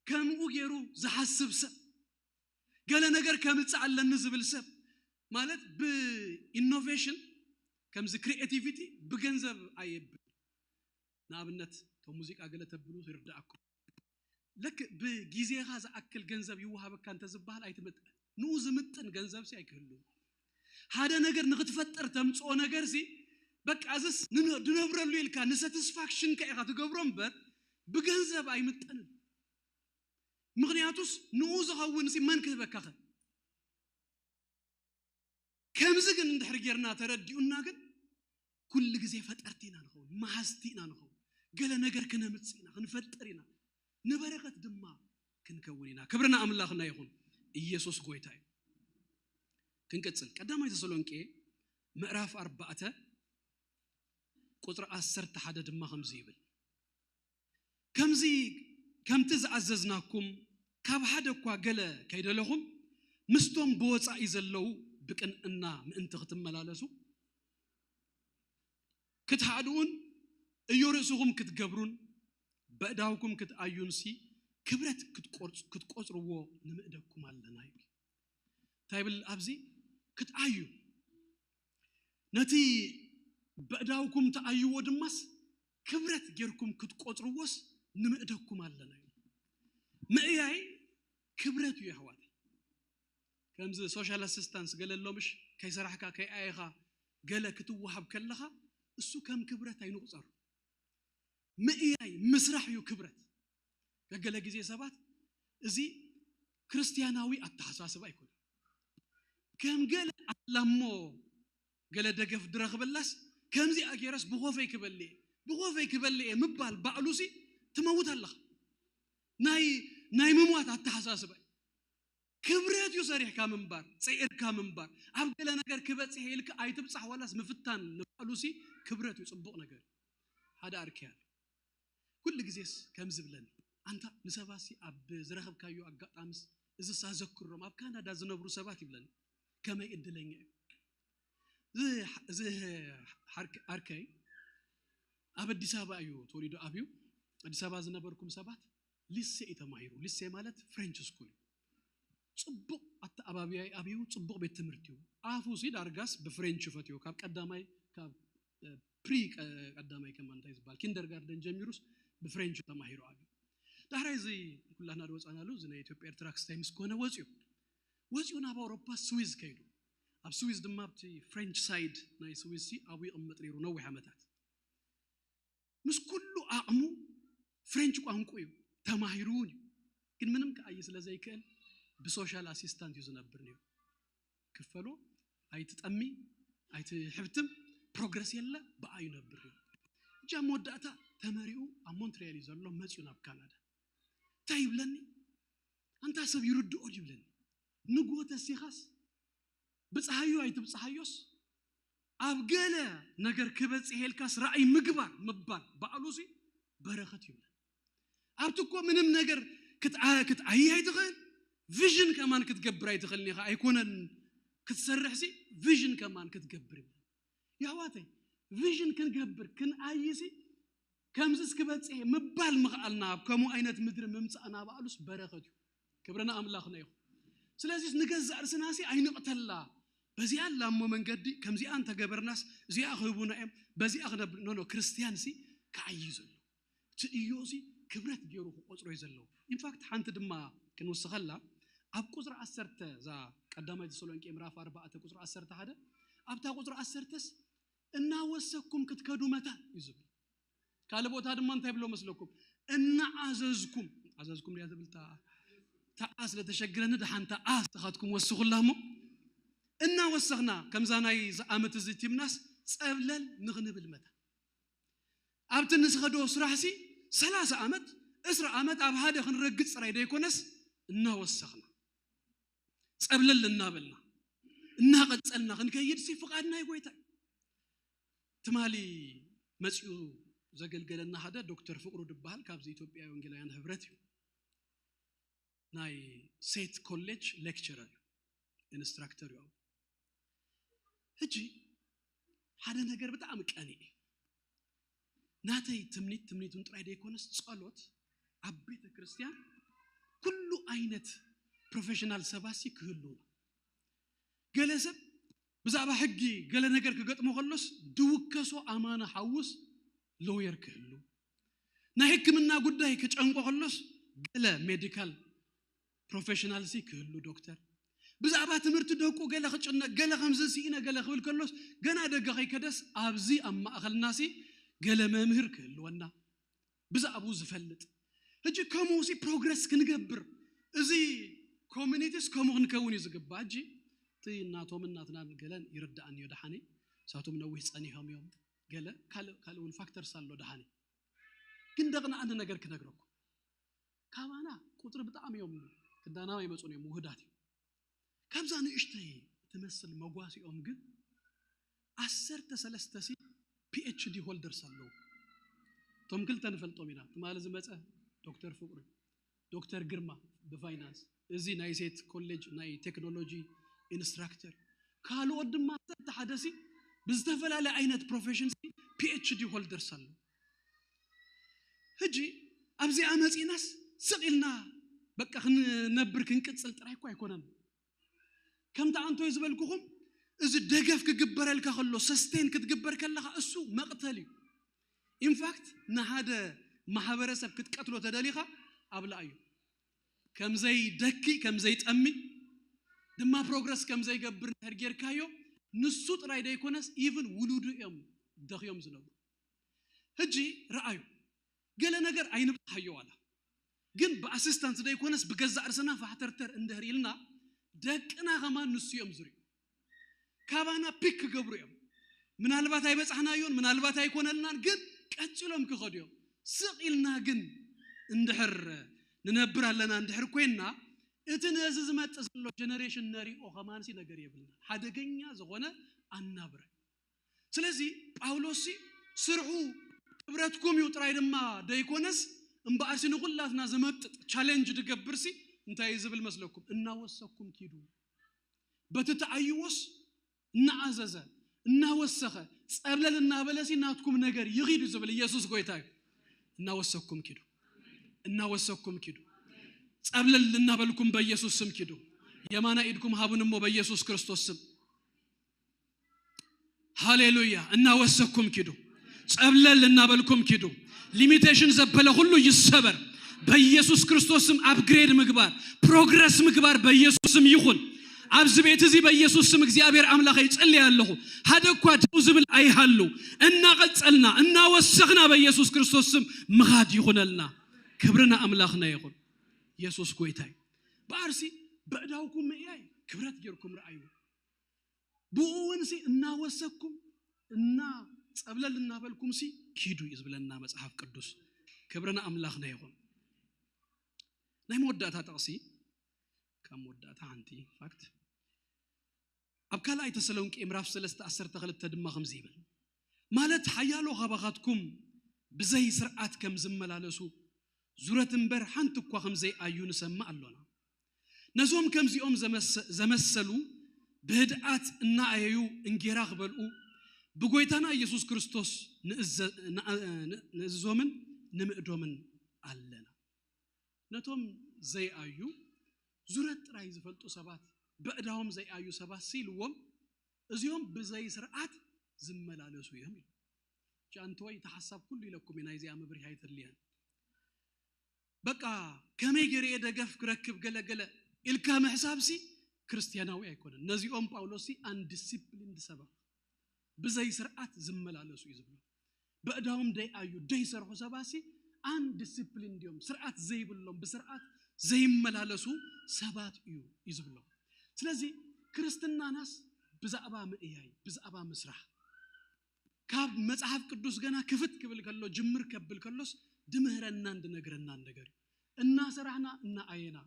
ከምኡ ገይሩ ዝሓስብ ሰብ፣ ገለ ነገር ከምጽእ ኣለኒ ዝብል ሰብ ማለት ብኢኖቬሽን ከምዚ ክሪኤቲቪቲ ብገንዘብ ኣየብል። ንኣብነት እቶም ሙዚቃ ገለ ተብሉ ይርዳእኩም። ልክ ብጊዜኻ ዝኣክል ገንዘብ ይወሃበካ እንተ ዝበሃል ኣይትምጥን። ንኡ ዝምጥን ገንዘብ ሲ ኣይክህሉ። ሓደ ነገር ንክትፈጥር ተምጽኦ ነገር ሲ በቃ እዝስ ን-፣ ድነብረሉ ኢልካ ንሳቲስፋክሽንካ ኢኻ ትገብሮ እምበር ብገንዘብ ኣይምጠንን። ምኽንያቱስ ንኡ ዝኸውን ሲ መን ክህበካ ኸ? ከምዚ ግን እንድሕር ጌርና ተረዲኡና ግን ኩሉ ግዜ ፈጠርቲ ኢና ንኸውን፣ መሃዝቲ ኢና ንኸውን። ገለ ነገር ክነምጽእ ኢና፣ ክንፈጥር ኢና። ንበረኸት ድማ ክንከውን ኢና። ክብሪ ንኣምላኽና ይኹን። ኢየሱስ ጎይታ እዩ። ክንቅጽል። ቀዳማይ ተሰሎንቄ ምዕራፍ ኣርባዕተ ቁጽሪ ዓሰርተ ሓደ ድማ ከምዚ ይብል። ከምዚ፣ ከምቲ ዝኣዘዝናኩም ካብ ሓደ እኳ ገለ ከይደለኹም ምስቶም ብወጻኢ ዘለዉ ብቅንዕና ምእንቲ ክትመላለሱ ክትሃድኡን እዮ ርእስኹም ክትገብሩን በእዳውኩም ክትኣዩንሲ ክብረት ክትቆርጽ-፣ ክትቆጽርዎ ንምእደኩም ኣለና እዩ። እንታይ ይብል ኣብዚ? ክትኣዩ። ነቲ በእዳውኩም ትኣይዎ ድማስ ክብረት ጌርኩም ክትቆጽርዎስ ንምእደኩም ኣለና እዩ። ምእያይ ክብረት እዩ ኣሕዋተይ። ከምዚ social assistance ገለ ኣሎ ምሽ፣ ከይሰራሕካ ከይኣየኻ ገለ ክትወሃብ ከለኻ፣ እሱ ከም ክብረት ኣይንቑጸሩ። ምእያይ ምስራሕ እዩ ክብረት። ገገለ ግዜ ሰባት እዚ ክርስትያናዊ ኣተሓሳስባ ኣይኮነን። ከም ገለ ኣላሞ ገለ ደገፍ ድረኽበላስ ከምዚኣ ገይረስ ብኾፈይ ክበልየ ብኾፈይ ክበልየ ምባል ባዕሉሲ ትመውት ኣለኻ። ናይ ናይ ምሟት ኣተሓሳስባ እዩ። ክብረት እዩ ሰሪሕካ ምንባር፣ ጽዒርካ ምንባር። ኣብ ገለ ነገር ክበጽሕ ኢልካ ኣይትብጻሕ ዋላስ ምፍታን ንባዕሉሲ ክብረት እዩ፣ ጽቡቕ ነገር እዩ። ሓደ ኣርኪያ ኩሉ ግዜስ ከም ዝብለኒ ኣንታ ንሰባሲ ኣብ ዝረኸብካዮ ኣጋጣምስ እዝስ ኣዘክሮም ኣብ ካናዳ ዝነብሩ ሰባት ይብለኒ። ከመይ እድለኛ እዩ። እዚ ኣርከይ ኣብ ኣዲስ ኣበባ እዩ ተወሊዶ ኣብዩ። ኣዲስ ኣበባ ዝነበርኩም ሰባት ሊሴ እዩ ተማሂሩ። ሊሴ ማለት ፍሬንች ስኩል እዩ። ጽቡቕ ኣተኣባብያይ ኣብዩ፣ ጽቡቕ ቤት ትምህርቲ እዩ። ኣፉ ሲ ዳርጋስ ብፍሬንች ፈትዮ ካብ ቀዳማይ ካብ ፕሪ ቀዳማይ ከማ እንታይ ዝበሃል ኪንደርጋርደን ጀሚሩስ ብፍሬንች ተማሂሩ ኣብዩ። ዳሕራይ እዚ ኩላና ዝወፃናሉ እዚ ናይ ኢትዮጵያ ኤርትራ ክስታይ ምስ ኮነ ወፅዩ ወፅዩ ናብ ኣውሮፓ ስዊዝ ከይዱ። ኣብ ስዊዝ ድማ ኣብቲ ፍሬንች ሳይድ ናይ ስዊዝ ሲ ኣብኡ ይቕመጥ ነይሩ ነዊሕ ዓመታት። ምስ ኩሉ ዓቕሙ ፍሬንች ቋንቋ እዩ ተማሂሩ እውን እዩ። ግን ምንም ክኣይ ስለ ዘይክእል ብሶሻል ኣሲስታንት እዩ ዝነብር ነይሩ። ክፈሎ ኣይትጠሚ ኣይትሕብትም ፕሮግረስ የለ ብኣ ይነብር እዩ። እጃ መወዳእታ ተመሪኡ ኣብ ሞንትሪያል እዩ ዘሎ መፅኡ ናብ ካናዳ እንታይ ይብለኒ ኣንታ ሰብ ይርድኦ ይብለኒ ንጎ ተሲኻስ ብፀሃዮ ኣይትብፀሃዮስ ኣብ ገለ ነገር ክበፅሕ የልካስ ራእይ ምግባር ምባል ባዕሉ ሲ በረኸት ይብለኒ ኣብቲ እኮ ምንም ነገር ክትዓይ ኣይትኽእል ቪዥን ከማን ክትገብር ኣይትኽእልን ኢኻ ኣይኮነን ክትሰርሕ ሲ ቪዥን ከማን ክትገብር ይብል የሕዋተይ ቪዥን ክንገብር ክንኣይሲ ከምዚስ ክበፅሕ ምባል ምኽኣልና ኣብ ከምኡ ዓይነት ምድሪ ምምፃእና ባዕሉስ በረኸት እዩ ክብርና ኣምላኽና ይኹ ስለዚስ ንገዛእ ርስናሲ ኣይንቕተላ በዚኣ ላሞ መንገዲ ከምዚኣ እንተገበርናስ እዚኣ ክህቡና እዮም በዚኣ ክነብል ኖኖ ክርስትያን ሲ ክዓይ ዘሎ እቲ እዮ እዚ ክብረት ገይሩ ክቆፅሮ እዩ ዘለዎ ኢንፋክት ሓንቲ ድማ ክንውስኸላ ኣብ ቁፅሪ ዓሰርተ እዛ ቀዳማይ ተሰሎንቄ ምዕራፍ ኣርባዕተ ቁፅሪ ዓሰርተ ሓደ ኣብታ ቁፅሪ ዓሰርተስ እናወሰኩም ክትከዱ መታን እዩ ዝብል ካልእ ቦታ ድማ እንታይ ብሎ መስለኩም እናኣዘዝኩም ኣዘዝኩም ድያ ትብል ተኣ ስለተሸግረኒ ድሓንታ ኣ ስኻትኩም ወስኹላ እሞ እናወሰኽና ከምዛ ናይ ዝኣመት እዚ ቲምናስ ፀብለል ንኽንብል መታን ኣብቲ ንስኸዶ ስራሕሲ ሰላሳ ዓመት እስራ ዓመት ኣብ ሓደ ክንረግፅ ፅራይ ደይኮነስ እናወሰኽና ፀብለል እናበልና እናቐፀልና ክንከይድ ሲ ፍቓድ ናይ ጎይታ እዩ ትማሊ መፂኡ ዘገልገለና ሓደ ዶክተር ፍቅሩ ድበሃል ካብዚ ኢትዮጵያ ወንጌላውያን ህብረት እዩ ናይ ሴት ኮሌጅ ሌክቸረር ኢንስትራክተር እዩ ሕጂ ሓደ ነገር ብጣዕሚ ቀኒ እዩ ናተይ ትምኒት ትምኒቱን ጥራይ ደይኮነስ ጸሎት ኣብ ቤተ ክርስቲያን ኩሉ ዓይነት ፕሮፌሽናል ሰባሲ ክህሉ ገለ ሰብ ብዛዕባ ሕጊ ገለ ነገር ክገጥሞ ከሎስ ድውከሶ ኣማና ሓውስ ሎየር ክህሉ ናይ ሕክምና ጉዳይ ክጨንቆ ከሎስ ገለ ሜዲካል ፕሮፌሽናልሲ ክህሉ ዶክተር ብዛዕባ ትምህርቲ ደቁ ገለ ክጭነቅ ገለ ከምዚ ስኢነ ገለ ክብል ከሎስ ገና ደገ ከይከደስ ኣብዚ ኣብ ማእኸልናሲ ገለ መምህር ክህልወና ብዛዕባኡ ዝፈልጥ ሕጂ ከምኡ ሲ ፕሮግረስ ክንገብር እዚ ኮሚኒቲስ ከምኡ ክንከውን እዩ ዝግባእ ሕጂ እቲ እናቶም እናትናን ገለን ይርዳእን እዩ ደሓኒ ሳቶም ነዊሕ ፀኒሖም እዮም ገለ ካልእ ካልእ እውን ፋክተርስ ኣሎ ደሓኒ ግን ደቕና ኣንድ ነገር ክነግረኩም ካባና ቁፅሪ ብጣዕሚ እዮም ክዳናው ኣይመፁን እዮም ውህዳት እዮም ካብዛ ንእሽተይ ትመስል መጓሲኦም ግን ዓሰርተ ሰለስተ ሲ ፒኤችዲ ሆልደርስ ኣለዉ እቶም ክልተ ንፈልጦም ኢና ትማሊ ዝመፀ ዶክተር ፍቅሪ ዶክተር ግርማ ብፋይናንስ እዚ ናይ ሴት ኮሌጅ ናይ ቴክኖሎጂ ኢንስትራክተር ካልኦት ድማ ዓሰርተ ሓደ ሲ ብዝተፈላለየ ዓይነት ፕሮፌሽን ሲ ፒኤችዲ ሆልደርስ ኣለዉ ሕጂ ኣብዚኣ መፂናስ ስቕ ኢልና በቃ ክንነብር ክንቅፅል ጥራይ እኮ ኣይኮነን ከምቲ ኣንቶይ ዝበልኩኹም እዚ ደገፍ ክግበረልካ ከሎ ሰስቴን ክትግበር ከለኻ እሱ መቕተል እዩ ኢንፋክት ንሓደ ማሕበረሰብ ክትቀትሎ ተደሊኻ ኣብልኣዩ ከምዘይ ደኪ ከምዘይ ጠሚ ድማ ፕሮግረስ ከም ዘይገብር እንድሕር ጌርካዮ፣ ንሱ ጥራይ ደይኮነስ ኢቭን ውሉዱ እዮም ደኽዮም ዝነብሩ። ሕጂ ረኣዩ፣ ገለ ነገር ኣይንብጽሓዮ ዋላ፣ ግን ብኣሲስታንስ ደይኮነስ ብገዛእ ርእስና ፋሕተርተር እንድሕር ኢልና፣ ደቅና ከማን ንሱ እዮም ዝርእዩ። ካባና ፒክ ክገብሩ እዮም። ምናልባት ኣይበጻሕናዮን፣ ምናልባት ኣይኮነልናን፣ ግን ቀጺሎም ክኸዱ እዮም። ስቕ ኢልና ግን እንድሕር ንነብር ኣለና፣ እንድሕር ኮይንና፣ እቲ ነዚ ዝመጽእ ዘሎ ጀነሬሽን ነሪኦ ከማንሲ ነገር የብልና። ሓደገኛ ዝኾነ ኣናብራ። ስለዚ ጳውሎስሲ ስርሑ ክብረትኩም እዩ ጥራይ ድማ ደይኮነስ፣ እምበኣርሲ ንኹላትና ዘመጥጥ ቻሌንጅ ድገብርሲ እንታይ እዩ ዝብል መስለኩም? እናወሰኩም ኪዱ። በቲ ተኣይዎስ እናኣዘዘ፣ እናወሰኸ፣ ጸብለል እናበለሲ ናትኩም ነገር ይኺዱ ዝብል ኢየሱስ ጎይታ እዩ። እናወሰኩም ኪዱ። እናወሰኩም ኪዱ። ጸብለል እናበልኩም በኢየሱስ ስም ኪዱ። የማና ኢድኩም ሃቡን እሞ በኢየሱስ ክርስቶስ ስም። ሃሌሉያ። እናወሰኩም ኪዱ። ጸብለል እናበልኩም ኪዱ። ሊሚቴሽን ዘበለ ሁሉ ይሰበር በኢየሱስ ክርስቶስ ስም። ኣፕግሬድ ምግባር፣ ፕሮግረስ ምግባር በኢየሱስ ስም ይኹን። ኣብዚ ቤት እዚ በኢየሱስ ስም እግዚኣብሔር ኣምላኽ ይጸልይ ኣለኹ። ሓደ እኳ ደው ዝብል ኣይሃሉ። እናቐጸልና እናወሰኽና በኢየሱስ ክርስቶስ ስም ምኻድ ይኹነልና። ክብርና ኣምላኽና ይኹን። ኢየሱስ ጎይታይ። በኣርሲ በእዳውኩም ምእያይ ክብረት ጌርኩም ረኣዩ። ብኡ እውን ሲ እናወሰኩም እና ጸብለል እናበልኩም ሲ ኪዱ እዩ ዝብለና መጽሓፍ ቅዱስ። ክብርና ኣምላኽና ይኹን። ናይ መወዳእታ ጥቕሲ፣ ካብ መወዳእታ ሓንቲ ፋክት፣ ኣብ ካልኣይ ተሰሎንቄ ምዕራፍ ሰለስተ ዓሰርተ ክልተ ድማ ከምዚ ይብል፣ ማለት ሓያሎ ካባኻትኩም ብዘይ ስርዓት ከም ዝመላለሱ ዙረት እምበር ሓንቲ እኳ ከም ዘይኣዩ ንሰምዕ ኣሎና። ነዞም ከምዚኦም ዘመሰ-፣ ዘመሰሉ ብህድኣት እናኣየዩ እንጌራ ክበልኡ ብጎይታና ኢየሱስ ክርስቶስ ንእዘ-፣ ንኣ-፣ ንእዝዞምን ንምእዶምን ኣለና። ነቶም ዘይኣዩ ዙረት ጥራይ ዝፈልጡ ሰባት፣ በእዳዎም ዘይኣዩ ሰባት ሲ ኢልዎም፣ እዚኦም ብዘይ ስርዓት ዝመላለሱ እዮም ኢሉ። ጃንቶይ፣ እቲ ሓሳብ ኩሉ ኢለኩም እዩ፣ ናይዚኣ መብርሂ ኣይተድልያን። በቃ ከመይ ገይረ እየ ደገፍ ክረክብ ገለ ገለ ኢልካ ምሕሳብሲ ክርስትያናዊ ኣይኮነን። ነዚኦም ጳውሎስሲ ኣንዲሲፕሊንድ ሰባት፣ ብዘይ ስርዓት ዝመላለሱ እዩ ዝብሎ። በእዳዎም ደይ ኣዩ ደይ ሰርሑ ሰባሲ ኣንዲሲፕሊንድ እዮም፣ ስርዓት ዘይብሎም፣ ብስርዓት ዘይመላለሱ ሰባት እዩ እዩ ዝብሎ። ስለዚ ክርስትናናስ ብዛዕባ ምእያይ፣ ብዛዕባ ምስራሕ፣ ካብ መጽሓፍ ቅዱስ ገና ክፍት ክብል ከሎ፣ ጅምር ከብል ከሎስ ድምህረናን ድነግረናን ነገር እዩ። እናሰራሕና እናኣየና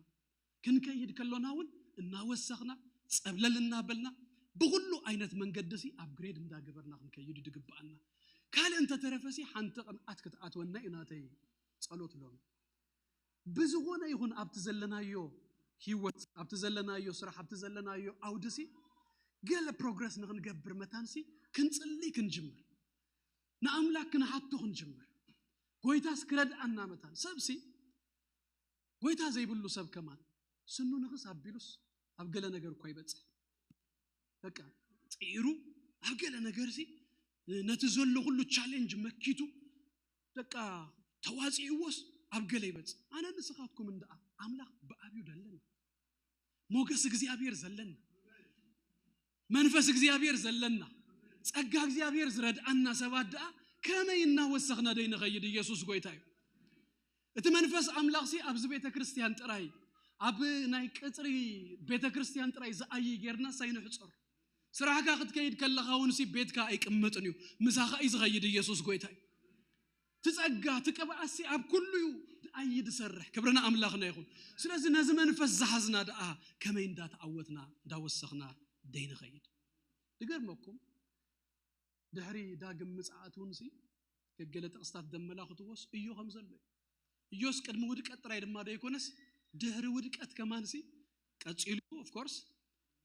ክንከይድ ከሎና እውን እናወሰኽና፣ ጸብለል እናበልና፣ ብኹሉ ዓይነት መንገዲ ሲ ኣፕግሬድ እንዳገበርና ክንከይድ እዩ ድግብኣና። ካልእ እንተተረፈ ሲ ሓንቲ ቅንዓት ክትኣትወና እዩ ናተይ ጸሎት ሎሚ። ብዝኾነ ይኹን ኣብቲ ዘለናዮ ህይወት፣ ኣብቲ ዘለናዮ ስራሕ፣ ኣብቲ ዘለናዮ ዓውዲ ሲ ገለ ፕሮግረስ ንኽንገብር መታን ሲ ክንጽሊ ክንጅምር፣ ንኣምላክ ክንሓቶ ክንጅምር፣ ጎይታስ ክረድኣና መታን። ሰብ ሲ ጎይታ ዘይብሉ ሰብ ከማን ስኑ ንኽስ ኣቢሉስ ኣብ ገለ ነገር እኳ ይበጽሕ። በቃ ጺሩ ኣብ ገለ ነገር ሲ ነቲ ዘሎ ኩሉ ቻሌንጅ መኪቱ በቃ ተዋጺእዎስ ኣብ ገለ ይበጽሕ። ኣነ ንስኻትኩም እንድኣ ኣምላኽ ብኣብዩ ደለና፣ ሞገስ እግዚኣብሔር ዘለና፣ መንፈስ እግዚኣብሔር ዘለና፣ ጸጋ እግዚኣብሔር ዝረድኣና ሰባት ደኣ ከመይ እናወሰኽና ደይ ንኸይድ? ኢየሱስ ጎይታ እዩ። እቲ መንፈስ ኣምላኽሲ ኣብዚ ቤተ ክርስቲያን ጥራይ፣ ኣብ ናይ ቅጽሪ ቤተ ክርስቲያን ጥራይ ዝኣይ ጌርናስ ኣይንሕጸር። ስራሕካ ክትከይድ ከለኻ እውን ሲ ቤትካ ኣይቅመጥን እዩ፣ ምሳኻ እዩ ዝኸይድ። ኢየሱስ ጎይታ እዩ። ትጸጋ ትቅብኣሲ ኣብ ኩሉ እዩ ኣይ ድሰርሕ። ክብርና ኣምላኽና ይኹን። ስለዚ ነዚ መንፈስ ዝሓዝና ደኣ ከመይ እንዳተዓወትና እንዳወሰኽና ደይ ንኸይድ? ድገርመኩም፣ ድሕሪ ዳግም ምጽኣት እውን ሲ ገገለ ጥቕስታት ደመላኽትዎስ እዮ ከም ዘሎ እዩ። እዮስ ቅድሚ ውድቀት ጥራይ ድማ ደይኮነስ ድሕሪ ውድቀት ከማን ሲ ቀጺሉ እዩ። ኦፍ ኮርስ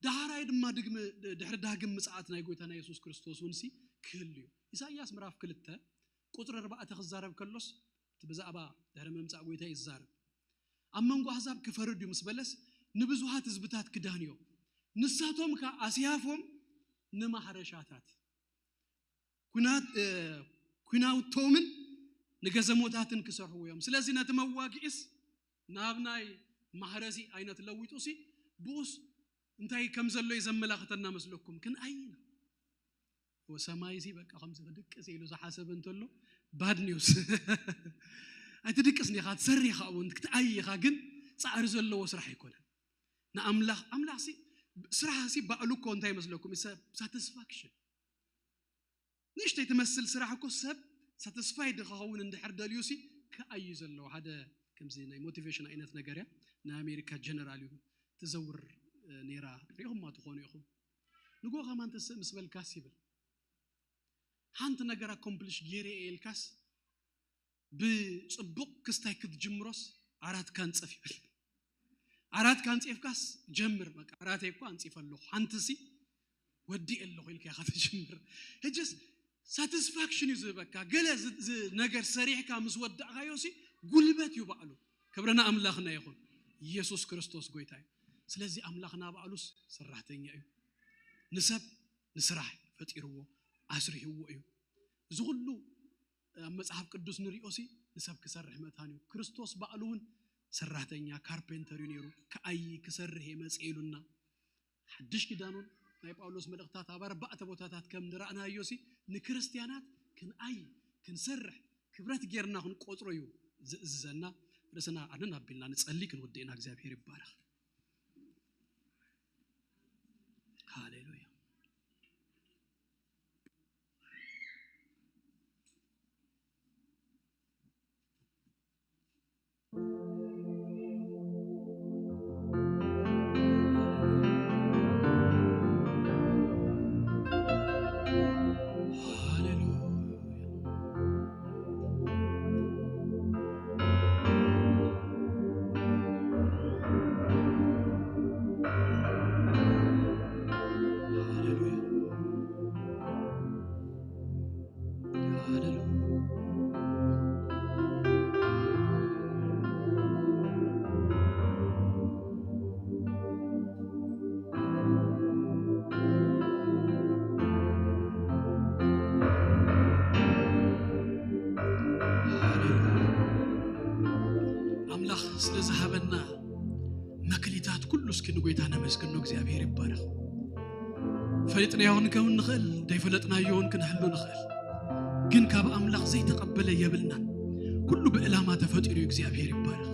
ዳሕራይ ድማ ድግሚ-፣ ድሕሪ ዳግም ምጽኣት ናይ ጎይታና የሱስ ክርስቶስ እውን ሲ ክህሉ እዩ። ኢሳይያስ ምዕራፍ ክልተ ቁጽሪ ኣርባዕተ ክዛረብ ከሎስ እቲ ብዛዕባ ድሕሪ ምምጻእ ጎይታ ይዛረብ። ኣብ መንጎ ኣህዛብ ክፈርድ እዩ ምስ በለስ ንብዙሃት ህዝብታት ክዳንዮም፣ ንሳቶም ከኣ ኣስያፎም ንማሕረሻታት ኩናት፣ እ፣ ኩናውቶምን ንገዘሞታትን ክሰርሕዎ እዮም። ስለዚ ነቲ መዋግኢስ ናብ ናይ ማሕረሲ ዓይነት ለዊጡሲ ብኡስ እንታይ ከም ዘሎ እዩ ዘመላኽተና መስለኩም? ክንኣይ ኢና። ወሰማይ ሲ በቃ ከምዚ ክድቅስ ኢሉ ዝሓሰበ እንተሎ፣ ባድ ኒውስ። ኣይትድቅስን ኢኻ፣ ትሰርሕ ኢኻ፣ እውን ክትኣይ ኢኻ፣ ግን ፃዕሪ ዘለዎ ስራሕ ኣይኮነን። ንኣምላኽ ኣምላኽ ሲ ስራሕ ሲ ባዕሉ እኮ እንታይ መስለኩም? ሳቲስፋክሽን። ንእሽተይ ትመስል ስራሕ እኮ ሰብ ሳቲስፋይድ ክኸውን እንድሕር ደልዩ ሲ ክኣዩ ዘለዎ ሓደ ከምዚ ናይ ሞቲቬሽን ዓይነት ነገር እያ። ናይ ኣሜሪካ ጀነራል እዩ፣ ትዘውር ነይራ፣ ሪኹማ ትኾኑ ኢኹም። ንጎ ከማን ተስእ ምስ በልካስ ይብል፣ ሓንቲ ነገር ኣኮምፕሊሽ ጌሬ ኢልካስ ብጽቡቕ ክስታይ ክትጅምሮስ ዓራት ካንጸፍ ይብል። ዓራት ካንጺፍካስ ጀምር፣ በቃ ዓራተይ እኮ ኣንጺፈ ኣለኹ፣ ሓንትሲ ወዲ ኣለኹ ኢልካ ኢኻ ትጅምር። ሕጅስ ሳቲስፋክሽን እዩ ዝህበካ። ገለ ዝ- ዝ- ነገር ሰሪሕካ ምስ ወዳእካዮ ሲ ጉልበት እዩ ባዕሉ። ክብርና ኣምላኽና ይኹን። ኢየሱስ ክርስቶስ ጎይታ እዩ። ስለዚ ኣምላኽና ባዕሉስ ሰራሕተኛ እዩ። ንሰብ ንስራሕ ፈጢርዎ ኣስሪሕዎ እዩ። እዚ ኩሉ ኣብ መጽሓፍ ቅዱስ ንሪኦ ሲ ንሰብ ክሰርሕ መታን እዩ። ክርስቶስ ባዕሉ እውን ሰራሕተኛ ካርፔንተር እዩ ነይሩ። ክኣይ ክሰርሕ እየ መጽእ ኢሉና። ሓድሽ ኪዳኑን ናይ ጳውሎስ መልእኽታት ኣብ ኣርባዕተ ቦታታት ከም ንረእናዮ ሲ ንክርስትያናት ክንኣይ ክንሰርሕ ክብረት ጌርና ክንቆጽሮ እዩ ዝእዝዘና። ርእስና ኣንን ኣቢልና ንጸሊ ክንውድእና እግዚኣብሔር ይባረኽ። ሃሌሉያ። ኣምላኽ ስለ ዝሃበና መክሊታት ኩሉ እስኪ ንጎይታ ነመስግኖ። እግዚኣብሔር ይባረኽ። ፈሊጥናዮ ክንከውን ንኽእል፣ ዘይፈለጥናዮ እውን ክንህሉ ንኽእል። ግን ካብ ኣምላኽ ዘይተቐበለ የብልናን። ኩሉ ብዕላማ ተፈጢሩ እዩ። እግዚኣብሔር ይባረኽ።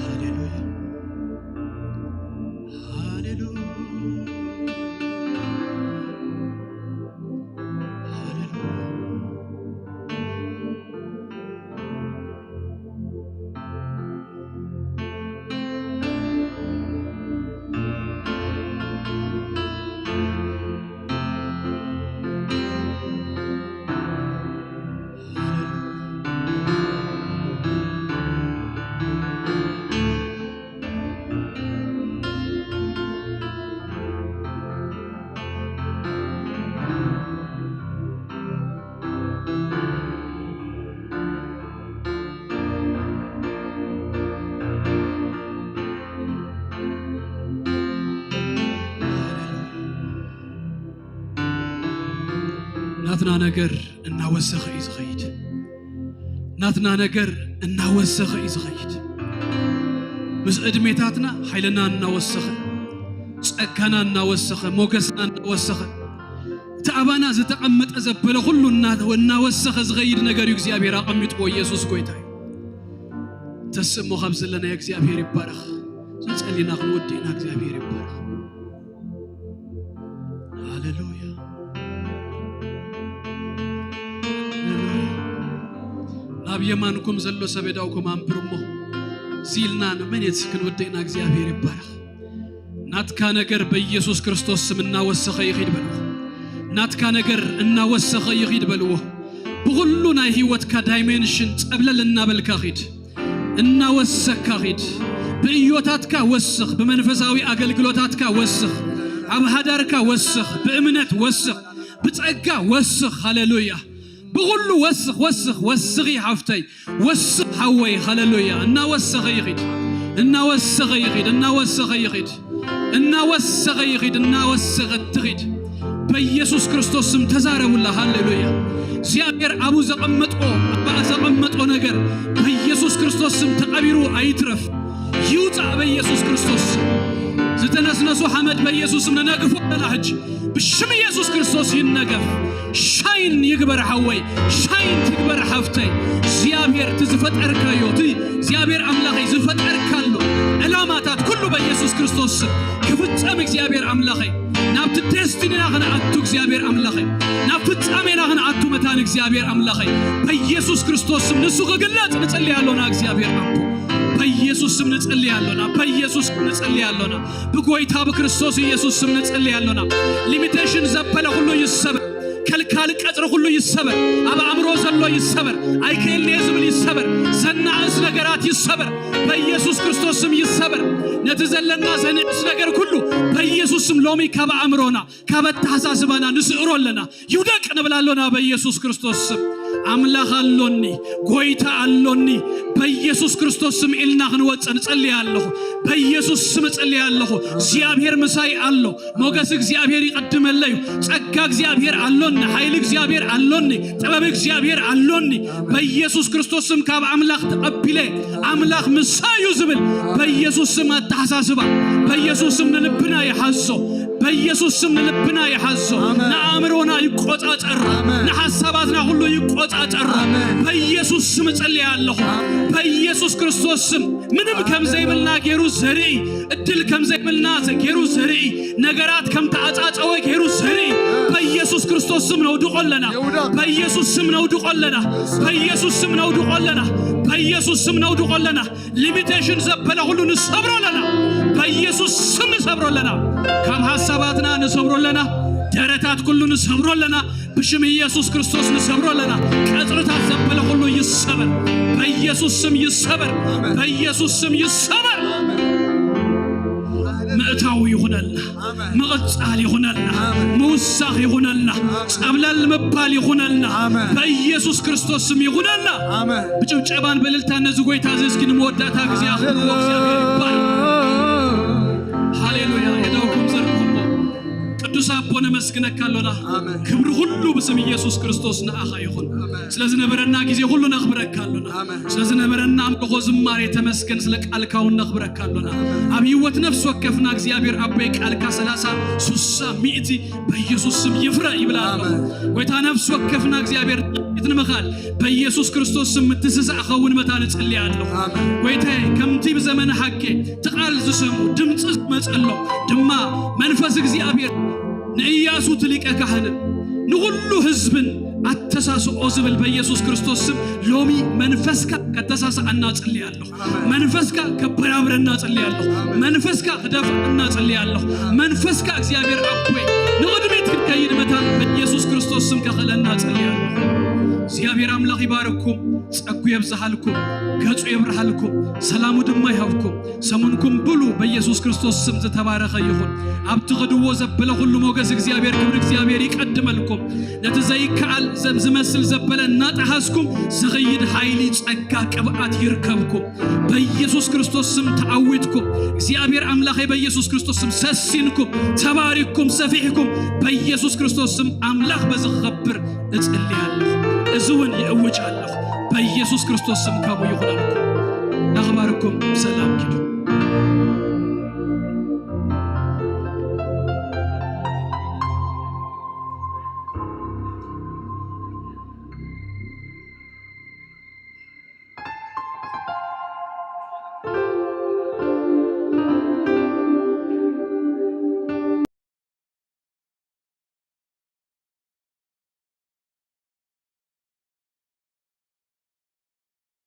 ሃሌሉያ። ሃሌሉያ። ሃሌሉያ። ናትና ነገር እናወሰኸ እዩ ዝኸይድ። ናትና ነገር እናወሰኸ እዩ ዝኸይድ። ምስ ዕድሜታትና ሓይልና እናወሰኸ፣ ጸጋና እናወሰኸ፣ ሞገስና እናወሰኸ፣ እቲ ኣባና ዝተቐመጠ ዘበለ ኩሉ እና- እናወሰኸ ዝኸይድ ነገር እዩ እግዚኣብሔር ኣቐሚጥዎ። ኢየሱስ ጎይታ እዩ። ተስእሞ ካብ ዘለናዮ እግዚኣብሔር ይባረኽ። ዝጸሊና ክንወድእና እግዚኣብሔር ይባረኽ። ሃሌሉያ። ሃሌሉያ። ናብ የማንኩም ዘሎ ሰብ የዳውኩም ኣንብር እሞ፣ እዚ ኢልና ንመኔት ክንውድእና እግዚኣብሔር ይባረኽ። ናትካ ነገር በኢየሱስ ክርስቶስ ስም እናወሰኸ ይኺድ በልዎ። ናትካ ነገር እናወሰኸ ይኺድ በልዎ። ብኹሉ ናይ ህይወትካ ዳይሜንሽን ጸብለል እናበልካ ኺድ። እናወሰካ ኺድ። ብእዮታትካ ወስኽ፣ ብመንፈሳዊ ኣገልግሎታትካ ወስኽ፣ ኣብ ሃዳርካ ወስኽ፣ ብእምነት ወስኽ፣ ብጸጋ ወስኽ። ሃሌሉያ። ብኹሉ ወስኽ፣ ወስኽ፣ ወስኺ ሓፍተይ፣ ወስኽ ሓወይ። ሃሌሉያ። እናወሰኸ ይኺድ፣ እናወሰኸ ይኺድ፣ እናወሰኸ ይኺድ። እናወሰኸ ይኺድ፣ እናወሰኸ ትኺድ። በኢየሱስ ክርስቶስ ስም ተዛረቡላ። ሃሌሉያ። እግዚኣብሔር ኣብኡ ዘቐመጦ፣ ኣብኣ ዘቐመጦ ነገር በኢየሱስ ክርስቶስ ስም ተቐቢሩ ኣይትረፍ። ይውጻእ በኢየሱስ ክርስቶስ ስም። ዝተነስነሱ ሓመድ በኢየሱስ ስም ንነግፎ ኣለና ሕጂ። ብሽም ኢየሱስ ክርስቶስ ይነገፍ። ሻይን ይግበር ሓወይ፣ ሻይን ትግበር ሓፍተይ። እግዚኣብሔር እቲ ዝፈጠርካዮ፣ እቲ እግዚኣብሔር ኣምላኸይ ዝፈጠርካሉ ዕላማታት ኩሉ በኢየሱስ ክርስቶስ ስም ክፍጸም። እግዚኣብሔር ኣምላኸይ ናብቲ ዴስቲኒና ክንኣቱ፣ እግዚኣብሔር ኣምላኸይ ናብ ፍጻሜና ክንኣቱ መታን፣ እግዚኣብሔር ኣምላኸይ በኢየሱስ ክርስቶስ ስም ንሱ ክግለጽ ንጽሊ ኣሎና። እግዚኣብሔር ኣቦ በኢየሱስ ስም ንጽሊ ኣሎና። በኢየሱስ ስም ንጽሊ ኣሎና። ብጎይታ ብክርስቶስ ኢየሱስ ስም ንጽሊ ኣሎና። ሊሚቴሽን ዘበለ ኩሉ ይሰበር። ከልካሊ ቀጽሪ ኩሉ ይሰበር። ኣብ ኣእምሮ ዘሎ ይሰበር። ኣይክእልን'የ ዝብል ይሰበር። ዘናእስ ነገራት ይሰበር። በኢየሱስ ክርስቶስ ስም ይሰበር። ነቲ ዘለና ዘንእስ ነገር ኩሉ በኢየሱስ ስም ሎሚ ካብ ኣእምሮና፣ ካብ ኣተሓሳስባና ንስእሮ ኣለና። ይውደቅ ንብል ኣሎና በኢየሱስ ክርስቶስ ስም። ኣምላኽ ኣሎኒ፣ ጎይታ ኣሎኒ፣ በኢየሱስ ክርስቶስ ስም ኢልና ክንወጽእ ንጸሊ ኣለኹ። በኢየሱስ ስም እጸሊ ኣለኹ። እግዚኣብሔር ምሳይ ኣሎ። ሞገስ እግዚኣብሔር ይቐድመለይ እዩ። ጸጋ እግዚኣብሔር ኣሎኒ፣ ሓይሊ እግዚኣብሔር ኣሎኒ፣ ጥበብ እግዚኣብሔር ኣሎኒ። በኢየሱስ ክርስቶስ ስም ካብ ኣምላኽ ተቐቢለ፣ ኣምላኽ ምሳይ እዩ ዝብል በኢየሱስ ስም ኣተሓሳስባ፣ በኢየሱስ ስም ንልብና ይሓዞ፣ በኢየሱስ ስም ንልብና ይሓዞ፣ ኣሜን። ንኣእምሮና ይቆጻጸር፣ ኣሜን። ንሓሳባትና ሁሉ ይቆጻጸር። ኣሜን። በኢየሱስ ስም እጸልይ ኣለኹ። ኣሜን። በኢየሱስ ክርስቶስ ስም ምንም ከም ዘይብልና ገይሩ ዘርኢ፣ እድል ከም ዘይብልና ገይሩ ዘርኢ፣ ነገራት ከም ተዓጻጸወ ገይሩ ዘርኢ በኢየሱስ ክርስቶስ ስም ነውድቆ ኣለና። ይውደቅ። በኢየሱስ ስም ነውድቆ ኣለና። በኢየሱስ ስም ነውድቆ ኣለና። በኢየሱስ ስም ነውድቆ ኣለና። ሊሚቴሽን ዘበለ ሁሉ ንሰብሮ ኣለና። በኢየሱስ ስም ንሰብሮ ኣለና። ካብ ሓሳባትና ንሰብሮ ኣለና። ደረታት ኩሉ ንሰብሮ ኣለና። ብሽም ኢየሱስ ክርስቶስ ንሰብሮ ኣለና። ቀጽርታት ዘበለ ኩሉ ይሰበር። በኢየሱስ ስም ይሰበር። በኢየሱስ ስም ይሰበር። ምእታው ይኹነልና። ምቕጻል ይኹነልና። ምውሳኽ ይኹነልና። ጸብለል ምባል ይኹነልና። በኢየሱስ ክርስቶስ ስም ይኹነልና። ብጭብጨባን በልልታ ነዚ ጎይታ እዚ እስኪ ንመወዳእታ ግዜ ኣኽብርዎ። እግዚኣብሔር ይባረክ። ሃሌሉያ። የደውኩም ዘርግሁሞ። ቅዱስ ኣቦ ነመስግነካ ኣሎና። ኣሜን። ክብሪ ሁሉ ብስም ኢየሱስ ክርስቶስ ንኣኻ ይኹን። ኣሜን። ስለ ዝነበረና ግዜ ሁሉ ነኽብረካ ኣሎና። ኣሜን። ስለ ዝነበረና ኣምልኾ ዝማሬ ተመስገን፣ ስለ ቃልካ እውን ነኽብረካ ኣሎና። ኣሜን። ኣብ ህይወት ነፍሲ ወከፍና እግዚኣብሔር ኣቦይ ቃልካ ሰላሳ፣ ሱሳ፣ ሚእቲ በኢየሱስ ስም ይፍረ ይብላ ኣሎ። ኣሜን። ጎይታ ነፍሲ ወከፍና እግዚኣብሔር ንምኻል በኢየሱስ ክርስቶስ ስም ምትስሳእ ኸውን መታን እጽሊ ኣለኹ። ኣሜን። ጎይታዬ ከምቲ ብዘመነ ሓጌ እቲ ቃል ዝሰምዑ ድምፂ ዝመፀሎም ድማ መንፈስ እግዚኣብሔር ንኢያሱ እቲ ሊቀ ካህንን ንኹሉ ህዝብን ኣተሳስኦ ዝብል በኢየሱስ ክርስቶስ ስም ሎሚ መንፈስካ ከተሳስኣና እጽሊ ኣለኹ። መንፈስካ ከበራብረና እጽሊ ኣለኹ። መንፈስካ ክደፍኣና እጽሊ ኣለኹ። መንፈስካ እግዚኣብሔር ኣቦይ ንቕድሚት ክንከይድ መታን በኢየሱስ ክርስቶስ ስም ከኽእለና እጽሊ ኣለኹ። እግዚኣብሔር ኣምላኽ ይባርኩም፣ ጸጉ የብዝሃልኩም፣ ገጹ የብርሃልኩም፣ ሰላሙ ድማ ይሃብኩም። ሰሙንኩም ብሉ በኢየሱስ ክርስቶስ ስም ዝተባረኸ ይኹን። ኣብ ትኸድዎ ዘበለ ኩሉ ሞገስ እግዚኣብሔር፣ ክብሪ እግዚኣብሔር ይቀድመልኩም። ነቲ ዘይከኣል ዘም-፣ ዝመስል ዘበለ እናጠሃስኩም ዝኸይድ ሓይሊ፣ ጸጋ፣ ቅብኣት ይርከብኩም። በኢየሱስ ክርስቶስ ስም ተዓዊትኩም። እግዚኣብሔር ኣምላኸይ በኢየሱስ ክርስቶስ ስም ሰሲንኩም፣ ተባሪክኩም፣ ሰፊሕኩም። በኢየሱስ ክርስቶስ ስም ኣምላኽ በዚ ክኸብር እጽሊ ኣለኹ። እዚ እውን ይእውጅ ኣለኹ። በኢየሱስ ክርስቶስ ስም ከምኡ ይኹነልኩም። ናኽባርኩም ሰላም ኪዱ።